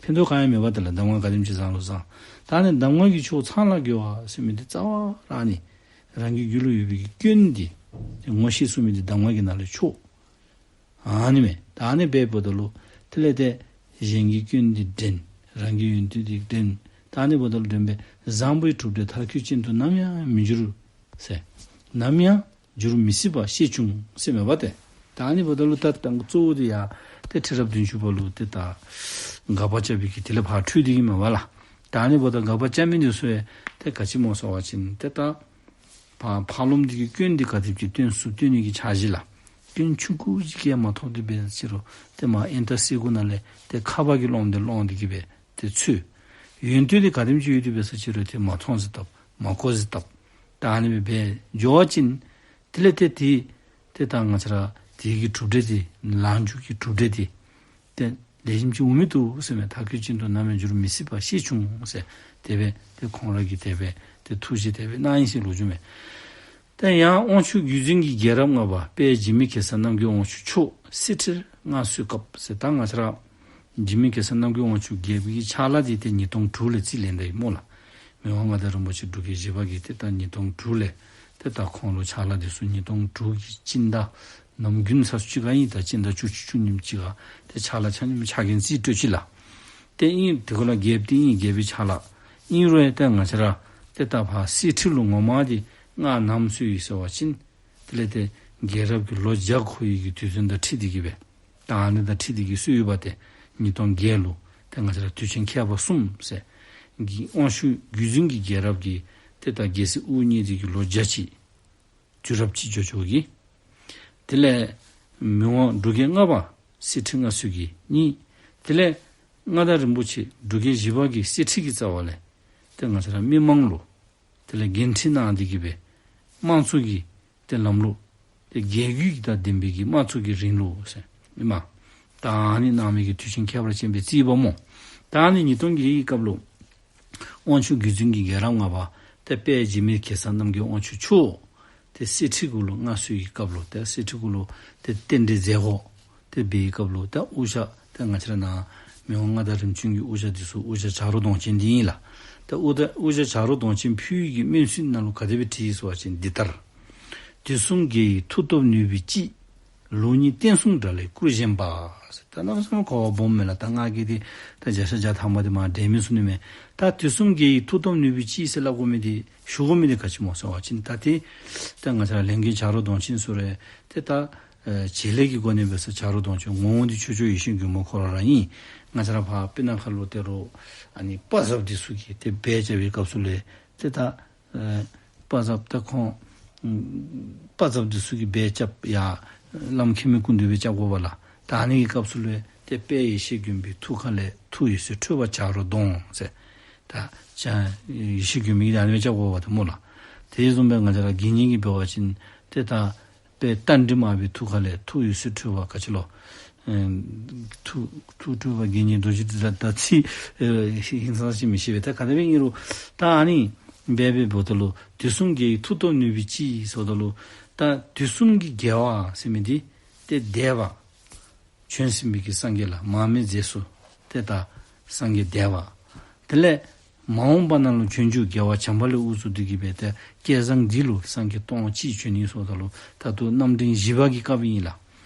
ཕན་ཐོགས་གང་ཡང་མེད་པ་དེ་ལགས། གདམས་ངག་ག་དེམ་ཅིག་བཟང་རུང་བཟང་། ད་ཨ་ནི་གདམས་ངག་གི་མཆོག་ཚངས་ལ་དགོད་པ་ཟེར་མི་འདི་རྩ་བ་ར་ཨ་ནི་རང་གི་རྒྱུད་ལུ་ཡོད་པའི་གི་སྐྱོན་འདི་ཏེ་ངོ་ཤེས་ཚུགས་མི་འདི་གདམས་ངག་གི་ནང་ལས་མཆོག་ཨ་ནི་མས། ད་ཨ་ནི་འབདཝ་ད་ལུ་དེ་ལས་ཏེ་གཞན་གྱི་སྐྱོན་འདི་འདྲེན། རང་གི་ཡོན་ཏན་འདི་འདྲེན། ད་ཨ་ནི་འབདཝ་ད་ལུ་འདྲེན་པས། བཟང་པོའི་གྲུབ་འབྲས་མཐར་འཁྱོལ་ཅན་དུ་ནམ་ཡང་མི་འགྱུར་ཟེར། ནམ་ཡང་འགྱུར་མི་སྲིད་པ་ཤེས་བྱུང་ཟེར་མས་པ་ཏེ། ད་ཨ་ནི་འབདཝ་ད་ལུ་ད་ད་གཙོ་བོ་འདི་ཡང་ཏེ་ཁྲི་རབས་བདུན་ཅུ་པ་ལུ་ཏེ་ད་དགག་པ་རྐྱབ་པའི་གི་དེ་ལས་ཕར་འཕྲོས་ཏེ་གི་མས་པ་ལགས། ད་ཨ་ནི་འབདཝ་ད་དགག་པ་རྐྱབ་མི་འདི་ཚུ་ཡང་ཏེ་ག་ཅི་སྨོ་ཟེར་བ་ཅིན་ཏེ་ད་ཕར་ཕར་ལུ་འདི་གི་སྐྱོན་འདི་ག་དེམ་ཅིག་སྟོན་ཚུགས་སྟོན་ནི་གི་འཆར་གཞི་ལགས། སྐྱོན་ཆུང་ཀུ་ཅིག་ཡང་མ་མཐོང་སྟེ་འབད་ས་ཅི་རུང་ཏེ་མར་ཨེན་ཏ་སེ་གུ་ནང་ལས་ཏེ་ཁ་བ་གི་རླུང་འདི་སློང་སྟེ་གི་སྦེ་ཏེ་ཚུད། ཡོན་ཏན་འདི་ག་དེམ་ཅིག་ཡོད་དེ་འབད་ས་ཅི་རུང་ཏེ་མ་མཐོང་ཟེར་བཏུབ། མ་གོ་ཟེར་བཏུབ། ད་ཨ་ནི་སྦེ་འགྱོ་བ་ཅིན་དེ་ལས་ཏེ་དེ་ཏེ་ད་ང་བཅས་ར་དེ་གི་གྲུབ་འབྲས་དེ་ལངས་འཇུག་གི་གྲུབ་འབྲས་དེ་ཏེ་ལེགས་ཤོམ་ཅིག་འོང་མི་འདུག་ཟེར་མས། མཐར་འཁྱོལ་ཅན་དུ་ནམ་ཡང་འགྱུར་མི་སྲིད་པ་ཤེས་བྱུང་ཟེར། དེ་སྦེ་ཏེ་ཁོང་ར་གིས་དེ་སྦེ་ཏེ་ཐུགས་བཞེད་དེ་སྦེ་གནང་ཡི་ཟེར་ལོ་རྒྱུས་མས། ཏེ་ཡང་དབང་ཕྱུག་བརྒྱུད་འཛིན་གྱི་རྒྱལ་རབས་ལྔ་པ་དཔལ་འཇིགས་མེད་གེ་སར་རྣམ་རྒྱལ་དབང་ཕྱུག་མཆོག་གསེར་ཁྲིར་མངའ་གསོལ་སྐབས་ཟེར། ད་ང་བཅས་ར་འཇིགས་མེད་གེ་སར་རྣམ་རྒྱལ་དབང་ཕྱུག་རྒྱལ་པོའི་གི་ཕྱག་ལཱ་འདི་ཏེ་ཉིས་སྟོང་དྲུག་ལས་རྩིས་ལེན་ད་ཡི་སྨོ་ལགས། མི་དབང་མངའ་བདག་རིན་པོ་ཆེ་འབྲུག་རྒྱལ་བཞི་པ་གིས་ཏེ་ད་ཉིས་སྟོང་དྲུག་ལས་ཏེ་ད་ཁོང་ལུ་ཕྱག་ལཱ་འདི་ཚུ་ཉིས་སྟོང་དྲུག་གི་སྤྱི་ཟླ་ནམ་དགུན་ཚར་སུ་ཅིག་ཁར་ཨིན། ད་སྤྱི་ཟླ་བཅུ་གཅིག་བཅུ་གཉིས་ཅིག་ཁར་ཏེ་ཕྱག་ལཱ་ཆ་མཉམ་ཕྱག་འགན་རྩིས་སྤྲོད་ཅི་ལགས། ཏེ་ཨིན་དེ་གུ་ལུ་རྒྱལཔོ་འདི་ཨིན་རྒྱལ་པོའི་ཕྱག་ལཱ་ཨིན་རུང་ཡང་ཏེ་ང་བཅས་ར་ཏེ་ད་ཕར་གསེར་ཁྲི་ལུ་ངོ་མ་འདི་མངའ་གནངམ་སུ་ཡོད་ཟེར་བ་ཅིན་དེ་ལས་ཏེ་ རྒྱལ་རབས་ཀྱི་ལོ་བརྒྱ་འཁོར་བའི་གི་དུས་ཚོད་དང་འཁྲིལ་ཏེ་གི་སྦེ། ད་ཨ་ནི་དང་འཁྲིལ་ཏེ་གི་སྲོལ་ཡོདཔ་ཏེ་ཉིས་སྟོང་བརྒྱད་ལུ་ཏེ་ང་བཅས་ར་དུས་ཆེན་ཁྱད་པར་གསུམ་ཟེར་གྱི་དབང་ཕྱུག་བརྒྱུད་འཛིན་གྱི་རྒྱལ་རབས་ཀྱི་ཏེ་ད་རྒྱལ་སྲིད་དབུ་བརྙེས་ཏེ་གི་ལོ་བརྒྱ་ཅིག་དུས་རབས་གཅིག་འགྱོ་འགྱོཝ་གི། དེ་ལས་མི་དབང་འབྲུག་རྒྱལ་ལྔ་པ་གསེར་ཁྲི་མངའ་གསོལ་གྱི་གཉིས། དེ་ལས་མངའ་བདག་རིན་པོ་ཆེ་འབྲུག་རྒྱལ་བཞི་པ་གི་གསེར་ཁྲི་གི་རྩ་བ་ལས་ཏེ་ང་བཅས་ར་མི་དམངས་ལུ་དེ་ལས་འགན་འཁྲི་གནང་སྟེ་གི་སྦེ་དམངས་གཙོ་གི་ཏེ་ལམ་ལུགས་ཏེ་རྒྱལ་བརྒྱུད་ཀྱི་དང་ལྡན་པའི་གི་དམངས་གཙོ་གི་རིང་ལུགས་ཟེར་ཨིན་མས། ད་ཨ་ནི་གནང་མི་གི་དུས་ཆེན་ཁྱད་པར་ཅན་སྦེ་བརྩིཝ་སྨོ། ད་ཨ་ནི་ཉིས་སྟོང་བརྒྱད་ཀྱི་སྐབས་ལུ་དབང་ཕྱུག་བརྒྱུད་འཛིན་གྱི་རྒྱལ་རབས་ལྔ་པ་ཏེ་དཔལ་འཇིགས་མེད་གེ་སར་རྣམ་རྒྱལ་དབང་ཕྱུག་མཆོག་ཏེ་གསེར་ཁྲི་གུ་ལུ་མངའ་གསོལ་གྱི་སྐབས་ལུ་ཏེ་གསེར་ཁྲི་གུ་ལུ་ཏེ་རྟེན་འབྲེལ་མཛད་སྒོ་ཏེ་འབད་བའི་སྐབས་ལུ་ཏེ་དབུ་ཞྭ་ཏེ་ང་བཅས་ར་ནཱ་མི་དབང་མངའ་བདག་རིམ་བྱོན་གྱི་དབུ་ཞྭ་འདི་ཚུ་དབུ་ཞྭ་བྱ་རོག་གདོང་ཅན་འདི་ཨིན་ལགས། ཏེ་དབུ་ད་དབུ་ཞྭ་བྱ་རོག་གདོང་ཅན་ཕུལ་བའི་གི་སྨོན་ཚིག་ནང་ལུ་ག་དེ་སྦེ་བྲིས་ཡི་ཟེར་བ་ཅིན་འདི་ལྟར། དུས་གསུམ་རྒྱལ་ཡི་མཐུ་སྟོབས་ནུས་པའི་དཔྱིད། ལུགས་གཉིས་བསྟན་སྲུང་དགྲ་ལས་བཀུར་བཞིན་པ། ད་གནམ་མེད་ས་མེད་གོ་བ་སྦོམ་མས་ལགས། ད་ང་གིས་འདི་ད་བརྒྱ་ཆ་བརྒྱ་ཐམ་པ་འདི་མ་འགྲེལ་མི་ཚུགས་ནི་མས། ད་དུས་གསུམ་རྒྱལ་ཡི་མཐུ་སྟོབས་ནུས་པའི་དཔྱིད་ཟེར་སླབ་དགོ་མི་འདི་ཞུ་དགོ་མི་འདི་ག་ཅི་སྨོ་ཟེར་བ་ཅིན་ད་ཏེ་ད་ང་བཅས་ར་ལས་མགོན་བྱ་རོག་གདོང་ཅན་ཟེར་རུང་ཏེ་ད་ཨེ་བྱེད་ལས་ཀྱི་སྒོ་ནས་འབད་ས་བྱ་རོག་གདོང་ཅན་ངོ་བོ་འདི་ཆོས་སྐྱོང་ཡེ་ཤེས་མགོན་པོ་ཁོ་ར་ར་ཨིན། ང་བཅས་ར་ཕར་སྤུ་ན་ཁ་ལུ་ཏེ་རོགས་ཨ་ནི་དཔའ་ཟབ་འདི་ཚུ་གིས་ཏེ་འབད་བྱ་བའི་སྐབས་སུ་ལས་ཏེ་ད་ཨེ་དཔའ་ཟབ་ད་ཁོང་ཨམ་དཔའ་ཟབ་འདི་ཚུ་གིས་འབད་རྐྱབ་ཡར་བླམ་མཁྱེན་མི་ཀུན་འདུས་སྦེ་རྐྱབ་དགོ་པས་ལགས། ད་ཨ་ནི་གི་སྐབས་སུ་ལུ་ཏེ་དཔལ་ཡེ་ཤེས་མགོན་པོའི་ཐུགས་ཀ་ལས་ཐུགས་འོད་ཟེར་འཕྲོས་པ་བྱ་རོག་གདོང་ཟེར། ད་བྱ་ཡེ་ཤེས་མགོན་པོ་གིས་ཨ་ནི་སྦེ་རྐྱབ་དགོ་པས་ཏེ་སྨོ་ལགས། དེ་བཟུམ་སྦེ་ང་བཅས་ར་དགེ་བསྙེན་གྱི་འབད་བ་ཅིན་ཏེ་ད་དཔལ་རྟ་མགྲིན་དམར་པོའི་ཐུགས་ཀ་ལས་ཐུགས་འོད་ཟེར་འཕྲོས་པ་ག་ཅི་ལོ། ཨེ་ཐུགས་ཐུགས་འཕྲོས་པ་དགེ་བསྙེན་རྡོ་རྗེ་འདི་ད་ད་ཚིག་ཨེ་ཧིང་སངས་ས་ཅིག་མི་ཤེས་པས། ད་ག་དེ་སྦེ་ཨིན་རུང་ད་ཨ་ནི་འབད་འབདཝ་ད་ལུ་དུས་གསུམ་རྒྱལ་ཡི་མཐུ་སྟོབས་ནུས་པའི་དཔྱིད་ཟེརཝ་ད་ལུ་ད་དུས་གསུམ་གྱི་རྒྱལ་བ་ཟེར་མི་འདི་ཏེ་འདས་པ་བྱོན་ཟིན་པའི་གི་སངས་རྒྱས་ལགས། མ་དམིགས་རྗེས་སུ་ཏེ་ད་སངས་རྒྱས་འདས་པ། དེ་ལས་མ་འོངས་པ་ནང་ལུ་བྱོན་རྒྱུ་རྒྱལ་བ་བྱམས་པ་ལས་དབུ་བཙུགས་ཏེ་གི་སྦེ་ཏེ་བསྐལ་བཟང་འདི་ལུ་སངས་རྒྱས་སྟོང་གཅིག་བྱོན་ནི་ཟེརཝ་ད་ལུ་ད་ལྟོ་རྣམ་འདྲེན་བཞི་པ་གི་སྐབས་ཨིན་ལགས།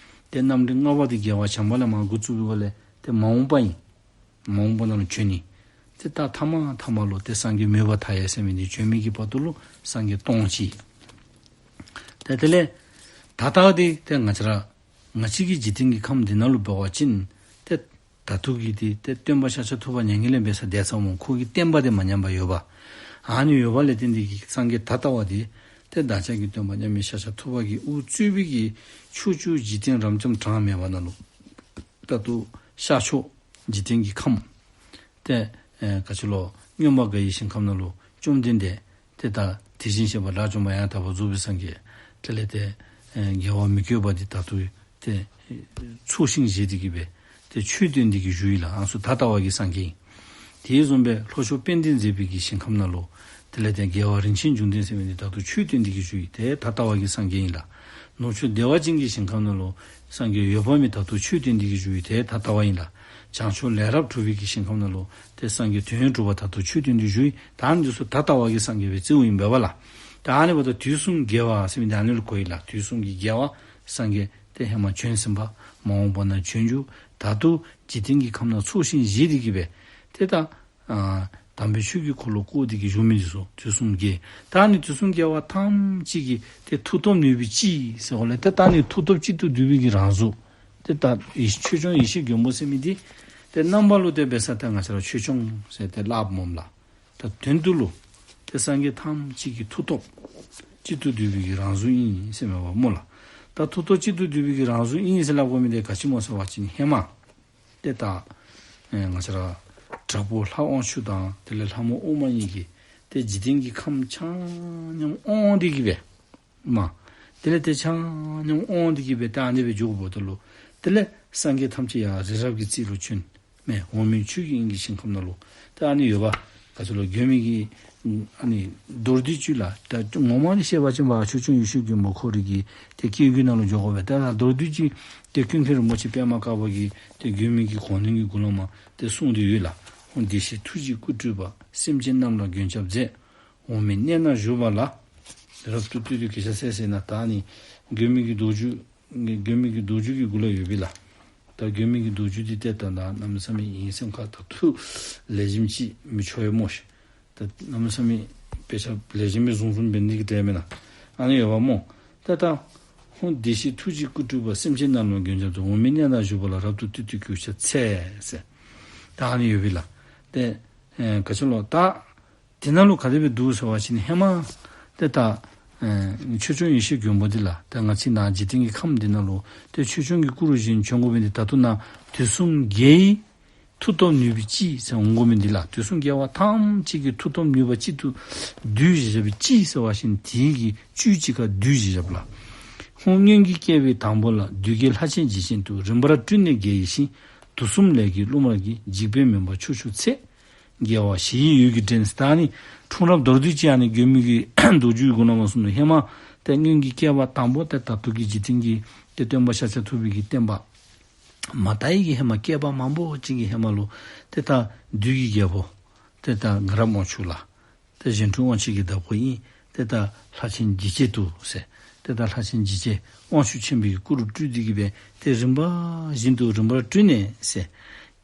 ཏེ་རྣམ་འདྲེན་ལྔ་པ་འདི་རྒྱལ་བ་བྱམས་པ་ལས་མར་འགོ་བཙུགས་པའི་སྒང་ལས་ཏེ་མ་འོངས་པ་ཨིན། མ་འོངས་པ་ནང་ལུ་བྱོན་ནི། ཏེ་ད་ཐ་མ་ཐ་མ་ལུ་ཏེ་སངས་རྒྱས་མོས་པ་མཐའ་ཡས་ཟེར་མི་འདི་བྱོན་མི་གི་བར་དུ་ལུ་སངས་རྒྱས་སྟོང་གཅིག། ཏེ་དེ་ལས་ད་ལྟ་འདི་ཏེ་ང་བཅས་ར་ང་བཅས་ཀྱི་འཇིག་རྟེན་གྱི་ཁམས་འདི་ནང་ལུ་འབད་བ་ཅིན་ཏེ་ད་ལྟོ་གི་འདི་ཏེ་སྟོན་པ་ཤཱཀྱ་ཐུབ་པ་མྱ་ངན་ལས་འབད་ས་འདས་ཚརཝ་སྨོ། ཁོ་གི་བསྟན་པ་འདི་མ་ཉམས་པར་ཡོདཔ། ཨ་ནི་ཡོདཔ་ལས་བརྟེན་ཏེ་གི་སངས་རྒྱས་ད་ལྟ་བ་འདི་ཏེ་བདག་ཅག་གི་སྟོན་པ་མཉམ་མེད་ཤཱཀྱ་ཐུབ་པ་གིས་དབུ་གཙོས་པའི་གི་ཕྱོགས་བཅུའི་འཇིག་རྟེན་རབ་འབྱམས་གྲངས་མེད་པ་ནང་ལུ་ད་ལྟོ་ཤར་ཕྱོགས་འཇིག་རྟེན་གྱི་ཁམས་ཏེ་ཨེ་ག་ཅི་ལོ་མངོན་པར་དགའ་བའི་ཞིང་ཁམས་ནང་ལུ་བཅོམ་ལྡན་འདས་ཏེ་ད་དེ་བཞིན་གཤེགས་པ་དགྲ་བཅོམ་པ་ཡང་དག་པར་རྫོགས་པའི་སངས་རྒྱས་དེ་ལས་ཏེ་ཨེ་རྒྱལ་བ་མི་བསྐྱོད་པ་འདི་ད་ལྟོ་ཏེ་ཚོགས་ཞིང་བཞེས་ཏེ་གི་སྦེ་ཏེ་ཆོས་སྟོན་ཏེ་གི་བཞུགས་ཡི་ལགས། ཨ་ནི་ཚུ་ད་ལྟ་བ་གི་སངས་རྒྱས་ཨིན། དེ་བཟུམ་སྦེ་ལྷོ་ཕྱོགས་དཔལ་ལྡན་མཛེས་པའི་གི་ཞིང་ཁམས་ནང་ལུ་དེ་ལས་ཏེ་རྒྱལ་བ་རིན་ཆེན་འབྱུང་ལྡན་ཟེར་མི་འདི་ད་ལྟོ་ཆོས་སྟོན་ཏེ་གི་བཞུགས་ཡི། ཏེ་ད་ལྟ་བ་གི་སངས་རྒྱས་ཨིན་ལགས། ནུབ་ཕྱོགས་བདེ་བ་ཅན་གྱི་ཞིང་ཁམས་ནང་ལུ་སངས་རྒྱས་འོད་དཔག་མེད་ད་ལྟོ་ཆོས་སྟོན་ཏེ་གི་བཞུགས་ཡི། ཏེ་ད་ལྟ་བ་ཨིན་ལགས། བྱང་ཕྱོགས་ལས་རབ་གྲུབ་པའི་གི་ཞིང་ཁམས་ནང་ལུ་ཏེ་སངས་རྒྱས་དོན་ཡོད་གྲུབ་པ་ད་ལྟོ་ཆོས་སྟོན་ཏེ་བཞུགས་ཡི། ད་ཨ་ནི་འདི་ཚུ་ད་ལྟ་བ་གི་སངས་རྒྱས་སྦེ་བརྩིཝ་ཨིན་པས་ལགས། ད་ཨ་ནི་འབདཝ་ད་དུས་གསུམ་རྒྱལ་བ་ཟེར་མི་འདི་ཨ་ནི་ལུ་གོ་ཡི་ལགས། དུས་གསུམ་གྱི་རྒྱལ་བ་སངས་རྒྱས་ཏེ་ཧེ་མ་བྱོན་ཟིན་པ་མ་འོངས་པ་ནང་བྱོན་རྒྱུ་ད་ལྟོ་འཇིག་རྟེན་གྱི་ཁམས་ནང་ཚོགས་ཞིང་བཞེས་ཏེ་གི་སྦེ་ཏེ་ད་ཨ་དམ་པའི་ཆོས་ཀྱི་འཁོར་ལོ་བསྐོར་ཏེ་གི་བཞུགས་མི་འདི་ཚུ་དུས་གསུམ་རྒྱལ། ད་ཨ་ནི་དུས་གསུམ་རྒྱལ་བ་ཐམས་ཅད་ཀྱི་ཏེ་མཐུ་སྟོབས་ནུས་པའི་དཔྱིད་ཟེར་བ་ལས་ཏེ་ད་ཨ་ནི་མཐུ་སྟོབས་གཅིག་ཏུ་བསྡུས་པའི་གི་རང་གཟུགས་ཏེ་ད་ཆོས་སྐྱོང་ཡེ་ཤེས་མགོན་པོ་ཟེར་མི་འདི་ཏེ་རྣམ་པ་ལུ་ཏེ་འབད་ས་ཏེ་ང་བཅས་ར་ཆོས་སྐྱོང་ཟེར་ཏེ་སླབ་སྨོ་ལགས། ད་དོན་དུ་ལུ་ཏེ་སངས་རྒྱས་ཐམས་ཅད་ཀྱི་མཐུ་སྟོབས་གཅིག་ཏུ་བསྡུས་པའི་གི་རང་གཟུགས་ཨིན་ཟེར་མས་པ་སྨོ་ལགས། ད་མཐུ་སྟོབས་གཅིག་ཏུ་བསྡུས་པའི་གི་རང་གཟུགས་ཨིན་ཟེར་སླབ་དགོ་མི་འདི་ག་ཅི་སྨོ་ཟེར་བ་ཅིན་ཧེ་མ་ཏེ་ད་ཨེ་ང་བཅས་ར་དྲག་པོ་ལྷ་དབང་ཕྱུག་དང་དེ་ལས་ལྷ་མོ་ཨུ་མ་གཉིས་ཀྱིས་ཏེ་འཇིག་རྟེན་གྱི་ཁམས་ཆ་མཉམ་དབང་སྟེ་གི་སྦེ་མ། དེ་ལས་ཏེ་ཆ་མཉམ་དབང་སྟེ་གི་སྦེ་ཏེ་ཨ་ནི་སྦེ་འགྱོཝ་ད་ལུ་དེ་ལས་སངས་རྒྱས་ཐམས་ཅད་ཡར་རི་རབ་ཀྱི་རྩེ་ལུ་བྱོན། མས། འོག་མིན་ཆོས་ཀྱི་དབྱིངས་ཀྱི་ཞིང་ཁམས་ནང་ལུ་ཏེ་ཨ་ནི་ཡོདཔ་ག་ཅི་ལོ་མགོན་མེད་ཀྱི་ཨ་ནི་མདོར་བསྡུས་ཅིག་ལགས། ད་ངོ་མ་ནི་བཤད་པ་ཅིན་པ་ཆོས་སྐྱོང་ཡེ་ཤེས་མགོན་པོ་ཁོ་རའི་གི་ཏེ་སྐྱེ་རྒྱུད་ནང་ལུ་འཇོག་དགོ་པས། ད་མདོར་བསྡུས་ཅིག་ཏེ་ཀུན་མཁྱེན་རིན་པོ་ཆེ་པདྨ་དཀར་པོ་གིས་ཏེ་མགོན་མེད་ཀྱི་གོ་ནོར་གྱི་མགུར་ལུ་མ་ཏེ་གསུངས་ཏེ་ཡོད་ལགས། ཨོ་བདེ་གཤེགས་ཐུགས་རྗེའི་སྐུ་སྤྲུལ་པ། སེམས་ཅན་རྣམས་ལ་མགོན་སྐྱབས་མཛད། འོག་མིན་གནས་ན་བཞུགས་པ་ལ། རབ་ཏུ་བཏུད་དེ་གེ་ཤ་ཟེར་ཟེར་ན་ད་ཨ་ནི་མགོན་མེད་ཀྱི་མདོ་རྒྱུད་མགོན་མེད་ཀྱི་མདོ་རྒྱུད་ཀྱི་མགུར་ལུ་ཡོད་པས་ལགས། ད་མགོན་མེད་ཀྱི་མདོ་རྒྱུད་འདི་ཏེ་ད་ད་གནམ་མེད་ས་མེད་ཡིད་སེམས་ཁར་ད་ཐུགས་ལེགས་ཤོམ་ཅིག་མི་ཆོག་ཡོད་སྨོ་ཤིག། ད་གནམ་མེད་ས་མེད་དཔེ་ཆ་ལེགས་ཤོམ་སྦེ་བཟུམ་བཟུམ་འབད་ནི་གི་གྲས་མེན་ན། ཨ་ནི་ཡོདཔ་སྨོ། ད་ད་ ཁོང་བདེ་གཤེགས་ཐུགས་རྗེའི་སྐུ་སྤྲུལ་པ། སེམས་ཅན་རྣམས་ལ་མགོན་སྐྱབས་སུ། འོག་མིན་གནས་དང་བཞུགས་པ་ལ། རབ་ཏུ་བཏུད་དེ་གུས་ཕྱག་འཚལ་ཟེར། ད་ཨ་ནི་ཡོད་པས་ལགས། ཏེ་ཨེ་ག་ཅི་ལོ། ད་དེ་ནང་ལུ་ག་དེ་སྦེ་འདུག་ཟེར་བ་ཅིན་ཧེ་མ་ཏེ་ད་ཨེ་ཆོས་སྐྱོང་ཡེ་ཤེས་མགོན་པོ་འདི་ལགས། ཏེ་ང་བཅས་ནཱ་འཇིག་རྟེན་གྱི་ཁམས་འདི་ནང་ལུ་ཏེ་ཆོས་སྐྱོང་གི་སྐུ་རུ་བཞེངས་བྱོན་དགོ་པའི་འདི་ད་ལྟོ་ནཱ་དུས་གསུམ་རྒྱལ་བའི་མཐུ་སྟོབས་ནུས་པའི་དཔྱིད་ཟེར་འོང་དགོ་མི་འདི་ལགས། དུས་གསུམ་རྒྱལ་བ་ཐམས་ཅད་ཀྱི་མཐུ་སྟོབས་ནུས་པ་གཅིག་ཏུ་བསྡུས་བཞག་པའི་དཔྱིད་ཟེར་བ་ཅིན་དེ་གི་བཅུད་གཅིག་ཁར་བསྡུས་བཞག་ལགས། ཁོང་སྔོན་གྱི་བསྐལ་པའི་དང་པོ་ལ། གདུལ་དཀའི་ལྷ་ཆེན་འཇིགས་ཆེན་དུ། རིམ་པར་སྤྲུལ་ནས་དགེ་བའི་ཞིང་། དུག་གསུམ་ལས་ཀྱི་རླུང་དམར་གྱིས། འཇིགས་པས་མུན་པ་ཕྱོགས་བཅུར་ཚེས། རྒྱལ་བ་ཞི་བའི་འོད་ཀྱིས་བསྒྲེངས། ད་ཨ་ནི་འཁྲུངས་རབས་མདོར་བསྡུས་ཅིག་ཨ་ནི་མགོན་པོའི་གི་མདོ་རྒྱུད་གུ་ནང་མ་གསུངས་ནུག། ཧེ་མ་ཏེ་སྔོན་གྱི་བསྐལ་པ་དང་པོ་ཏེ་ད་ལྟོ་གི་འཇིག་རྟེན་གྱི་ཏེ་སྟོན་པ་ཤཱཀྱ་ཐུབ་པའི་གི་བསྟན་པ་མ་དར་བའི་གི་ཧེ་མ་བསྐལ་པ་མང་པོ་ཅིག་གི་ཧེ་མ་ལུ་ཏེ་ད་བདུད་ཀྱི་རྒྱལ་པོ་ཏེ་ད་དགའ་རབ་དབང་ཕྱུག་ལགས། ཏེ་གཞན་འཕྲུལ་དབང་ཕྱུག་གི་བདག་པོ་ཨིན། ཏེ་ད་ལྷ་ཆེན་འཇིགས་བྱེད་དུ་ཟེར། ཏེ་ད་ལྷ་ཆེན་འཇིགས་བྱེད་དབང་ཕྱུག་ཆེན་པོའི་གི་སྐུ་རུ་སྤྲུལ་ཏེ་གི་སྦེ་ཏེ་རིམ་པ་བཞིན་དུ་རིམ་པར་སྤྲུལ་ནས་ཟེར།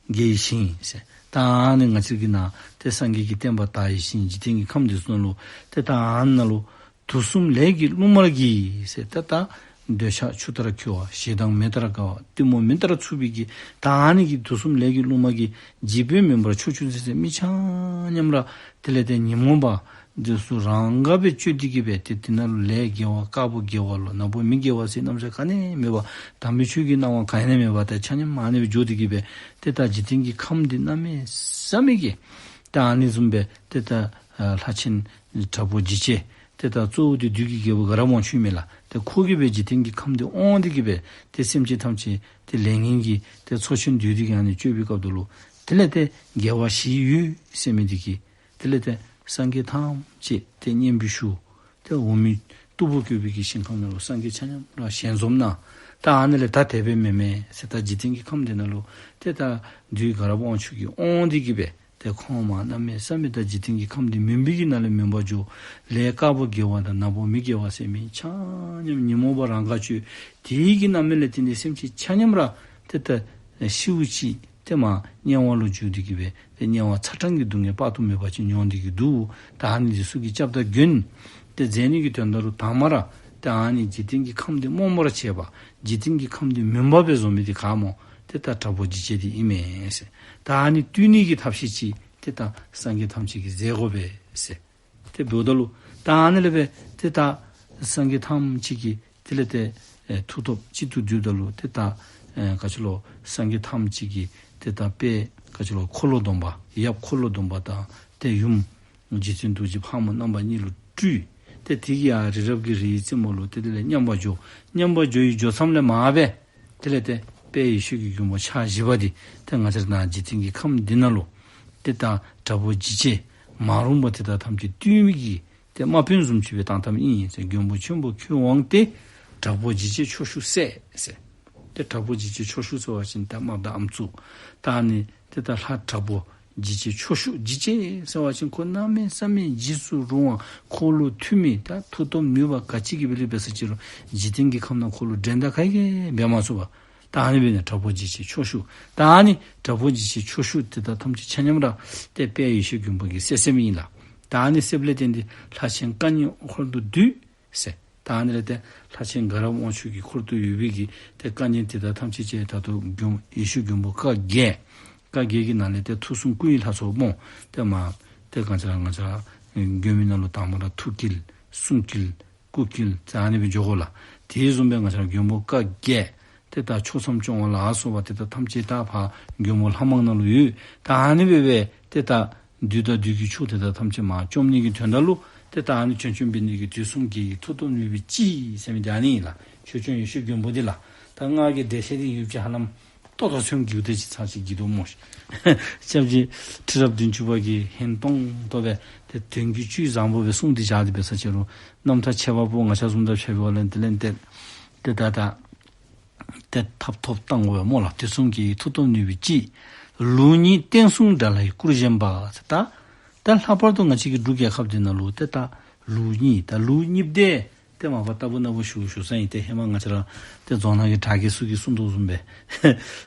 དགེ་བའི་ཞིང་ཟེར། ད་ཨ་ནི་ང་བཅས་ཀྱི་ནཱ་ཏེ་སངས་རྒྱས་ཀྱི་བསྟན་པ་དར་བའི་ཞིང་འཇིག་རྟེན་གྱི་ཁམས་འདི་ཚུ་ནང་ལུ་ཏེ་ད་ཨ་ནཱ་ལུ་དུག་གསུམ་ལས་ཀྱི་རླུང་དམར་གྱིས་ཟེར། ཏེ་ད་འདོད་ཆགས་ཆུ་ལྟར་འཁྱིལ་བ། ཞེ་སྡང་མེ་ལྟར་དགའ་བ། གཏི་མུག་མུན་ལྟར་འཚུབ་པའི་གི་ད་ཨ་ནི་གི་དུག་གསུམ་ལས་ཀྱི་རླུང་དམར་གྱིས་འཇིགས་པས་མུན་པ་ཕྱོགས་བཅུར་ཚེས་ཟེར། མི་ཆ་མཉམ་ར་དེ་ལས་ཏེ་ཉོན་མོངས་པ་འདི་ཚུ་རང་དགའ་སྦེ་སྤྱོད་དེ་གི་སྦེ་ཏེ་དེ་ནང་ལུ་ལས་དགེ་བ་དཀར་པོ་དགེ་བ་ལོ་ནག་པོ་མི་དགེ་བ་ཟེར་རྣམ་གཞག་ག་ནི་མེད་པར་དམ་པའི་ཆོས་ཀྱི་སྣང་བ་ག་ནི་མེད་པར་ཏེ་ཆ་མཉམ་ཨ་ནི་སྦེ་འགྱོ་སྟེ་གི་སྦེ་ཏེ་ད་འཇིག་རྟེན་གྱི་ཁམས་འདི་གནམ་མེད་ས་མེད་ཀྱི་ད་ཨ་ནི་བཟུམ་སྦེ་ཏེ་ད་ལྷ་ཆེན་དྲག་པོ་འཇིགས་བྱེད་ཏེ་ད་གཙོ་བོ་འདི་བདུད་ཀྱི་རྒྱལ་པོ་དགའ་རབ་དབང་ཕྱུག་མས་ལགས། ཏེ་ཁོ་གིས་སྦེ་འཇིག་རྟེན་གྱི་ཁམས་འདི་དབང་སྟེ་གི་སྦེ་ཏེ་སེམས་ཅན་ཐམས་ཅད་ཏེ་ལས་ངན་གྱི་ཏེ་ཚོགས་ཆེན་བསྡུས་ཏེ་གི་ཨ་ནི་སྤྱོད་པའི་སྐབས་དུ་ལུ་དེ་ལས་ཏེ་རྒྱལ་བ་ཞི་བའི་འོད་ཟེར་མི་འདི་གིས་དེ་ལས་ཏེ་སངས་རྒྱས་ཐམས་ཅད་ཏེ་སྙན་འབུལ་ཞུ། ཏེ་འོག་མིན་སྟུག་པོ་བཀོད་པའི་གི་ཞིང་ཁམས་ནང་ལུ་སངས་རྒྱས་ཆ་མཉམ་ར་ཞལ་འཛོམས་གནང་། ད་ཨ་ནི་ལས་ད་དེ་སྦེ་མེན་མས་ཟེར། ད་འཇིག་རྟེན་གྱི་ཁམས་འདི་ནང་ལུ་ཏེ་ད་བདུད་དགའ་རབ་དབང་ཕྱུག་གིས་དབང་སྟེ་གི་སྦེ་ཏེ་ཁོང་མ་གནམ་མེད་ས་མེད་ད་འཇིག་རྟེན་གྱི་ཁམས་འདི་མུན་པའི་གི་ནང་ལས་མུན་པ་འཇོམས། ལས་དཀར་པོ་དགེ་བ་དང་ནག་པོ་མི་དགེ་བ་ཟེར་མི་ཆ་མཉམ་ཉོན་མོངས་པ་རང་དགའ་སྤྱོད་དེའི་གི་རྣམ་སྨིན་ལས་བརྟེན་ཏེ་སེམས་ཅན་ཆ་མཉམ་ར་ཏེ་ད་ཤིཝ་ཅིག་ཏེ་མ་དམྱལ་བ་ལུ་འཇུག་སྟེ་གི་སྦེ་ཏེ་དམྱལ་བ་ཚ་གྲང་གི་སྡུག་བསྔལ་དཔག་ཏུ་མེད་པ་ཅིག་མྱོང་སྟེ་གི་འདུག། ད་ཨ་ནི་འདི་ཚུ་གི་སྐྱབས་དང་མགོན་ཏེ་མཛད་ནི་གི་དོན་དག་ལུ་དང་པ་ར་ཏེ་ཨ་ནི་འཇིག་རྟེན་གྱི་ཁམས་འདི་རྨོངས་པར་བྱེད་པ་འཇིག་རྟེན་གྱི་ཁམས་འདི་མུན་པ་སྦེ་བཟོ་མི་འདི་ག་སྨོ། ཏེ་ད་དྲག་པོ་འཇིགས་བྱེད་འདི་ཨིན་མས་ཟེར། ད་ཨ་ནི་བཏུལ་ནི་གི་ཐབས་ཤེས་ཅིག་ཏེ་ད་སངས་རྒྱས་ཐམས་ཅད་ཀྱིས་མཛད་དགོ་པས་ཟེར། ཏེ་འབདཝ་ད་ལུ་ད་ཨ་ནི་ལས་སྦེ་ཏེ་ད་སངས་རྒྱས་ཐམས་ཅད་ཀྱིས་དེ་ལས་ཏེ་ཨེ་མཐུ་སྟོབས་གཅིག་ཏུ་བསྡུཝ་ད་ལུ་ཏེ་ད་ཨེ་ག་ཅི་ལོ་སངས་རྒྱས་ཐམས་ཅད་ཀྱིས་ཏེ་ད་དཔལ་ག་ཅི་ལོ་འཁོར་ལོ་སྡོམ་པ་ཡབ་འཁོར་ལོ་སྡོམ་པ་དང་ཏེ་ཡུམ་རྗེ་བཙུན་རྡོ་རྗེ་ཕག་མོ་རྣམ་པ་གཉིས་ལུ་སྤྲུལ། ཏེ་དེ་གིས་ཡང་རི་རབ་ཀྱི་རིའི་རྩེ་མོ་ལུ་ཏེ་དེ་ལས་མཉམ་པར་སྦྱོར། མཉམ་པར་སྦྱོར་བའི་སྦྱོར་མཚམས་ལས་མར་སྦེ་དེ་ལས་ཏེ་དཔལ་ཡེ་ཤེས་ཀྱི་མགོན་པོ་ཕྱག་བཞི་པ་འདི་ཏེ་ང་བཅས་ར་ནཱ་འཇིག་རྟེན་གྱི་ཁམས་འདི་ནང་ལུ་ཏེ་ད་དྲག་པོ་འཇིགས་བྱེད་མ་རུངས་པ་དེ་དག་ཐམས་ཅད་བཏུལ་མི་གི་ཏེ་དམག་དཔོན་བཟུམ་ཅིག་སྦེ་བཏང་བཏངམ་ཨིན་ཟེར། མགོན་པོ་ཆེན་པོ་ཁྱོད་འོང་སྟེ། དྲག་པོ་འཇིགས་བྱེད་ཕྱོགས་བཅུར་བསད་ཟེར། ཏེ་དྲག་པོ་འཇིགས་བྱེད་ཕྱོགས་བཅུ་ཟེར་བ་ཅིན་ད་དམག་དང་ཨམ་སྲུ་ད་ཨ་ནི་ཏེ་ད་ལྷ་དྲག་པོ་འཇིགས་བྱེད་ཕྱོགས་བཅུ། འཇིགས་བྱེད་ཟེར་བ་ཅིན་ཁོ་གནམ་མེད་ས་མེད་འཇིགས་སུ་རུང་བ་འཁོར་ལོ་མཐུ་མེད་ད་མཐུ་སྟོབས་ནུས་པ་ག་ཅི་གི་སྦེ་ལུས་འབད་ས་ཅི་རུང་འཇིག་རྟེན་གྱི་ཁམས་ནང་ཁོ་ལུ་འགྲན་ཟླ་ག་གིས་འབད་མ་ཚུགས་པ། ད་ཨ་ནི་འབད་ནི་དྲག་པོ་འཇིགས་བྱེད་ཕྱོགས་བཅུ། ད་ཨ་ནི་དྲག་པོ་འཇིགས་བྱེད་ཕྱོགས་བཅུ་དེ་དག་ཐམས་ཅད་ཆ་མཉམ་ར་ཏེ་དཔལ་ཡེ་ཤེས་མགོན་པོ་གིས་བསད་བསདཔ་ཨིན་ལགས། ད་ཨ་ནི་བསདཔ་ལས་བརྟེན་ཏེ་ལྷ་ཆེན་བཀའ་ཉན་འཁོར་དུ་འདུས་ཟེར། ད་ཨ་ནི་ལས་ཏེ་ལྷ་ཆེན་དགའ་རབ་དབང་ཕྱུག་གི་འཁོར་དུ་ཡོད་པའི་གི་ཏེ་བཀའ་ཉན་དེ་དག་ཐམས་ཅད་ཅིག་ད་ལྟོ་མགོན་ཡེ་ཤེས་མགོན་པོ་བཀའ་བརྒྱད། བཀའ་བརྒྱད་ཀྱི་ནང་ལས་ཏེ་ཐུགས་གསུང་སྐུ་ཡི་ལྷ་ཚོགས་སྨོ། ཏེ་མ་ཏེ་ག་ཅི་ར་ང་བཅས་ར་མགོན་པོའི་ནང་ལུ་དང་པ་ར་ཐུགས་དཀྱིལ་གསུང་དཀྱིལ་སྐུ་དཀྱིལ་ཟེར་ཨ་ནི་སྦེ་འགྱོ་དགོ་ལགས། དེ་བཟུམ་སྦེ་ང་བཅས་ར་མགོན་པོ་བཀའ་བརྒྱད་ཏེ་ད་ཕྱོགས་མཚམས་སྐྱོང་བ་ལ་སོགས་པ་དེ་དག་ཐམས་ཅད་ད་ཕར་མགོན་པོ་ལྷ་མང་ནང་ལུ་ཡོད། ད་ཨ་ནི་སྦེ་སྦེ་ཏེ་ད་བདུད་དང་བདུད་ཀྱི་ཕྱོགས་དེ་དག་ཐམས་ཅད་མར་བཅོམ་ནི་གི་དོན་དག་ལུ་ཏེ་ད་ཨ་ནི་བྱོན་བྱོནམ་འབད་ནི་གི་དུས་གསུམ་རྒྱལ་བའི་མཐུ་སྟོབས་ནུས་པའི་དཔྱིད་ཟེར་མི་འདི་ཨ་ནི་ཨིན་ལགས། ཆོས་སྐྱོང་ཡེ་ཤེས་མགོན་པོ་འདི་ལགས། ད་ང་གིས་འགྲེལ་བཤད་འདི་ཡོདཔ་ཅིག་ཧ་ལམ་ཏོག་ཏོ་ཚུན་གྱི་འདི་ཅིག་ཚར་ཅིག་གྱི་འདུག་སྨོ། སྐྱབས་རྗེ་ཁྲི་རབས་བདུན་ཅུ་པ་གིས་ཧན་ཏོང་ཏོ་སྦེ་ཏེ་དོན་གྱི་བཅུད་བཟང་པོ་སྦེ་གསུངས་ཏེ་བཞག་སྟེ་འབད་ས་ཅི་རུང་རྣམ་ཐར་ཁྱད་པར་པོ་ང་བཅས་བཟུམ་ད་ཕྱད་པའི་བ་ལན་དེ་ལན་ཏེ་ཏེ་ད་ད་ཏེ་ཐབ་ཐོབ་བཏང་དགོ་པས་སྨོ་ལགས། དུས་གསུམ་རྒྱལ་བའི་མཐུ་སྟོབས་ནུས་པའི་དཔྱིད། ལུགས་གཉིས་བསྟན་སྲུང་དགྲ་ལྷའི་སྐུར་བཞེངས་པ་ཟེར། ད་ད་ལྷག་པར་དུ་ང་བཅས་ཀྱི་འབྲུག་རྒྱལ་ཁབ་འདི་ནང་ལུ་ཏེ་ད་ལུགས་གཉིས་ད་ལུགས་གཉིས་པོ་འདི་ཏེ་མ་པ་ལྟ་བུ་ན་བུ་ཞུ་ཞུ་ས་ཨིན། ཏེ་ཧེ་མ་ང་བཅས་ར་ཏེ་རྫོང་ནང་གི་གྲྭ་རྒན་ཚུ་གིས་གསུང་དོ་བཟུམ་སྦེ་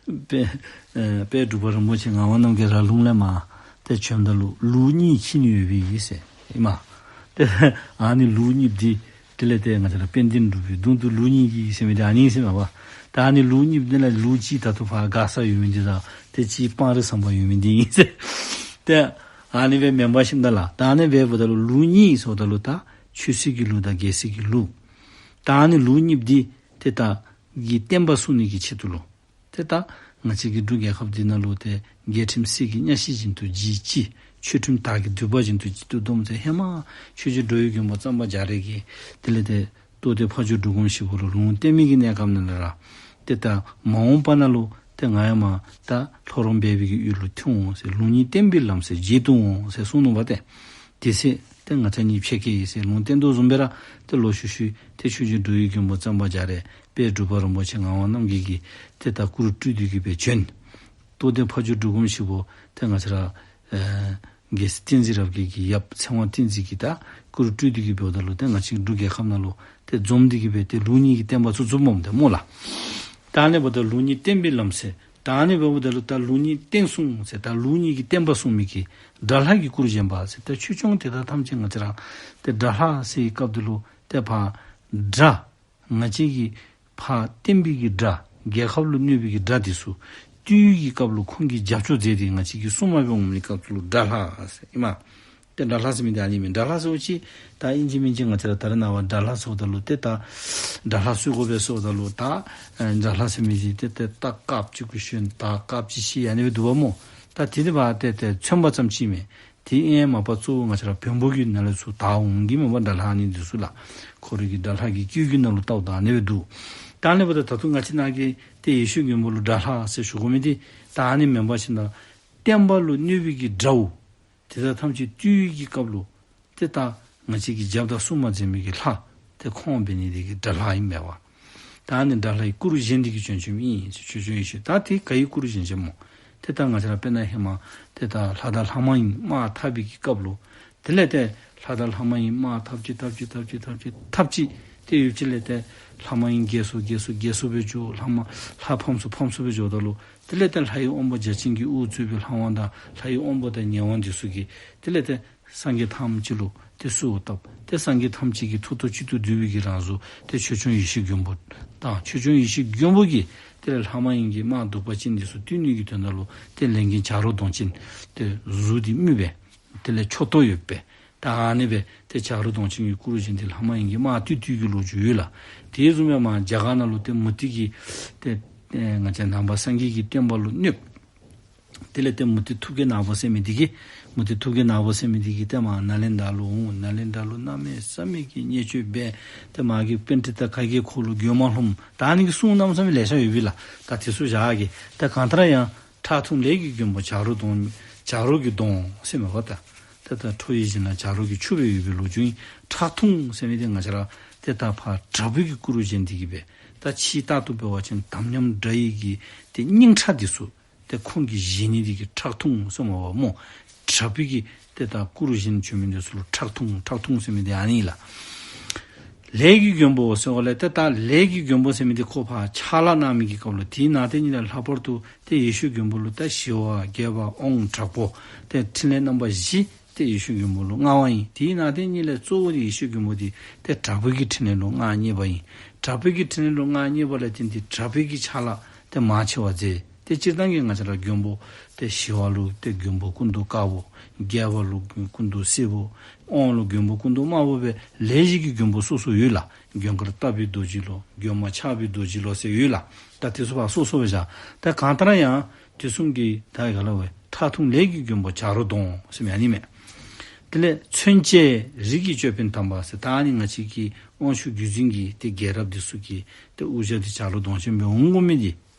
དཔལ་ཨེ་དཔལ་འབྲུག་པ་རིན་པོ་ཆེ་ངག་དབང་རྣམ་རྒྱལ་ར་ལུང་ལས་མར་ཏེ་བྱོནམ་ད་ལུ་ལུགས་གཉིས་ཁྱིམ་ནི་ཡོད་པའི་ཨིན་ཟེར་ཨིན་མས། ཏེ་ཨ་ནི་ལུགས་གཉིས་པོ་འདི་ དེ་ལས་ཏེ་ང་བཅས་ར་དཔལ་ལྡན་འབྲུག་པའི་གདུང་དུ་ལུགས་གཉིས་ཀྱིས་ཟེར་མི་འདི་ཨ་ནི་ཟེར་མས་པ། ད་ཨ་ནི་ལུགས་གཉིས་འདི་ལ་ལུགས་གཅིག་ད་ལྟོ་ཕར་མགར་ས་ཡོད་མི་འདི་དང་ཏེ་གཅིག་སྤང་རི་ཟམ་པ་ཡོད་མི་འདི་ཨིན་ཟེར། ཏེ་ཨ་ནི་སྦེ་མེན་པར་ཞིནམ་ད་ལུ་ད་ཨ་ནི་སྦེ་འབདཝ་ད་ལུ་ལུགས་གཉིས་ཟེརཝ་ད་ལུ་ད་ཆོས་སྲིད་ཀྱི་ལུགས་དང་རྒྱལ་སྲིད་ཀྱི་ལུགས། ད་ཨ་ནི་ལུགས་གཉིས་འདི་ཏེ་ད་གི་བསྟན་པ་སྲུང་ནི་གི་ཆེད་དུ་ལུ། ཏེ་ད་ང་བཅས་ཀྱི་འབྲུག་རྒྱལ་ཁབ་འདི་ནང་ལུ་ཏེ་རྒྱལ་ཁྲིམས་གསེར་གྱི་གཉའ་ཤིང་བཞིན་དུ་ལྗིད་ཅིང་ཆོས་ཁྲིམས་དར་གྱི་མདུད་པ་བཞིན་དུ་ལྗིད་དུ་བསྡོམས་ཟེར། ཧེ་མ་ཆོས་རྗེ་འགྲོ་བའི་མགོན་པོ་གཙང་པ་རྒྱ་རས་ཀྱིས་དེ་ལས་ཏེ་རྟོགས་ལྡན་ཕ་ཇོ་འབྲུག་སྒོམ་ཞིག་པོ་ལུ་ལུང་བསྟན་མི་གི་གནས་སྐབས་ནང་ལས་ར། ཏེ་ད་མ་འོངས་པ་ནང་ལུ་ཏེ་ང་ཡང་མར་ད་ལྷོ་རོང་སྦས་པའི་གི་ཡུལ་ལུ་ཐོན་འོང་ཟེར། ལུགས་གཉིས་བསྟན་པའི་ལམ་སྲོལ་བརྗེད་དུ་འོང་ཟེར་གསུངས་ནུག་པ་ཏེ། དེ་ཚེ་ཏེ་ང་བཅས་གཉིས་ཕྱད་གེ་ཟེར་ལུང་བསྟན་དོ་བཟུམ་སྦེ་ར་ཏེ་ལོག་ཤུལ་ཤུལ་ཏེ་ཆོས་རྗེ་འགྲོ་བའི་མགོན་པོ་གཙང་པ་རྒྱ་རས་དཔལ་འབྲུག་པ་རིན་པོ་ཆེ་ངག་དབང་རྣམ་རྒྱལ་གྱིས་ཏེ་ད་སྐུ་རུ་སྤྲུལ་ཏེ་གི་སྦེ་བྱོན། རྟོགས་ལྡན་ཕ་ཇོ་འབྲུག་སྒོམ་ཞིག་པོ་ཏེ་ང་བཅས་ར་ཨེ་རྒྱལ་སྲས་བསྟན་འཛིན་རབ་རྒྱས་ཀྱི་ཡབ་ཚེ་དབང་བསྟན་འཛིན་གྱིས་ད་སྐུ་རུ་སྤྲུལ་ཏེ་གི་འབདཝ་ད་ལུ་ཏེ་ང་བཅས་འབྲུག་རྒྱལ་ཁབ་ནང་ལུ་ཏེ་འཛོམས་ཏེ་གི་སྦེ་ཏེ་ལུགས་གཉིས་ཀྱི་བསྟན་པ་ཚུ་བཙུགསཔ་འོང་སྟེ་སྨོ་ལགས། ད་ཨ་ནི་འབདཝ་ད་ལུགས་གཉིས་བསྟན་པའི་ལམ་སྲོལ། ད་ཨ་ནི་འབདཝ་ད་ལུ་ད་ལུགས་གཉིས་བསྟན་སྲུང་ཟེར་ད་ལུགས་གཉིས་ཀྱི་བསྟན་པ་སྲུང་མི་གི་དགྲ་ལྷ་གི་སྐུ་རུ་བཞེངས་པ་ཟེར། ད་ཆོས་སྐྱོང་དེ་དག་ཐམས་ཅད་ང་བཅས་ར་ཏེ་དགྲ་ལྷ་ཟེར་བའི་སྐབས་འདི་ལུ་ཏེ་ཕར་དགྲ་ང་བཅས་ཀྱི་ཕར་བསྟན་པའི་གི་དགྲ་རྒྱལ་ཁབ་ལུ་གནོད་པའི་གི་དགྲ་འདི་ཚུ་བཏུལ་བའི་གི་སྐབས་ལུ་ཁོང་གིས་རྒྱབ་སྐྱོར་མཛད་དེ་ང་བཅས་ཀྱི་སྲུང་མ་སྦེ་འོང་མི་སྐབས་སུ་ལུ་དགྲ་ལྷ་ཟེར་ཨིན་མས། ཏེ་དགྲ་ལྷ་ཟེར་མི་འདི་ཨ་ནི་མས། དགྲ་ལྷ་ཟེར་བ་ཅིན་ད་ཨིན་ཇི་མིན་ཇི་ང་བཅས་ར་ད་རེས་ནངས་པ་དགྲ་ལྷ་ཟེརཝ་ད་ལུ་ཏེ་ད་དགྲ་ལྷ་གསོལ་དགོ་པས་ཟེརཝ་ད་ལུ་ད་ཨེ་དགྲ་ལྷ་ཟེར་མི་འདི་ཏེ་ཏེ་ད་དཀརཔོ་ཅིག་གུ་ཞོན་ད་དཀརཔོ་ཅིག་ཤི་ཨ་ནི་སྦེ་འདུག་པ་སྨོ། ད་དེ་འདི་འབད་ཏེ་ཏེ་མཚོན་པ་ཙམ་ཅིག་མས། དེ་ཨིན་མ་པ་གཙོ་བོ་ང་བཅས་ར་བོན་པོ་གི་ནང་ལས་ཚུར་དར་འོང་གི་མས་པ་དགྲ་ལྷ་ཨ་ནི་འདི་ཚུ་ལགས། ཁོ་རའི་གི་དགྲ་ལྷ་གི་སྐྱེ་བ་གི་ནང་ལུ་བལྟཝ་ད་ཨ་ནི་སྦེ་འདུག། ད་ཨ་ནི་འབདཝ་ད་ད་རུང་ང་བཅས་ནང་གི་ཏེ་ཡེ་ཤེས་མགོན་པོ་ལུ་དགྲ་ལྷ་ཟེར་ཞུ་དགོ་མི་འདི་ད་ཨ་ནི་མེན་པར་ཞིནམ་ད་བསྟན་པ་ལུ་གནོད་པའི་གི་དགྲ་བོ་དེ་དག་ཐམས་ཅད་བཏུལ་བའི་གི་སྐབས་ལུ་ཏེ་ད་ང་བཅས་ཀྱི་རྒྱབ་དང་སྲུང་མ་མཛད་མི་གི་ལྷ་ཏེ་ཁོང་འབད་ནི་དེ་གིས་དགྲ་ལྷ་ཨིན་མས་པ། ད་ཨ་ནི་དགྲ་ལྷ་གི་སྐུ་རུ་བཞེངས་ཏེ་གི་བྱོན་བྱོནམ་ཨིན་ཟེར། ཆོས་སྐྱོང་ཡེ་ཤེས་ད་དེ་ག་གི་སྐུ་རུ་བཞེངས་བྱོནམ་སྨོ། ཏེ་ད་ང་བཅས་ར་དཔེར་ན་ཧེ་མ་ཏེ་ད་ལྷ་དང་ལྷ་མ་ཡིན་དམག་འཐབ་པའི་གི་སྐབས་ལུ་དེ་ལས་ཏེ་ལྷ་དང་ལྷ་མ་ཡིན་དམག་འཐབ་ཅི་འཐབ་ཅི་འཐབ་ཅི་འཐབ་ཅི་འཐབ་ཅི་ཏེ་ཡུདཔ་ཅིག་ལས་ཏེ་ལྷ་མ་ཡིན་རྒྱལ་སོ་རྒྱལ་སོ་རྒྱལ་སོ་སྦེ་འགྱོ། ལྷ་མ་ལྷ་ཕམ་སོ་ཕམ་སོ་སྦེ་འགྱོཝ་ད་ལུ་དེ་ལས་ཏེ་ལྷ་ཡི་དབང་པོ་བརྒྱ་བྱིན་གྱིས་དབུ་གཙོས་པའི་ལྷ་དབང་དང་ལྷ་ཡི་དབང་པོ་དང་ཉེ་དབང་འདི་ཚུ་གིས་དེ་ལས་ཏེ་སངས་རྒྱས་ཐམས་ཅད་ལུ་ཏེ་གསོལཝ་བཏབ། ཏེ་སངས་རྒྱས་ཐམས་ཅད་ཀྱིས་ཐུགས་རྟོག་གཅིག་ཏུ་བསྡུས་པའི་གི་རང་གཟུགས་ཏེ་ཆོས་སྐྱོང་ཡེ་ཤེས་མགོན་པོ་དང་ཆོས་སྐྱོང་ཡེ་ཤེས་མགོན་པོ་གིས་དེ་ལས་ལྷ་མ་ཡིན་གྱི་དམག་གདུག་པ་ཅན་འདི་ཚུ་བཏུལ་ནི་གི་དོན་དག་ལུ་ཏེ་ལས་མགོན་བྱ་རོག་གདོང་ཅན་ཏེ་གཟུགས་འདི་དམུ་སྦེ་དེ་ལས་མཆུ་ཏོ་ཡོདཔ་སྦེ་ད་ཨ་ནི་སྦེ་ཏེ་བྱ་རོག་གདོང་ཅན་གྱི་སྐུ་རུ་བཞེངས་ཏེ་ལྷ་མ་ཡིན་གྱི་དམག་བཏུལ་བཏུལ་གྱི་ལོ་རྒྱུས་ཡོད་ལགས། དེ་བཟུམ་སྦེ་མར་རྒྱ་གར་ནང་ལུ་ཏེ་མུ་སྟེགས་ཀྱི་ཏེ་ཨེ་ང་བཅས་ནང་པ་སངས་རྒྱས་ཀྱི་བསྟན་པ་ལུ་གནོད། དེ་ལས་ཏེ་མུ་སྟེགས་ཐུགས་ཀྱི་ནག་པོ་ཟེར་མི་འདི་གིས་མུ་སྟེགས་ཐུགས་ཀྱི་ནག་པོ་ཟེར་མི་འདི་གིས་ཏེ་མར་ནཱ་ལེནྡྲ་ལུ་འོང་། ནཱ་ལེནྡྲ་ལུ་གནམ་མེད་ས་མེད་ཀྱི་བརྙས་བཅོས་འབད། ཏེ་མ་གི་པཎྜི་ཏ་ག་གིས་ཁོ་ལུ་མགོན་མ་ལྷོངམ་ད་ཨ་ནི་གི་གསུང་གནམ་མེད་ས་མེད་ལེ་ཤ་ཡོད་པས་ལགས། ད་དེ་ཚུ་བཞག་གེ། ད་གང་ལྟར་ཡང་ཁྲག་འཐུང་ལས་ཀྱི་མགོན་པོ་བྱ་རོག་གདོང་བྱ་རོག་གི་གདོང་ཟེར་མས་པ། ད་ད་ད་ཁྲོ་བོའི་གཞི་ན་བྱ་རོག་གི་ཁྱུ་སྦེ་ཡོད་པའི་ལོ་རྒྱུས་ཨིན། ཁྲག་འཐུང་ཟེར་མི་འདི་ང་བཅས་ར་ཏེ་ད་ཕར་དྲག་པོའི་གི་སྐུ་རུ་བཞེངས་ཏེ་གི་སྦེ་ད་ཕྱི་ལྟར་དུ་འབད་བ་ཅིན་དམ་ཉམས་དགྲ་ཡི་གི་ཏེ་སྙིང་ཁྲག་འདི་ཚུ་ཏེ་ཁོང་གིས་བཞེས་ནི་འདི་གིས་ཁྲག་འཐུང་ཟེར་མས་པ་སྨོ། དྲག་པོའི་གི་ཏེ་ད་སྐུ་རུ་བཞེངས་བྱོན་མི་འདི་ཚུ་ལུ་ཁྲག་འཐུང་ཁྲག་འཐུང་ཟེར་མི་འདི་ཨ་ནི་ཨིན་ལགས། ལས་ཀྱི་མགོན་པོ་ཟེར་བ་ལས་ཏེ་ད་ལས་ཀྱི་མགོན་པོ་ཟེར་མི་འདི་ཁོ་ཕར་ཕྱག་ལཱ་གནང་མི་གི་སྐབས་ལུ་དེའི་ནང་དེ་ཉིད་ལས་ལྷག་པར་དུ་ཏེ་ཡེ་ཤེས་མགོན་པོ་ལུ་ད་ཞི་བ་རྒྱས་པ་དབང་དྲག་པོ་ཏེ་ཕྲིན་ལས་རྣམ་པ་བཞི་ཏེ་ཡེ་ཤེས་མགོན་པོ་ལུ་མངའ་བ་ཨིན། དེའི་ནང་དེ་ཉིད་ལས་གཙོ་བོ་ཡེ་ཤེས་མགོན་པོ་འདི་ཏེ་དྲག་པོའི་གི་ཕྲིན་ལས་ལུ་མངའ་བརྙེས་པ་ཨིན། དྲག་པོའི་གི་ཕྲིན་ལས་ལུ་མངའ་བརྙེས་པ་ལས་བརྟེན་ཏེ་དྲག་པོའི་གི་ཕྱག་ལཱ་ཏེ་མང་ཆེ་བ་མཛད། ཏེ་སྤྱིར་བཏང་གི་ང་བཅས་ར་མགོན་པོ་ཏེ་ཞི་བ་ལུ་ཏེ་མགོན་པོ་སྐུ་མདོག་དཀར་པོ། རྒྱས་པ་ལུ་སྐུ་མདོག་སེར་པོ། དབང་ལུ་མགོན་པོ་སྐུ་མདོག་དམར་པོ་སྦེ་ལས་བཞི་གི་མགོན་པོ་སོ་སོ་ཡོད་ལགས། མགོན་དཀར་ལྟ་བུའི་རྡོ་རྗེ་ལོ། མགོན་མ་ཆགས་པའི་རྡོ་རྗེ་ལོ་ཟེར་ཡོད་ལགས། ད་དེ་ཚུ་ཕར་སོ་སོ་སྦེ་བཞག། ད་གང་ལྟར་ཡང་དེ་གསུམ་གྱི་ད་ག་ལ་བའི་ཁྲག་འཐུང་ལས་ཀྱི་མགོན་པོ་བྱ་རོག་གདོང་ཟེར་མི་ཨ་ནི་མས། དེ་ལས་མཚོན་བཅས་རིགས་ཀྱི་ཅོད་པན་དམ་པ་ཟེར་ད་ཨ་ནི་ང་བཅས་ཀྱི་དབང་ཕྱུག་བརྒྱུད་འཛིན་གྱི་ཏེ་རྒྱལ་རབས་འདི་ཚུ་གི་ཏེ་དབུ་ཞྭ་འདི་བྱ་རོག་གདོང་ཅན་སྦེ་འོང་དགོ་མི་འདི་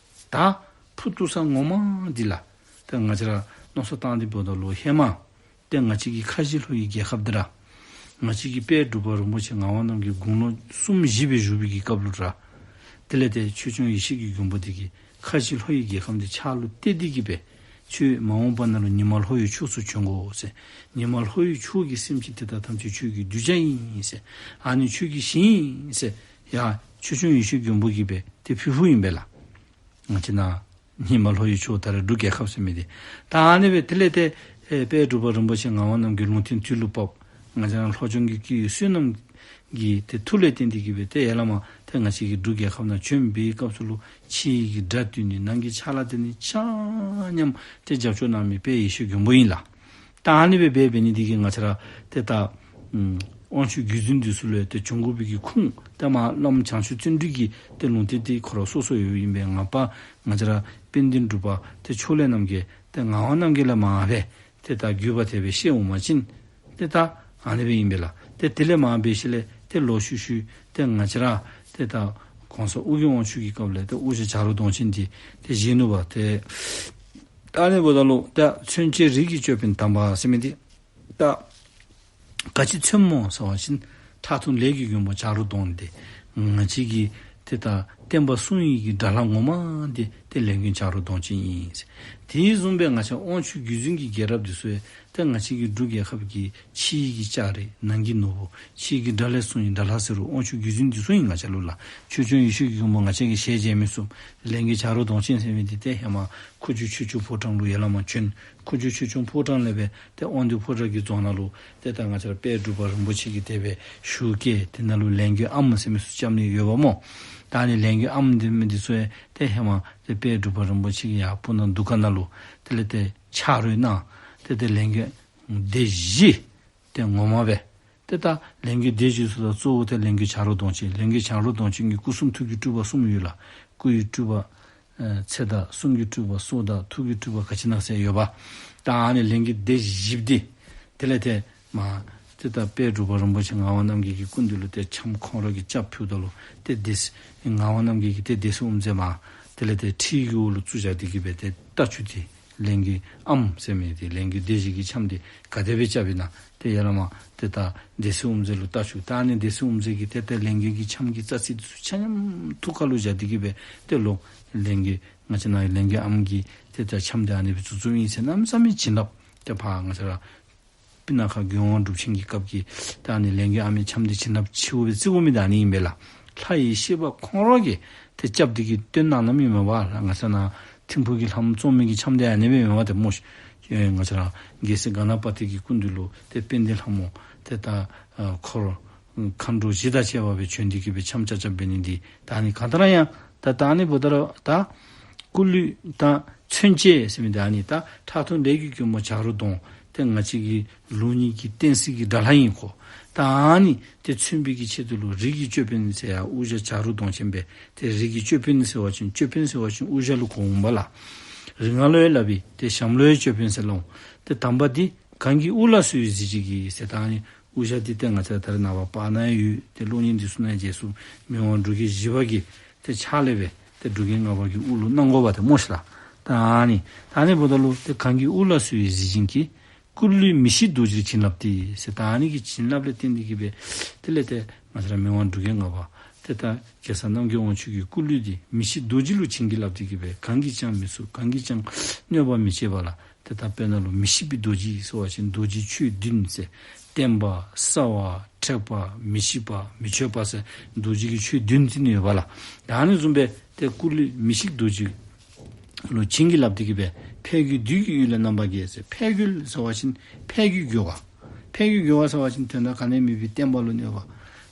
ད་ཕུ་ཐུག་ས་ངོ་མ་འདི་ལགས། ཏེ་ང་བཅས་ར་མནོ་བསམ་བཏང་སྟེ་འབདཝ་ད་ལུ་ཧེ་མ་ཏེ་ང་བཅས་ཀྱི་ཁ་བཞི་ལྷོ་ཡི་རྒྱལ་ཁབ་འདི་ར་ང་བཅས་ཀྱི་དཔལ་འབྲུག་པ་རིན་པོ་ཆེ་ངག་དབང་རྣམ་རྒྱལ་དགུང་ལོ་གསུམ་བཞི་སྦེ་བཞུགས་པའི་གི་སྐབས་ལུ་ར་དེ་ལས་ཏེ་ཆོས་སྐྱོང་ཡེ་ཤེས་ཀྱི་མགོན་པོ་འདི་གིས་ཁ་བཞི་ལྷོ་ཡི་རྒྱལ་ཁབ་འདི་ཕྱག་ལུ་གཏད་དེ་གི་སྦེ་ཁྱོད་མ་འོངས་པ་ནང་ལུ་ཉི་མ་ལྷོ་ཡི་ཕྱོགས་སུ་བྱོན་དགོ་ཟེར། ཉི་མ་ལྷོ་ཡི་ཕྱོགས་ཀྱི་སེམས་ཅན་དེ་དག་ཐམས་ཅད་ཁྱོད་ཀྱི་གདུལ་བྱ་ཨིན་ཟེར། ཨ་ནི་ཁྱོད་ཀྱི་ཞིང་ཨིན་ཟེར། ཡ་ཆོས་སྐྱོང་ཡེ་ཤེས་མགོན་པོ་གིས་སྦེ་ཏེ་ཕུལ་ཕུལཝ་ཨིན་པས་ལགས། ང་བཅས་ནཱ་ཉི་མ་ལྷོ་ཡི་ཕྱོགས་ད་རེས་འབྲུག་རྒྱལ་ཁབ་ཟེར་མི་འདི། ད་ཨ་ནི་སྦེ་དེ་ལས་ཏེ་ཨེ་དཔལ་འབྲུག་པ་རིན་པོ་ཆེ་ངག་དབང་རྣམ་རྒྱལ་ལུང་བསྟན་དུས་ལུ་བབས། ང་བཅས་ར་ལྷོ་ལྗོངས་ཀྱི་སྐུའི་བསོད་ནམས་ གི་ཏེ་མཐུ་ལས་བརྟེན་ཏེ་གི་སྦེ་ཏེ་ཡར་ལས་མར་ཏེ་ང་བཅས་ཀྱི་འབྲུག་རྒྱལ་ཁབ་ནང་བྱོན་པའི་སྐབས་སུ་ལུ་ཕྱི་ཡི་གི་དགྲ་བཏུལ་ནི་ནང་གི་ཕྱག་ལཱ་དེ་ནི་ཆ་མཉམ་ཏེ་རྒྱབ་སྐྱོར་གནང་མི་དཔལ་ཡེ་ཤེས་མགོན་པོ་ཨིན་ལགས། ད་ཨ་ནི་སྦེ་འབད་འབད་ནི་འདི་གིས་ང་བཅས་ར་ཏེ་ད་ཨམ་དབང་ཕྱུག་བརྒྱུད་འཛིན་འདི་ཚུ་ལུ་ཏེ་བྱུང་དགོ་པའི་གི་ཁུངས་ཏེ་མར་བླམ་བྱང་ཆུབ་བརྩོན་འགྲུས་ཀྱི་ཏེ་ལུང་བསྟན་དེ་ཁོ་ར་སོ་སོ་ཡོདཔ་ཨིན་པས། ང་པ་ང་བཅས་ར་དཔལ་ལྡན་འབྲུག་པ་ཏེ་ཕྱོགས་ལས་རྣམ་རྒྱལ་ཏེ་ངག་དབང་རྣམ་རྒྱལ་ལས་མར་སྦེ་ཏེ་ད་བརྒྱུད་པ་དེ་སྦེ་བཤད་འོང་པ་ཅིན་ཏེ་ད་ཨ་ནི་སྦེ་ཨིན་པས་ལགས། ཏེ་དེ་ལས་མར་འབད་ཞིནམ་ལས་ཏེ་ལོག་ཤུལ་ཤུལ་ཏེ་ང་བཅས་ར་ཏེ་ད་གོང་ས་ཨོ་རྒྱན་དབང་ཕྱུག་གི་སྐབས་ལས་ཏེ་དབུ་ཞྭ་བྱ་རོག་གདོང་ཅན་འདི་ཏེ་བཞེས་ནུག་པ། ཏེ་ད་ཨ་ནི་འབདཝ་ད་ལུ་ད་མཚོན་བྱེད་རིགས་ཀྱི་ཅོད་པན་དམ་པ་ཟེར་མི་འདི་ད་ག་ཅི་མཚོནམ་སྨོ་ཟེར་བ་ཅིན་ཁྲག་འཐུང་ལས་ཀྱི་མགོན་པོ་བྱ་རོག་གདོང་འདི་ང་བཅས་ཀྱི་ཏེ་ད་བསྟན་པ་སྲུང་ནི་གི་དགྲ་ལྷ་ངོ་མ་འདི་ཏེ་ལས་མགོན་བྱ་རོག་གདོང་ཅན་ཨིན། དེ་བཟུམ་སྦེ་ང་བཅས་དབང་ཕྱུག་བརྒྱུད་འཛིན་གྱི་རྒྱལ་རབས་འདི་ཚུ་ཡང་ཏེ་ང་བཅས་ཀྱི་འབྲུག་རྒྱལ་ཁབ་ཀྱི་ཕྱི་ཡི་གི་ལྕགས་རི་ནང་གི་ནོར་བུ་ཕྱི་ཡི་གི་དགྲ་ལྷ་སྲུང་ནི་དགྲ་ལྷ་ཟེར་རུང་དབང་ཕྱུག་བརྒྱུད་འཛིན་འདི་ཚུ་ཨིན་ང་བཅས་ལུ་ལགས། ཆོས་སྐྱོང་ཡེ་ཤེས་ཀྱི་མགོན་པོ་ང་བཅས་ཀྱིས་ཞལ་མཇལ་མི་ཚུགས། ལས་མགོན་བྱ་རོག་གདོང་ཅན་ཟེར་མི་འདི་ཏེ་ཧེ་མ་ཁུ་བྱུག་ཆོས་སྐྱོང་ཕོ་བྲང་ལུ་ཡར་ལས་མར་བྱོན། ཁུ་བྱུག་ཆོས་སྐྱོང་ཕོ་བྲང་ལས་སྦེ་ཏེ་དབང་འདུས་ཕོ་བྲང་གི་རྫོང་ནང་ལུ་ཏེ་ད་ང་བཅས་ར་དཔལ་འབྲུག་པ་རིན་པོ་ཆེ་གིས་དེ་སྦེ་ཞུ་བསྐྱལ། དེ་ནང་ལུ་ལས་མགོན་ཨམ་ཟེར་མི་ཚུ་རྐྱབ་ནི་ཡོདཔ་སྨོ། ད་ཨ་ནི་ལས་མགོན་ཨམ་འདི་མི་འདི་ཚུ་ཡང་ཏེ་ཧེ་མ་ཏེ་དཔལ་འབྲུག་པ་རིན་པོ་ཆེ་གིས་ཡར་སྤུ་ན་འདུ་ཁང་ནང་ལུ་དེ་ལས་ཏེ་ཕྱག་རོལ་གནང་། ཏེ་ཏེ་ལས་མགོན་སྡེ་བཞི་ཏེ་ངོ་མ་སྦེ་ཏེ་ད་ལས་མགོན་སྡེ་བཞི་ཚུ་དང་གཙོ་བོ་ཏེ་ལས་མགོན་བྱ་རོག་གདོང་ཅན། ལས་མགོན་བྱ་རོག་གདོང་ཅན་གྱི་སྐུ་གསུང་ཐུགས་ཀྱི་སྤྲུལ་པ་གསུམ་ཡོད་ལགས། སྐུ་ཡི་སྤྲུལ་པ་ཨེ་ཚེ་དང་གསུང་གི་སྤྲུལ་པ་སྲོག་དང་ཐུགས་ཀྱི་སྤྲུལ་པ་ག་ཅི་ཨིན་ན་ཟེར་ཡོདཔ། ད་ཨ་ནི་ལས་མགོན་སྡེ་བཞི་འདི་དེ་ལས་ཏེ་མར་ཏེ་ད་དཔལ་འབྲུག་པ་རིན་པོ་ཆེ་ངག་དབང་རྣམ་རྒྱལ་གྱི་སྐུ་མདུན་ལུ་ཏེ་འཆམ་ཁོང་ར་གིས་རྐྱབ་ཕུལཝ་ད་ལུ་ཏེ་སྡེ་སྲིད་ངག་དབང་རྣམ་རྒྱལ་གྱིས་ཏེ་སྡེ་སྲིད་དབུ་མཛད་མར་དེ་ལས་ཏེ་ཁྲི་གི་འོག་ལུ་བཙུགས་བཞག་སྟེ་གི་སྦེ་ཏེ་ལྟ་བཅུག་སྟེ་ལས་མགོན་ཨམ་ཟེར་མི་འདི་ལས་མགོན་སྡེ་བཞི་གི་འཆམ་འདི་ག་དེ་སྦེ་རྐྱབ་ཨིན་ན་ཏེ་ཡར་ལས་མར་ཏེ་ད་སྡེ་སྲིད་དབུ་མཛད་ལུ་ལྟ་བཅུག། ད་ཨ་ནི་སྡེ་སྲིད་དབུ་མཛད་ཀྱིས་ཏེ་ཏེ་ལས་མགོན་གྱི་འཆམ་གྱི་རྩ་ཚིག་འདི་ཚུ་ཆ་མཉམ་ཐུགས་ཁ་ལུ་བཞག་སྟེ་གི་སྦེ་ཏེ་ལོག་ལས་མགོན་ང་བཅས་ནཱ་ལས་མགོན་ཨམ་གྱིས་ཏེ་ད་འཆམ་འདི་ཨ་ནི་སྦེ་བཙུགས་བཙུགསཔ་ཨིན་ཟེར་གནམ་མེད་ས་མེད་བྱིན་རླབས་ཏེ་ཕར་ང་བཅས་ར་སྤུ་ན་ཁ་མགོན་དབང་སྒྲུབ་ཆེན་གྱི་སྐབས་ཀྱི་ད་ཨ་ནི་ལས་མགོན་ཨ་མའི་འཆམ་འདི་བྱིན་རླབས་ཆེ་བོ་སྦེ་བརྩི་དགོ་མི་འདི་ཨ་ནི་ཨིན་པས་ལགས། ལྷ་ཡི་གཤེགས་པ་ཁོང་ར་གིས་ཏེ་རྐྱབ་སྟེ་གི་བཏོན་གནང་གནངམ་ཨིན་མས་པ་ལགས། ང་བཅས་ནཱ་ཐིམ་ཕུག་གི་ལྷ་མོ་བཙོང་མི་གི་འཆམ་འདི་ཨ་ནི་སྦེ་མེན་པ་ཏེ་སྨོ་ཤིག། ཨེ་ང་བཅས་ར་རྒྱལ་སྲས་ག་ན་པ་ཏི་གི་སྐུ་མདུན་ལུ་ཏེ་དཔལ་ལྡན་ལྷ་མོ་ཏེ་ད་ཨ་འཁོར་མཁའ་འགྲོ་བཞི་དང་བཅས་པ་སྦེ་བྱོན་ཏེ་གི་སྦེ་འཆམ་རྐྱབ་རྐྱབ་འབད་ནི་འདི་ད་ཨ་ནི་གང་ལྟར་ཡང་ད་ད་ཨ་ནི་འབདཝ་ད་ར་ད་སྐུ་གླུད་དང་མཚོན་བྱེད་ཟེར་མི་འདི་ཨ་ནི་ད་ཁྲག་འཐུང་ལས་ཀྱི་མགོན་པོ་བྱ་རོག་གདོང་ཏེ་ང་བཅས་ཀྱི་ལུགས་གཉིས་ཀྱི་བསྟན་སྲིད་ཀྱི་དགྲ་ལྷ་ཨིན་ཁོ། ད་ཨ་ནི་ཏེ་མཚོན་པའི་གི་ཆེད་དུ་ལུ་རིགས་ཀྱི་ཅོད་པན་ཟེར་ཡང་དབུ་ཞྭ་བྱ་རོག་གདོང་ཅན་སྦེ་ཏེ་རིགས་ཀྱི་ཅོད་པན་ཟེར་བ་ཅིན་ཅོད་པན་ཟེར་བ་ཅིན་དབུ་ཞྭ་ལུ་གོ་འོང་པ་ལགས། རིགས་ལྔ་ལུ་ཡང་སླབ་ཨིན། ཏེ་ཞྭམོ་ལུ་ཡང་ཅོད་པན་ཟེར་སླབ་འོང་། ཏེ་དམ་པ་འདི་གང་གི་དབུ་ལ་གསོལ་བའི་གཟི་བརྗིད་ཀྱིས་ཟེར། ད་ཨ་ནི་དབུ་ཞྭ་འདི་ཏེ་ང་བཅས་ད་རེས་ནངས་པ་པར་ནང་ཡང་ཡོད། ཏེ་གློག་བརྙན་འདི་ཚུ་ནང་ཡང་མཇལ་ཚུགས། མི་དབང་འབྲུག་རྒྱལ་བཞི་པ་གི་ཏེ་ཕྱག་ལས་སྦེ་ཏེ་འབྲུག་རྒྱལ་ལྔ་པ་གི་དབུ་ལུ་གནང་དགོ་པ་ཏེ་སྨོ་ཤིག་ལགས། ད་ཨ་ནི་ད་ཨ་ནི་འབདཝ་ད་ལུ་ཏེ་གང་གི་དབུ་ལ་གསོལ་བའི་གཟི་བྱིན་གྱིས། སྐུ་གླུད་མི་ཤིགས་རྡོ་རྗེར་བྱིན་བརླབས་ཏེ་ཟེར། ད་ཨ་ནི་གི་བྱིན་རླབས་ལས་བརྟེན་ཏེ་གི་སྦེ་དེ་ལས་ཏེ་ང་བཅས་ར་མི་དབང་འབྲུག་རྒྱལ་ལྔ་པ་ཏེ་ད་གེ་སར་རྣམ་རྒྱལ་དབང་ཕྱུག་གི་སྐུ་གླུད་འདི་མི་ཤིགས་རྡོ་རྗེ་ལུ་བྱིན་གྱིས་བརླབས་ཏེ་གི་སྦེ་གང་གིས་ཀྱང་མི་ཚུགས། གང་གིས་ཀྱང་གནོད་པ་མི་བྱེད་པ་ལགས། ཏེ་ད་དཔེར་ན་ལུ་མི་ཤིགས་པའི་རྡོ་རྗེ་ཟེར་བ་ཅིན་རྡོ་རྗེ་ཆོས་བདུན་ཟེར། བརྟན་པ་གསལ་བ་མཁྲེགས་པ་མི་ཤིགས་པ་མི་ཆོད་པ་ཟེར་རྡོ་རྗེ་གི་ཆོས་བདུན་ཟེར་ནི་ཡོད་པ་ལགས། ད་ཨ་ནི་བཟུམ་སྦེ་ཏེ་སྐུ་གླུད་མི་ཤིགས་རྡོ་རྗེ་ལུ་བྱིན་གྱིས་བརླབས་ཏེ་གི་སྦེ་ཕས་རྒོལ་བདུད་ཀྱི་གཡུལ་ལས་རྣམ་པར་རྒྱལ་ཟེར། ཕས་རྒོལ་ཟེར་བ་ཅིན་ཕས་རྒོལ་རྒོལ་བ། ཕས་རྒོལ་རྒོལ་བ་ཟེར་བ་ཅིན་དོན་དག་ག་ནི་མེད་པའི་བསྟན་པ་ལུ་གནོད་པ།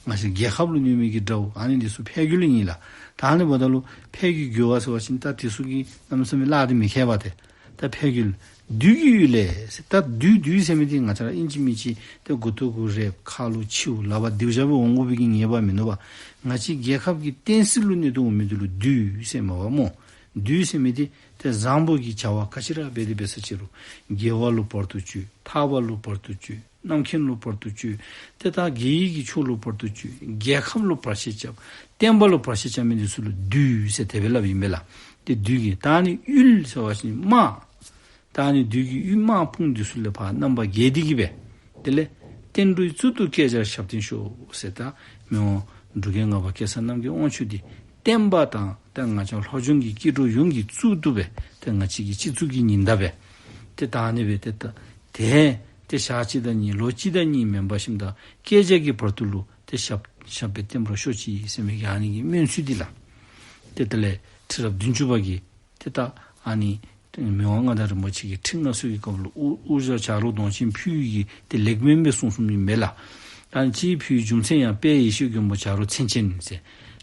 ང་བཅས་རྒྱལ་ཁབ་ལུ་གནོད་མི་གི་དགྲ་བོ་ཨ་ནི་འདི་ཚུ་ཕས་རྒོལ་ཨིན་ལགས། ད་ཨ་ནི་འབདཝ་ད་ལུ་ཕས་རྒོལ་རྒོལ་བ་ཟེར་བ་ཅིན་ད་དེ་ཚུ་གིས་གནམ་མེད་ས་མེད་གླགས་འདི་མི་ཁེལ་བ་ཏེ། ད་ཕས་རྒོལ་བདུད་ཀྱི་གཡུལ་ལས་ཟེར། ད་བདུད་བདུད་ཟེར་མི་འདི་ང་བཅས་ར་ཨིན་ཅི་མིན་ཅི་ཏེ་མགུ་ཏོ་གུ་རལཔ་ཁ་ལུ་མཆེཝ་ལག་པར་མདེའུ་བཞག་སྦེ་འོང་དགོ་པའི་གི་ངེས་པ་མིན་ནུག་པ། ང་བཅས་རྒྱལ་ཁབ་ཀྱི་བསྟན་སྲིད་ལུ་གནོད་དོ་འོང་མི་འདི་ལུ་བདུད་ཟེར་མས་པ་སྨོ། བདུད་ཟེར་མི་འདི་ཏེ་བཟང་པོ་གི་བྱ་བ་ག་ཅི་ར་འབད་དེ་འབད་ས་ཅི་རུང་དགེ་བ་ལུ་བར་དུ་གཅོད། ཐར་པ་ལུ་བར་དུ་གཅོད། རྣམ་མཁྱེན་ལུ་བར་དུ་གཅོད། ཏེ་ད་དགེ་བའི་གི་ཕྱོགས་ལུ་བར་དུ་གཅོད། རྒྱལ་ཁབ་ལུ་བར་ཆད་རྐྱབ། བསྟན་པ་ལུ་བར་ཆད་རྐྱབ་མི་འདི་ཚུ་ལུ་བདུད་ཟེར་དེ་སྦེ་སླབ་ཨིན་པས་ལགས། ཏེ་བདུད་ཀྱི་ད་ཨ་ནི་གཡུལ་ཟེར་བ་ཅིན་དམག། ད་ཨ་ནི་བདུད་ཀྱི་གཡུལ་དམག་དཔུང་འདི་ཚུ་ལས་ཕར་རྣམ་པར་རྒྱལ་ཏེ་གི་སྦེ་དེ་ལས་བསྟན་འགྲོའི་གཙུག་ཏུ་བསྐྱལ་བྱར་ཞབས་བརྟན་ཤོག་ཟེར། ད་མི་དབང་འབྲུག་རྒྱལ་ལྔ་པ་གེ་སར་རྣམ་རྒྱལ་དབང་ཕྱུག་འདི་བསྟན་པ་དང་ད་ང་བཅས་ལྷོ་ལྗོངས་ཀྱི་སྐྱེ་འགྲོ་ཡོངས་ཀྱི་གཙུག་ཏུ་སྦེ་ཏེ་ང་བཅས་ཀྱི་སྤྱི་གཙུག་གི་ཉི་ཟླ་སྦེ་ཏེ་ད་ཨ་ནི་སྦེ་ཏེ་ད་ཏེ་ཏེ་ཞག་གཅིག་དང་གཉིས་ལོ་གཅིག་དང་གཉིས་མེན་པར་ཞིནམ་ད་བསྐལ་བརྒྱ་གི་བར་དུ་ལུ་ཏེ་ཞབས་ཞབས་པད་བརྟན་པར་ཤོག་ཅིག་ཟེར་མི་གི་ཨ་ནི་གི་སྨོན་ཚིག་འདི་ལགས། ཏེ་དེ་ལས་ཁྲི་རབས་བདུན་ཅུ་པ་གིས་ཏེ་ད་ཨ་ནི་མི་དབང་མངའ་བདག་རིན་པོ་ཆེ་གི་ཁྲི་མངའ་གསོལ་གྱི་སྐབས་ལུ་དབུ་དབུ་ཞྭ་བྱ་རོག་གདོང་ཅན་ཕུལ་ཡི་གི་ཏེ་ལེགས་སྨོན་སྦེ་གསུངས་གསུངསམ་ཨིན་མས་ལགས། ད་ནི་སྤྱི་ཕུལ་རྒྱུ་མཚན་ཡང་དཔལ་ཡེ་ཤེས་མགོན་པོ་བྱ་རོག་མཚན་ཅན་ཟེར།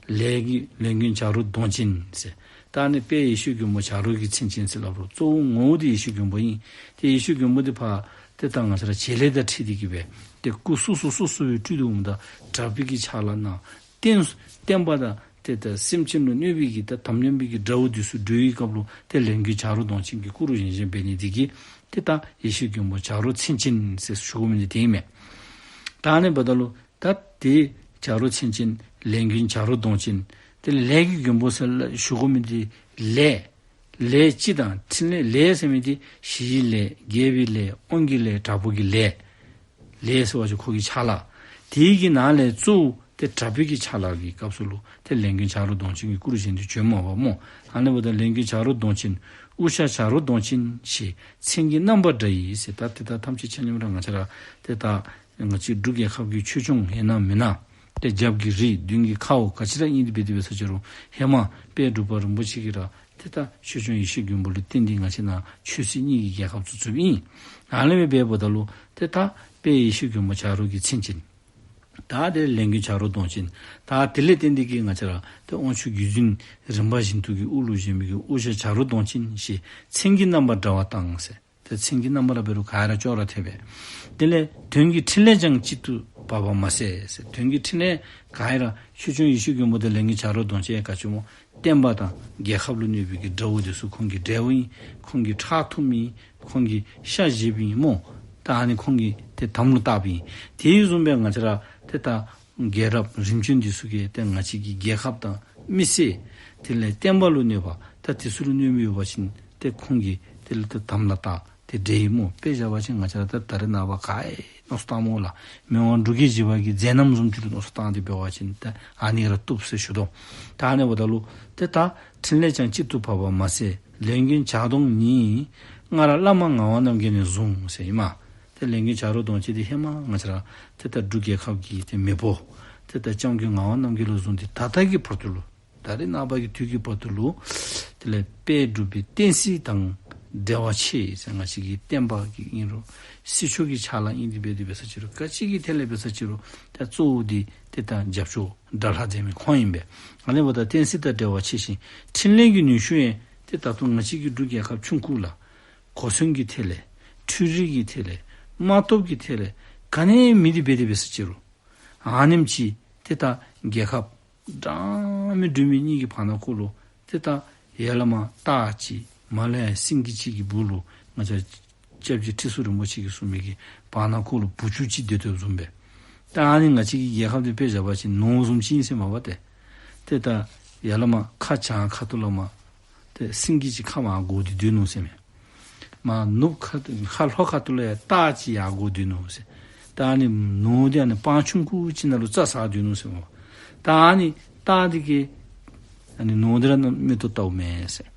ལས་ཀྱི་ལས་མགོན་བྱ་རོག་གདོང་ཅན་ཟེར། ད་ནི་དཔལ་ཡེ་ཤེས་མགོན་པོ་བྱ་རོག་གི་མཚན་ཅན་ཟེར་སླབ་རུང་གཙོ་བོ་ངོ་བོ་དེ་ཡེ་ཤེས་མགོན་པོ་ཨིན། ཏེ་ཡེ་ཤེས་མགོན་པོ་དེ་ཕར་ཏེ་ད་ང་བཅས་ར་བྱེད་ལས་དང་འཁྲིལ་ཏེ་གི་སྦེ་ཏེ་སྐུ་སོ་སོ་སོ་སོ་སྦེ་སྤྲུལ་ཏེ་འོངམ་ད་དྲག་པོའི་གི་ཕྱག་ལཱ་གནང་། བསྟན་བསྟན་པ་དང་ཏེ་ད་སེམས་ཅན་ལུ་གནོད་པའི་གི་ད་དམ་ཉམས་པའི་གི་དགྲ་བོ་དེ་ཚུ་བསྒྲལ་བའི་སྐབས་ལུ་ཏེ་ལས་མགོན་བྱ་རོག་གདོང་ཅན་གྱི་སྐུ་རུ་བཞེངས་བཞེངས་འབད་ནི་དེ་གིས་ཏེ་ད་ཡེ་ཤེས་མགོན་པོ་བྱ་རོག་མཚན་ཅན་ཟེར་ཞུ་དགོ་མི་འདི་དེ་ཨིན་མས། ད་ཨ་ནི་འབདཝ་ད་ལུ་ད་ཏེ་བྱ་རོག་མཚན་ཅན་ལས་མགོན་བྱ་རོག་གདོང་ཅན་ཏེ་ལས་ཀྱི་མགོན་པོ་ཟེར་སླབ་ཞུ་དགོ་མི་འདི་ལས་ལས་སྤྱི་དང་ཕྲིན་ལས། ལས་ཟེར་མི་འདི་ཞི་བའི་ལས་རྒྱས་པའི་ལས་དབང་གི་ལས་དྲག་པོ་གི་ལས། ལས་ཟེར་བ་ཅིན་ཁོ་གི་ཕྱག་ལཱ། དེའི་གི་ནང་ལས་གཙོ་བོ་ཏེ་དྲག་པོའི་གི་ཕྱག་ལཱ་གི་སྐབས་སུ་ལུ་ཏེ་ལས་མགོན་བྱ་རོག་གདོང་ཅན་གྱི་སྐུ་རུ་བཞེངས་ཏེ་བྱོནམ་མས་པ་སྨོ། ཨ་ནི་འབདཝ་ད་ལས་མགོན་བྱ་རོག་གདོང་ཅན་དབུ་ཞྭ་བྱ་རོག་གདོང་ཅན་ཞེས་མཚན་གྱི་རྣམ་པ་འདྲ་ཡིས་ཟེར། ད་ཏེ་ད་ཐམས་ཅད་ཆ་མཉམ་ར་ང་བཅས་ར་ཏེ་ད་ང་བཅས་འབྲུག་རྒྱལ་ཁབ་ཀྱི་ཆོས་སྐྱོང་ཡིན་ན་མེན་ན། ཏེ་རྒྱབ་ཀྱི་རི་མདུན་གྱི་ཁཝ་ག་ཅི་ར་ཨིན་ཏེ་འབད་དེ་འབད་ས་ཅི་རུང་ཧེ་མ་དཔལ་འབྲུག་པ་རིན་པོ་ཆེ་གིས་ར་ཏེ་ད་ཆོས་སྐྱོང་ཡེ་ཤེས་མགོན་པོ་ལུ་བརྟེན་ཏེ་ང་བཅས་ནཱ་ཆོས་སྲིད་གཉིས་ཀྱི་རྒྱལ་ཁབ་ཚུ་བཙུགསཔ་ཨིན། ཨ་ནི་སྦེ་འབདཝ་ད་ལུ་ཏེ་ད་དཔལ་ཡེ་ཤེས་མགོན་པོ་བྱ་རོག་གི་མཚན་ཅན། ད་ཏེ་ལས་མགོན་བྱ་རོག་གདོང་ཅན། ད་དེ་ལས་བརྟེན་ཏེ་གི་ང་བཅས་ར་ཏེ་དབང་ཕྱུག་བརྒྱུད་འཛིན་རིམ་པ་བཞིན་དུ་གི་དབུ་ལུ་བཞེངས་མི་གི་དབུ་ཞྭ་བྱ་རོག་གདོང་ཅན་ཞེས་མཚན་གྱི་རྣམ་པ་འདྲ་བ་དང་ཟེར། ཏེ་མཚན་གྱི་རྣམ་པ་ར་འབད་རུང་ག་ར་ཅོག་ར་འཐདཔ་སྦེ། དེ་ལས་དོན་གྱི་ཕྲིན་ལས་ཀྱང་གཅིག་ཏུ་བབ་པ་མ་ཟད་ཟེར། དོན་གྱི་ཕྲིན་ལས་ག་ར་ཆོས་སྐྱོང་ཡེ་ཤེས་མགོན་པོ་དང་ལས་མགོན་བྱ་རོག་གདོང་ཅན་ག་ཅི་སྨོ། བསྟན་པ་དང་རྒྱལ་ཁབ་ལུ་གནོད་པའི་གི་དགྲ་བོ་དེ་ཚུ་ཁོང་གིས་བསྒྲལཝ་ཨིན། ཁོང་གིས་ཁྲག་འཐུང་མི་ཁོང་གི་ཤ་བཞེསཔ་ཨིན་སྨོ། ད་ཨ་ནི་ཁོང་གིས་ཏེ་དམ་ལུ་བཏགསཔ་ཨིན། དེ་བཟུམ་སྦེ་ང་བཅས་ར་ཏེ་ད་རྒྱལ་རབས་རིམ་བྱོན་འདི་ཚུ་གིས་ཏེ་ང་བཅས་ཀྱི་རྒྱལ་ཁབ་དང་མི་སེར་དེ་ལས་བསྟན་པ་ལུ་གནོད་པ་ད་དེ་ཚུ་ལུ་གནོད་མི་ཡོད་པ་ཅིན་ཏེ་ཁོང་གིས་དེ་ལུ་ཏེ་དམ་ལ་བཏགས་ཏེ་བསྒྲལ་ཡི་སྨོ། དཔེ་བཞག་པ་ཅིན་ང་བཅས་ར་ད་ད་རེས་ནངས་པ་ག་ཨེ་མནོ་བསམ་བཏངམ་སྨོ་ལགས། མི་དབང་འབྲུག་རྒྱལ་བཞི་པ་གི་མཛད་རྣམ་བཟུམ་ཅིག་ལུ་མནོ་བསམ་བཏང་སྟེ་འབད་བ་ཅིན་ད་ཨ་ནི་ར་བཏུབ་ཟེར་ཞུ་དོ། ད་ཨ་ནི་འབདཝ་ད་ལུ་ཏེ་ད་ཕྲིན་ལས་ཀྱང་གཅིག་ཏུ་བབ་པ་མ་ཟད་ལས་མགོན་བྱ་གདོང་ཉིད་སྔར་བླ་མ་ངག་དབང་རྣམ་རྒྱལ་ནས་བཟུང་ཟེར་ཨིན་མས། ཏེ་ལས་མགོན་བྱ་རོག་གདོང་ཅན་འདི་ཧེ་མ་ང་བཅས་ར་ཏེ་ད་འབྲུག་རྒྱལ་ཁབ་ཀྱི་ཏེ་མེས་པོ་ཏེ་ད་སྐྱབས་མགོན་ངག་དབང་རྣམ་རྒྱལ་ལུ་བཟུང་སྟེ་ད་ལྟོ་གི་བར་དུ་ལུ་ད་རེས་ནངས་པ་གི་དུས་ཀྱི་བར་དུ་ལུ་དེ་ལས་དཔལ་འབྲུག་པའི་བསྟན་སྲིད་དང་འབྲེལ་བ་ཆེ་ཟེར། ང་བཅས་ཀྱི་བསྟན་པ་གི་ཨིན་རུང་སྲིད་ཕྱོགས་ཀྱི་ཕྱག་ལཱ་ཨིན་ཏེ་འབད་དེ་འབད་ས་ཅི་རུང་ག་ཅི་གི་ཐད་ལས་འབད་ས་ཅི་རུང་ད་གཙོ་བོ་འདི་ཏེ་ད་རྒྱབ་སྐྱོར་དགྲ་ལྷ་མཛད་མི་ཁོང་ཨིན་པས། ཨ་ནི་འབདཝ་ད་བསྟན་སྲིད་དང་འབྲེལ་བ་ཆེ་ཞིང་ཕྲིན་ལས་ཀྱི་ནུས་ཤུགས་ཡང་ཏེ་ད་ལྟོ་ང་བཅས་ཀྱི་འབྲུག་རྒྱལ་ཁབ་ཆུང་ཀུ་ལགས་གོ་མཚོན་གྱི་ཐད་ལས་འཕྲུལ་རིག་གི་ཐད་ལས་དམག་སྟོབས་ཀྱི་ཐད་ལས་ག་ནི་མེད་དེ་འབད་དེ་འབད་ས་ཅི་རུང་ཨ་ནེམ་ཅིག་ཏེ་ད་རྒྱལ་ཁབ་འབྲང་མི་འབྲུག་མི་གཉིས་ཀྱི་བར་ན་ཁོ་ལུ་ཏེ་ད་ཡར་ལས་མར་སྟག་ཅིག་མར་ལས་ཡར་སེང་གེ་ཅིག་གི་སྦུག་ལུ་ང་བཅས་སྐྱབས་རྗེ་ཁྲི་ཟུར་རིན་པོ་ཆེ་གིས་གསུངས་མི་གི་བར་ན་ཁོ་ལུ་བུ་ཆུང་ཅིག་སྡོད་དོ་བཟུམ་སྦེ། ད་ཨ་ནི་ང་བཅས་ཀྱི་རྒྱལ་ཁབ་འདི་དཔེ་བཞག་པ་ཅིན་ནོར་བཟུམ་ཅིག་ཨིན་ཟེར་མས་པ་ཏེ། ཏེ་ད་ཡར་ལས་མར་ཁ་བྱང་ཁ་ཐུག་ལས་མར་ཏེ་སེང་གེ་ཅིག་ཁ་མར་སྒོར་ཏེ་སྡོད་ནུག་ཟེར་མས། མར་ནུབ་ཁ་ཁ་ལྷོ་ཁ་ཐུག་ལས་ཡར་སྟག་ཅིག་ཡར་སྒོར་སྡོད་ནུག་ཟེར། ད་ཨ་ནི་ནོར་འདི་ཨ་ནི་སྤང་ཆུང་ཀུ་ཅིག་ནང་ལུ་རྩྭ་ཟ་སྡོད་ནུག་ཟེར་མས། ད་ཨ་ནི་སྟག་འདི་གིས་ཨ་ནི་ནོར་འདི་ར་མིག་ཏོ་བལྟཝ་མས་ཟེར།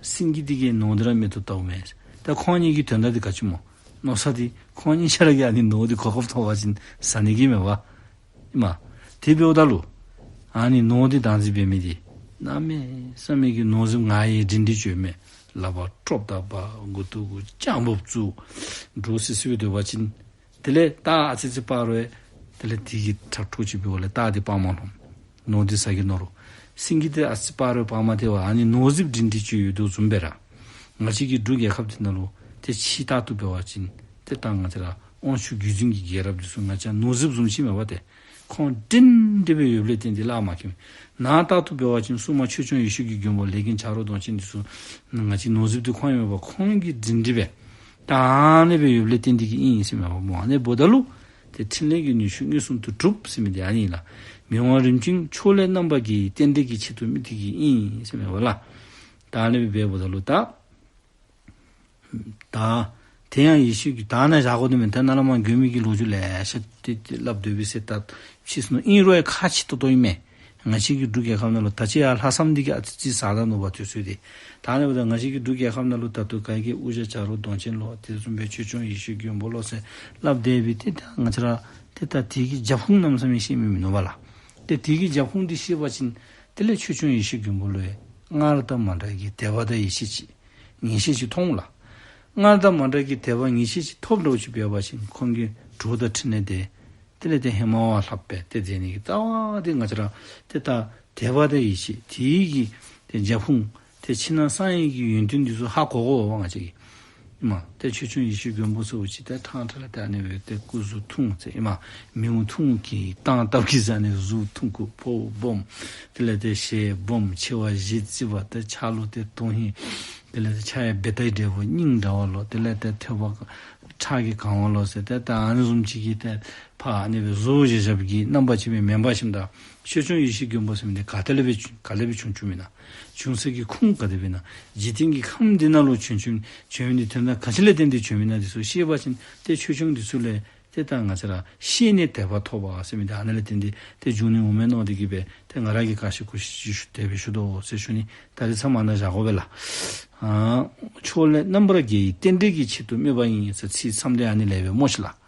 སེང་གེ་འདི་གིས་ནོར་འདི་ར་མིག་ཏོ་བལྟཝ་མས་ཟེར། ད་ཁོང་གཉིས་ཀྱི་དོན་དག་འདི་ག་ཅི་སྨོ། མནོ་བསམ་འདི་ཁོང་གཉིས་ཆ་ར་གིས་ཨ་ནི་ནོར་འདི་གོ་སྐབས་ཐོབ་པ་ཅིན་ཟ་ནི་གི་མས་པ། ཨིན་མས། དེ་འབདཝ་ད་ལུ་ཨ་ནི་ནོར་འདི་བདག་འཛིན་འབད་མི་འདི་གནམ་མེད་ས་མེད་ཀྱི་ནོར་རྫིཔ་ང་ཡི་སྒྲིང་སྒྲི་ཅིག་ཡོད་མི་ལག་པར་ཀྲོབ་ད་འབག་མགུ་ཏོ་གུ་སྤྱང་འབོབ་བཙུགས་འདྲོག་སི་སི་སྦེ་སྡོད་པ་ཅིན་དེ་ལས་སྟག་ཨ་ཙི་ཅིག་སྤར་རུང་དེ་ལས་དེ་གིས་ཁྲག་འཐུང་ཅིག་འབདཝ་ལས་སྟག་འདི་སྤར་མ་ནུམ། ནོར་འདི་ཟ་གི་ནོར་རུང་། སེང་གེ་འདི་ཨ་ཙི་སྤར་རུང་སྤར་མ་སྟེར་བར་ཨ་ནི་ནོར་རྫིཔ་སྒྲིང་སྒྲི་ཅིག་ཡོད་དོ་བཟུམ་སྦེ་ར་ང་བཅས་ཀྱི་འབྲུག་རྒྱལ་ཁབ་འདི་ནང་ལུ་ཏེ་ཕྱི་ལྟར་དུ་འབད་བ་ཅིན་ཏེ་ད་ང་བཅས་ར་དབང་ཕྱུག་བརྒྱུད་འཛིན་གྱི་རྒྱལ་རབས་འདི་ཚུ་ང་བཅས་ནོར་རྫིཔ་བཟུམ་ཅིག་མས་པ་ཏེ། ཁོང་སྒྲིང་སྒྲི་སྦེ་ཡོདཔ་ལས་བརྟེན་ཏེ་ལཱ་མ་ཁེལ། ནང་ལྟར་དུ་འབད་བ་ཅིན་སྲུང་མ་ཆོས་སྐྱོང་ཡེ་ཤེས་ཀྱི་མགོན་པོ་ལས་མགོན་བྱ་རོག་གདོང་ཅན་འདི་ཚུ་ང་བཅས་ནོར་རྫིཔ་འདི་ཁོང་ཨིན་མས་པ། ཁོང་གིས་སྒྲིང་སྒྲི་སྦེ་ད་ཨ་ནི་སྦེ་ཡོདཔ་ལས་བརྟེན་ཏེ་གིས་ཨིན་ཟེར་མས་པ་སྨོ། ཨ་ནི་འབདཝ་ད་ལུ་ཏེ་ཕྲིན་ལས་ཀྱི་ནུས་ཤུགས་མངོན་སུམ་དུ་གྲུབ་ཟེར་མི་འདི་ཨ་ནི་ཨིན་ལགས། མི་དབང་རིམ་བྱོན་ཕྱོགས་ལས་རྣམ་པ་གི་རྟེན་འབྲེལ་གྱི་ཆེད་དུ་དམིགས་ཏེ་གིས་ཨིན་ཟེར་མས་པ་ལགས། ད་ཨ་ནི་སྦེ་འབདཝ་ད་ལུ་ད་ད་དེ་ཡང་ཡེ་ཤེས་ཀྱི་ད་ནཱ་བཞག་དགོ་དོ་མེན། ད་ནཱ་ལས་མར་མགོན་པོའི་གི་ལོ་རྒྱུས་ལེ་ཤ་ཏེ་ཏེ་སླབ་སྡོད་པའི་ཟེར་ད་ཕྱིས་སུ་ཨིན་རུང་ཡང་ཁག་ཆེ་ཏོག་ཏོ་ཨིན་མས། ང་བཅས་ཀྱི་འབྲུག་རྒྱལ་ཁབ་ནང་ལུ་ད་ཅི་ཡར་ལྷག་བསམ་འདི་གིས་ཨ་ཙི་ཙི་ཟ་ད་ནུག་པ་དུས་ཚོད་འདི། ད་ཨ་ནི་འབདཝ་ད་ང་བཅས་ཀྱི་འབྲུག་རྒྱལ་ཁབ་ནང་ལུ་ད་ལྟོ་ག་གི་དབུ་ཞྭ་བྱ་རོག་གདོང་ཅན་ལོ་དེ་བཟུམ་སྦེ་ཆོས་སྐྱོང་ཡེ་ཤེས་མགོན་པོ་ལོ་ཟེར་སླབ་སྡོད་པའི་ཏེ་ད་ང་བཅས་ར་ཏེ་ད་དེ་གི་རྒྱབ་ཁུངས་གནམ་མེད་ས་མེད་ཤེས་མི་མིན་ནུག་པ་ལགས། ཏེ་དེ་གི་རྒྱབ་ཁུངས་འདི་ཤེས་པ་ཅིན་དེ་ལས་ཆོས་སྐྱོང་ཡེ་ཤེས་མགོན་པོ་ལུ་ཡང་སྔར་དང་མ་འདྲ་གི་དད་པ་དང་ཡེ་ཤེས་ཅིག་ངེས་ཤེས་ཅིག་ཐོབ་འོང་ལགས། སྔར་དང་མ་འདྲ་གི་དད་པ་ངེས་ཤེས་ཅིག་ཐོབ་འདྲཝ་ཅིག་འབད་བ་ཅིན་ཁོང་གི་གྲོགས་དང་ཕྲིན་ལས་དེ་ དེ་ལས་ཏེ་ཧེ་མ་བ་ལྷག་པའི་ཏེ་མཛད་ནི་གི་ལྟ་བ་འདི་ང་བཅས་ར་ཏེ་ད་དད་པ་དང་ཡིད་ཆེས་དེ་གི་ཏེ་རྒྱབ་ཁུངས་ཏེ་ཕྱི་ནང་གསང་བའི་གི་ཡོན་ཏན་འདི་ཚུ་ཧ་གོ་དགོ་པས་ང་བཅས་ཀྱིས། ཨིན་མས། ཏེ་ཆོས་སྐྱོང་ཡེ་ཤེས་མགོན་པོ་ཚུ་ཅིག་ཏེ་ཐང་ཐ་ལ་ཏེ་ཨ་ནི་སྦེ་ཏེ་སྐུ་གཟུགས་ཐུང་ཟེར་ཨིན་མས། མིའུ་ཐུང་གི་སྟངས་སྟབས་ཀྱི་ཟེར་ནི་གཟུགས་ཐུང་ཀུ་ཕོཝ་སྦོམ། དེ་ལས་ཏེ་ཞལ་སྦོམ། མཆེ་བ་བཞི་བརྩིགས་པ། ཏེ་ཕྱག་ལུ་ཏེ་དོན་ཧིང་། དེ་ལས་ཏེ་ཕྱག་གཡས་བེ་ཏའི་འབྲས་བུ་སྙིང་འདྲ་བ་ལུ། དེ་ལས་ཏེ་ཐོད་པ་ཁྲག་གིས་གང་བ་ལུ་ཟེར་ཏེ་ད་ཨ་ནི་བཟུམ་ཅིག་གི་ཏེ་ཕར་ཨ་ནི་སྦེ་བཟོ་བཞག་བཞགཔ་གི་རྣམ་པ་ཅིག་སྦེ་མེན་པར་ཞིནམ་ད་ཆོས་སྐྱོང་ཡེ་ཤེས་མགོན་པོ་ཟེར་མི་འདི་ག་ཏེ་ལས་སྦེ་ག་ལས་སྦེ་བྱུང་བྱུངམ་ཨིན་ན། བྱུང་ས་གི་ཁུངས་ག་དེ་སྦེ་ཨིན་ན། འཇིག་རྟེན་གྱི་ཁམས་འདི་ནང་ལུ་བྱོན་བྱོན་བྱོན་ནི་དོན་དག་ག་ཅི་ལས་བརྟེན་ཏེ་བྱོན་ཨིན་ན་འདི་ཚུ་ཤེས་པ་ཅིན་ཏེ་ཆོས་སྐྱོང་འདི་ཚུ་ལས་ཏེ་ད་ང་བཅས་ར་ཤེས་ནས་དད་པ་ཐོབ་པ་ཟེར་མི་འདི་ཨ་ནི་ལས་བརྟེན་ཏེ་ཏེ་འབྱུང་ནི་འོང་མས་མནོ་སྟེ་གིས་སྦེ་ཏེ་ང་ར་གིས་ག་ཤེས་གོ་ཤེས་ཞུ་དེ་སྦེ་ཞུ་དོ་ཟེར་ཞུ་ནི། ད་རིས་མཚམས་ཨ་ནཱ་བཞག་དགོ་པས་ལགས། ཨ་ཕྱོགས་ལས་རྣམ་པར་རྒྱལ་བའི་རྟེན་འབྲེལ་གྱི་ཆེད་དུ་སྨོས་པ་ཡིན་ཟེར་ཚིག་མཚམས་འདི་ཨ་ནི་ལས་སྦེ་སྨོ་ཤིག་ལགས།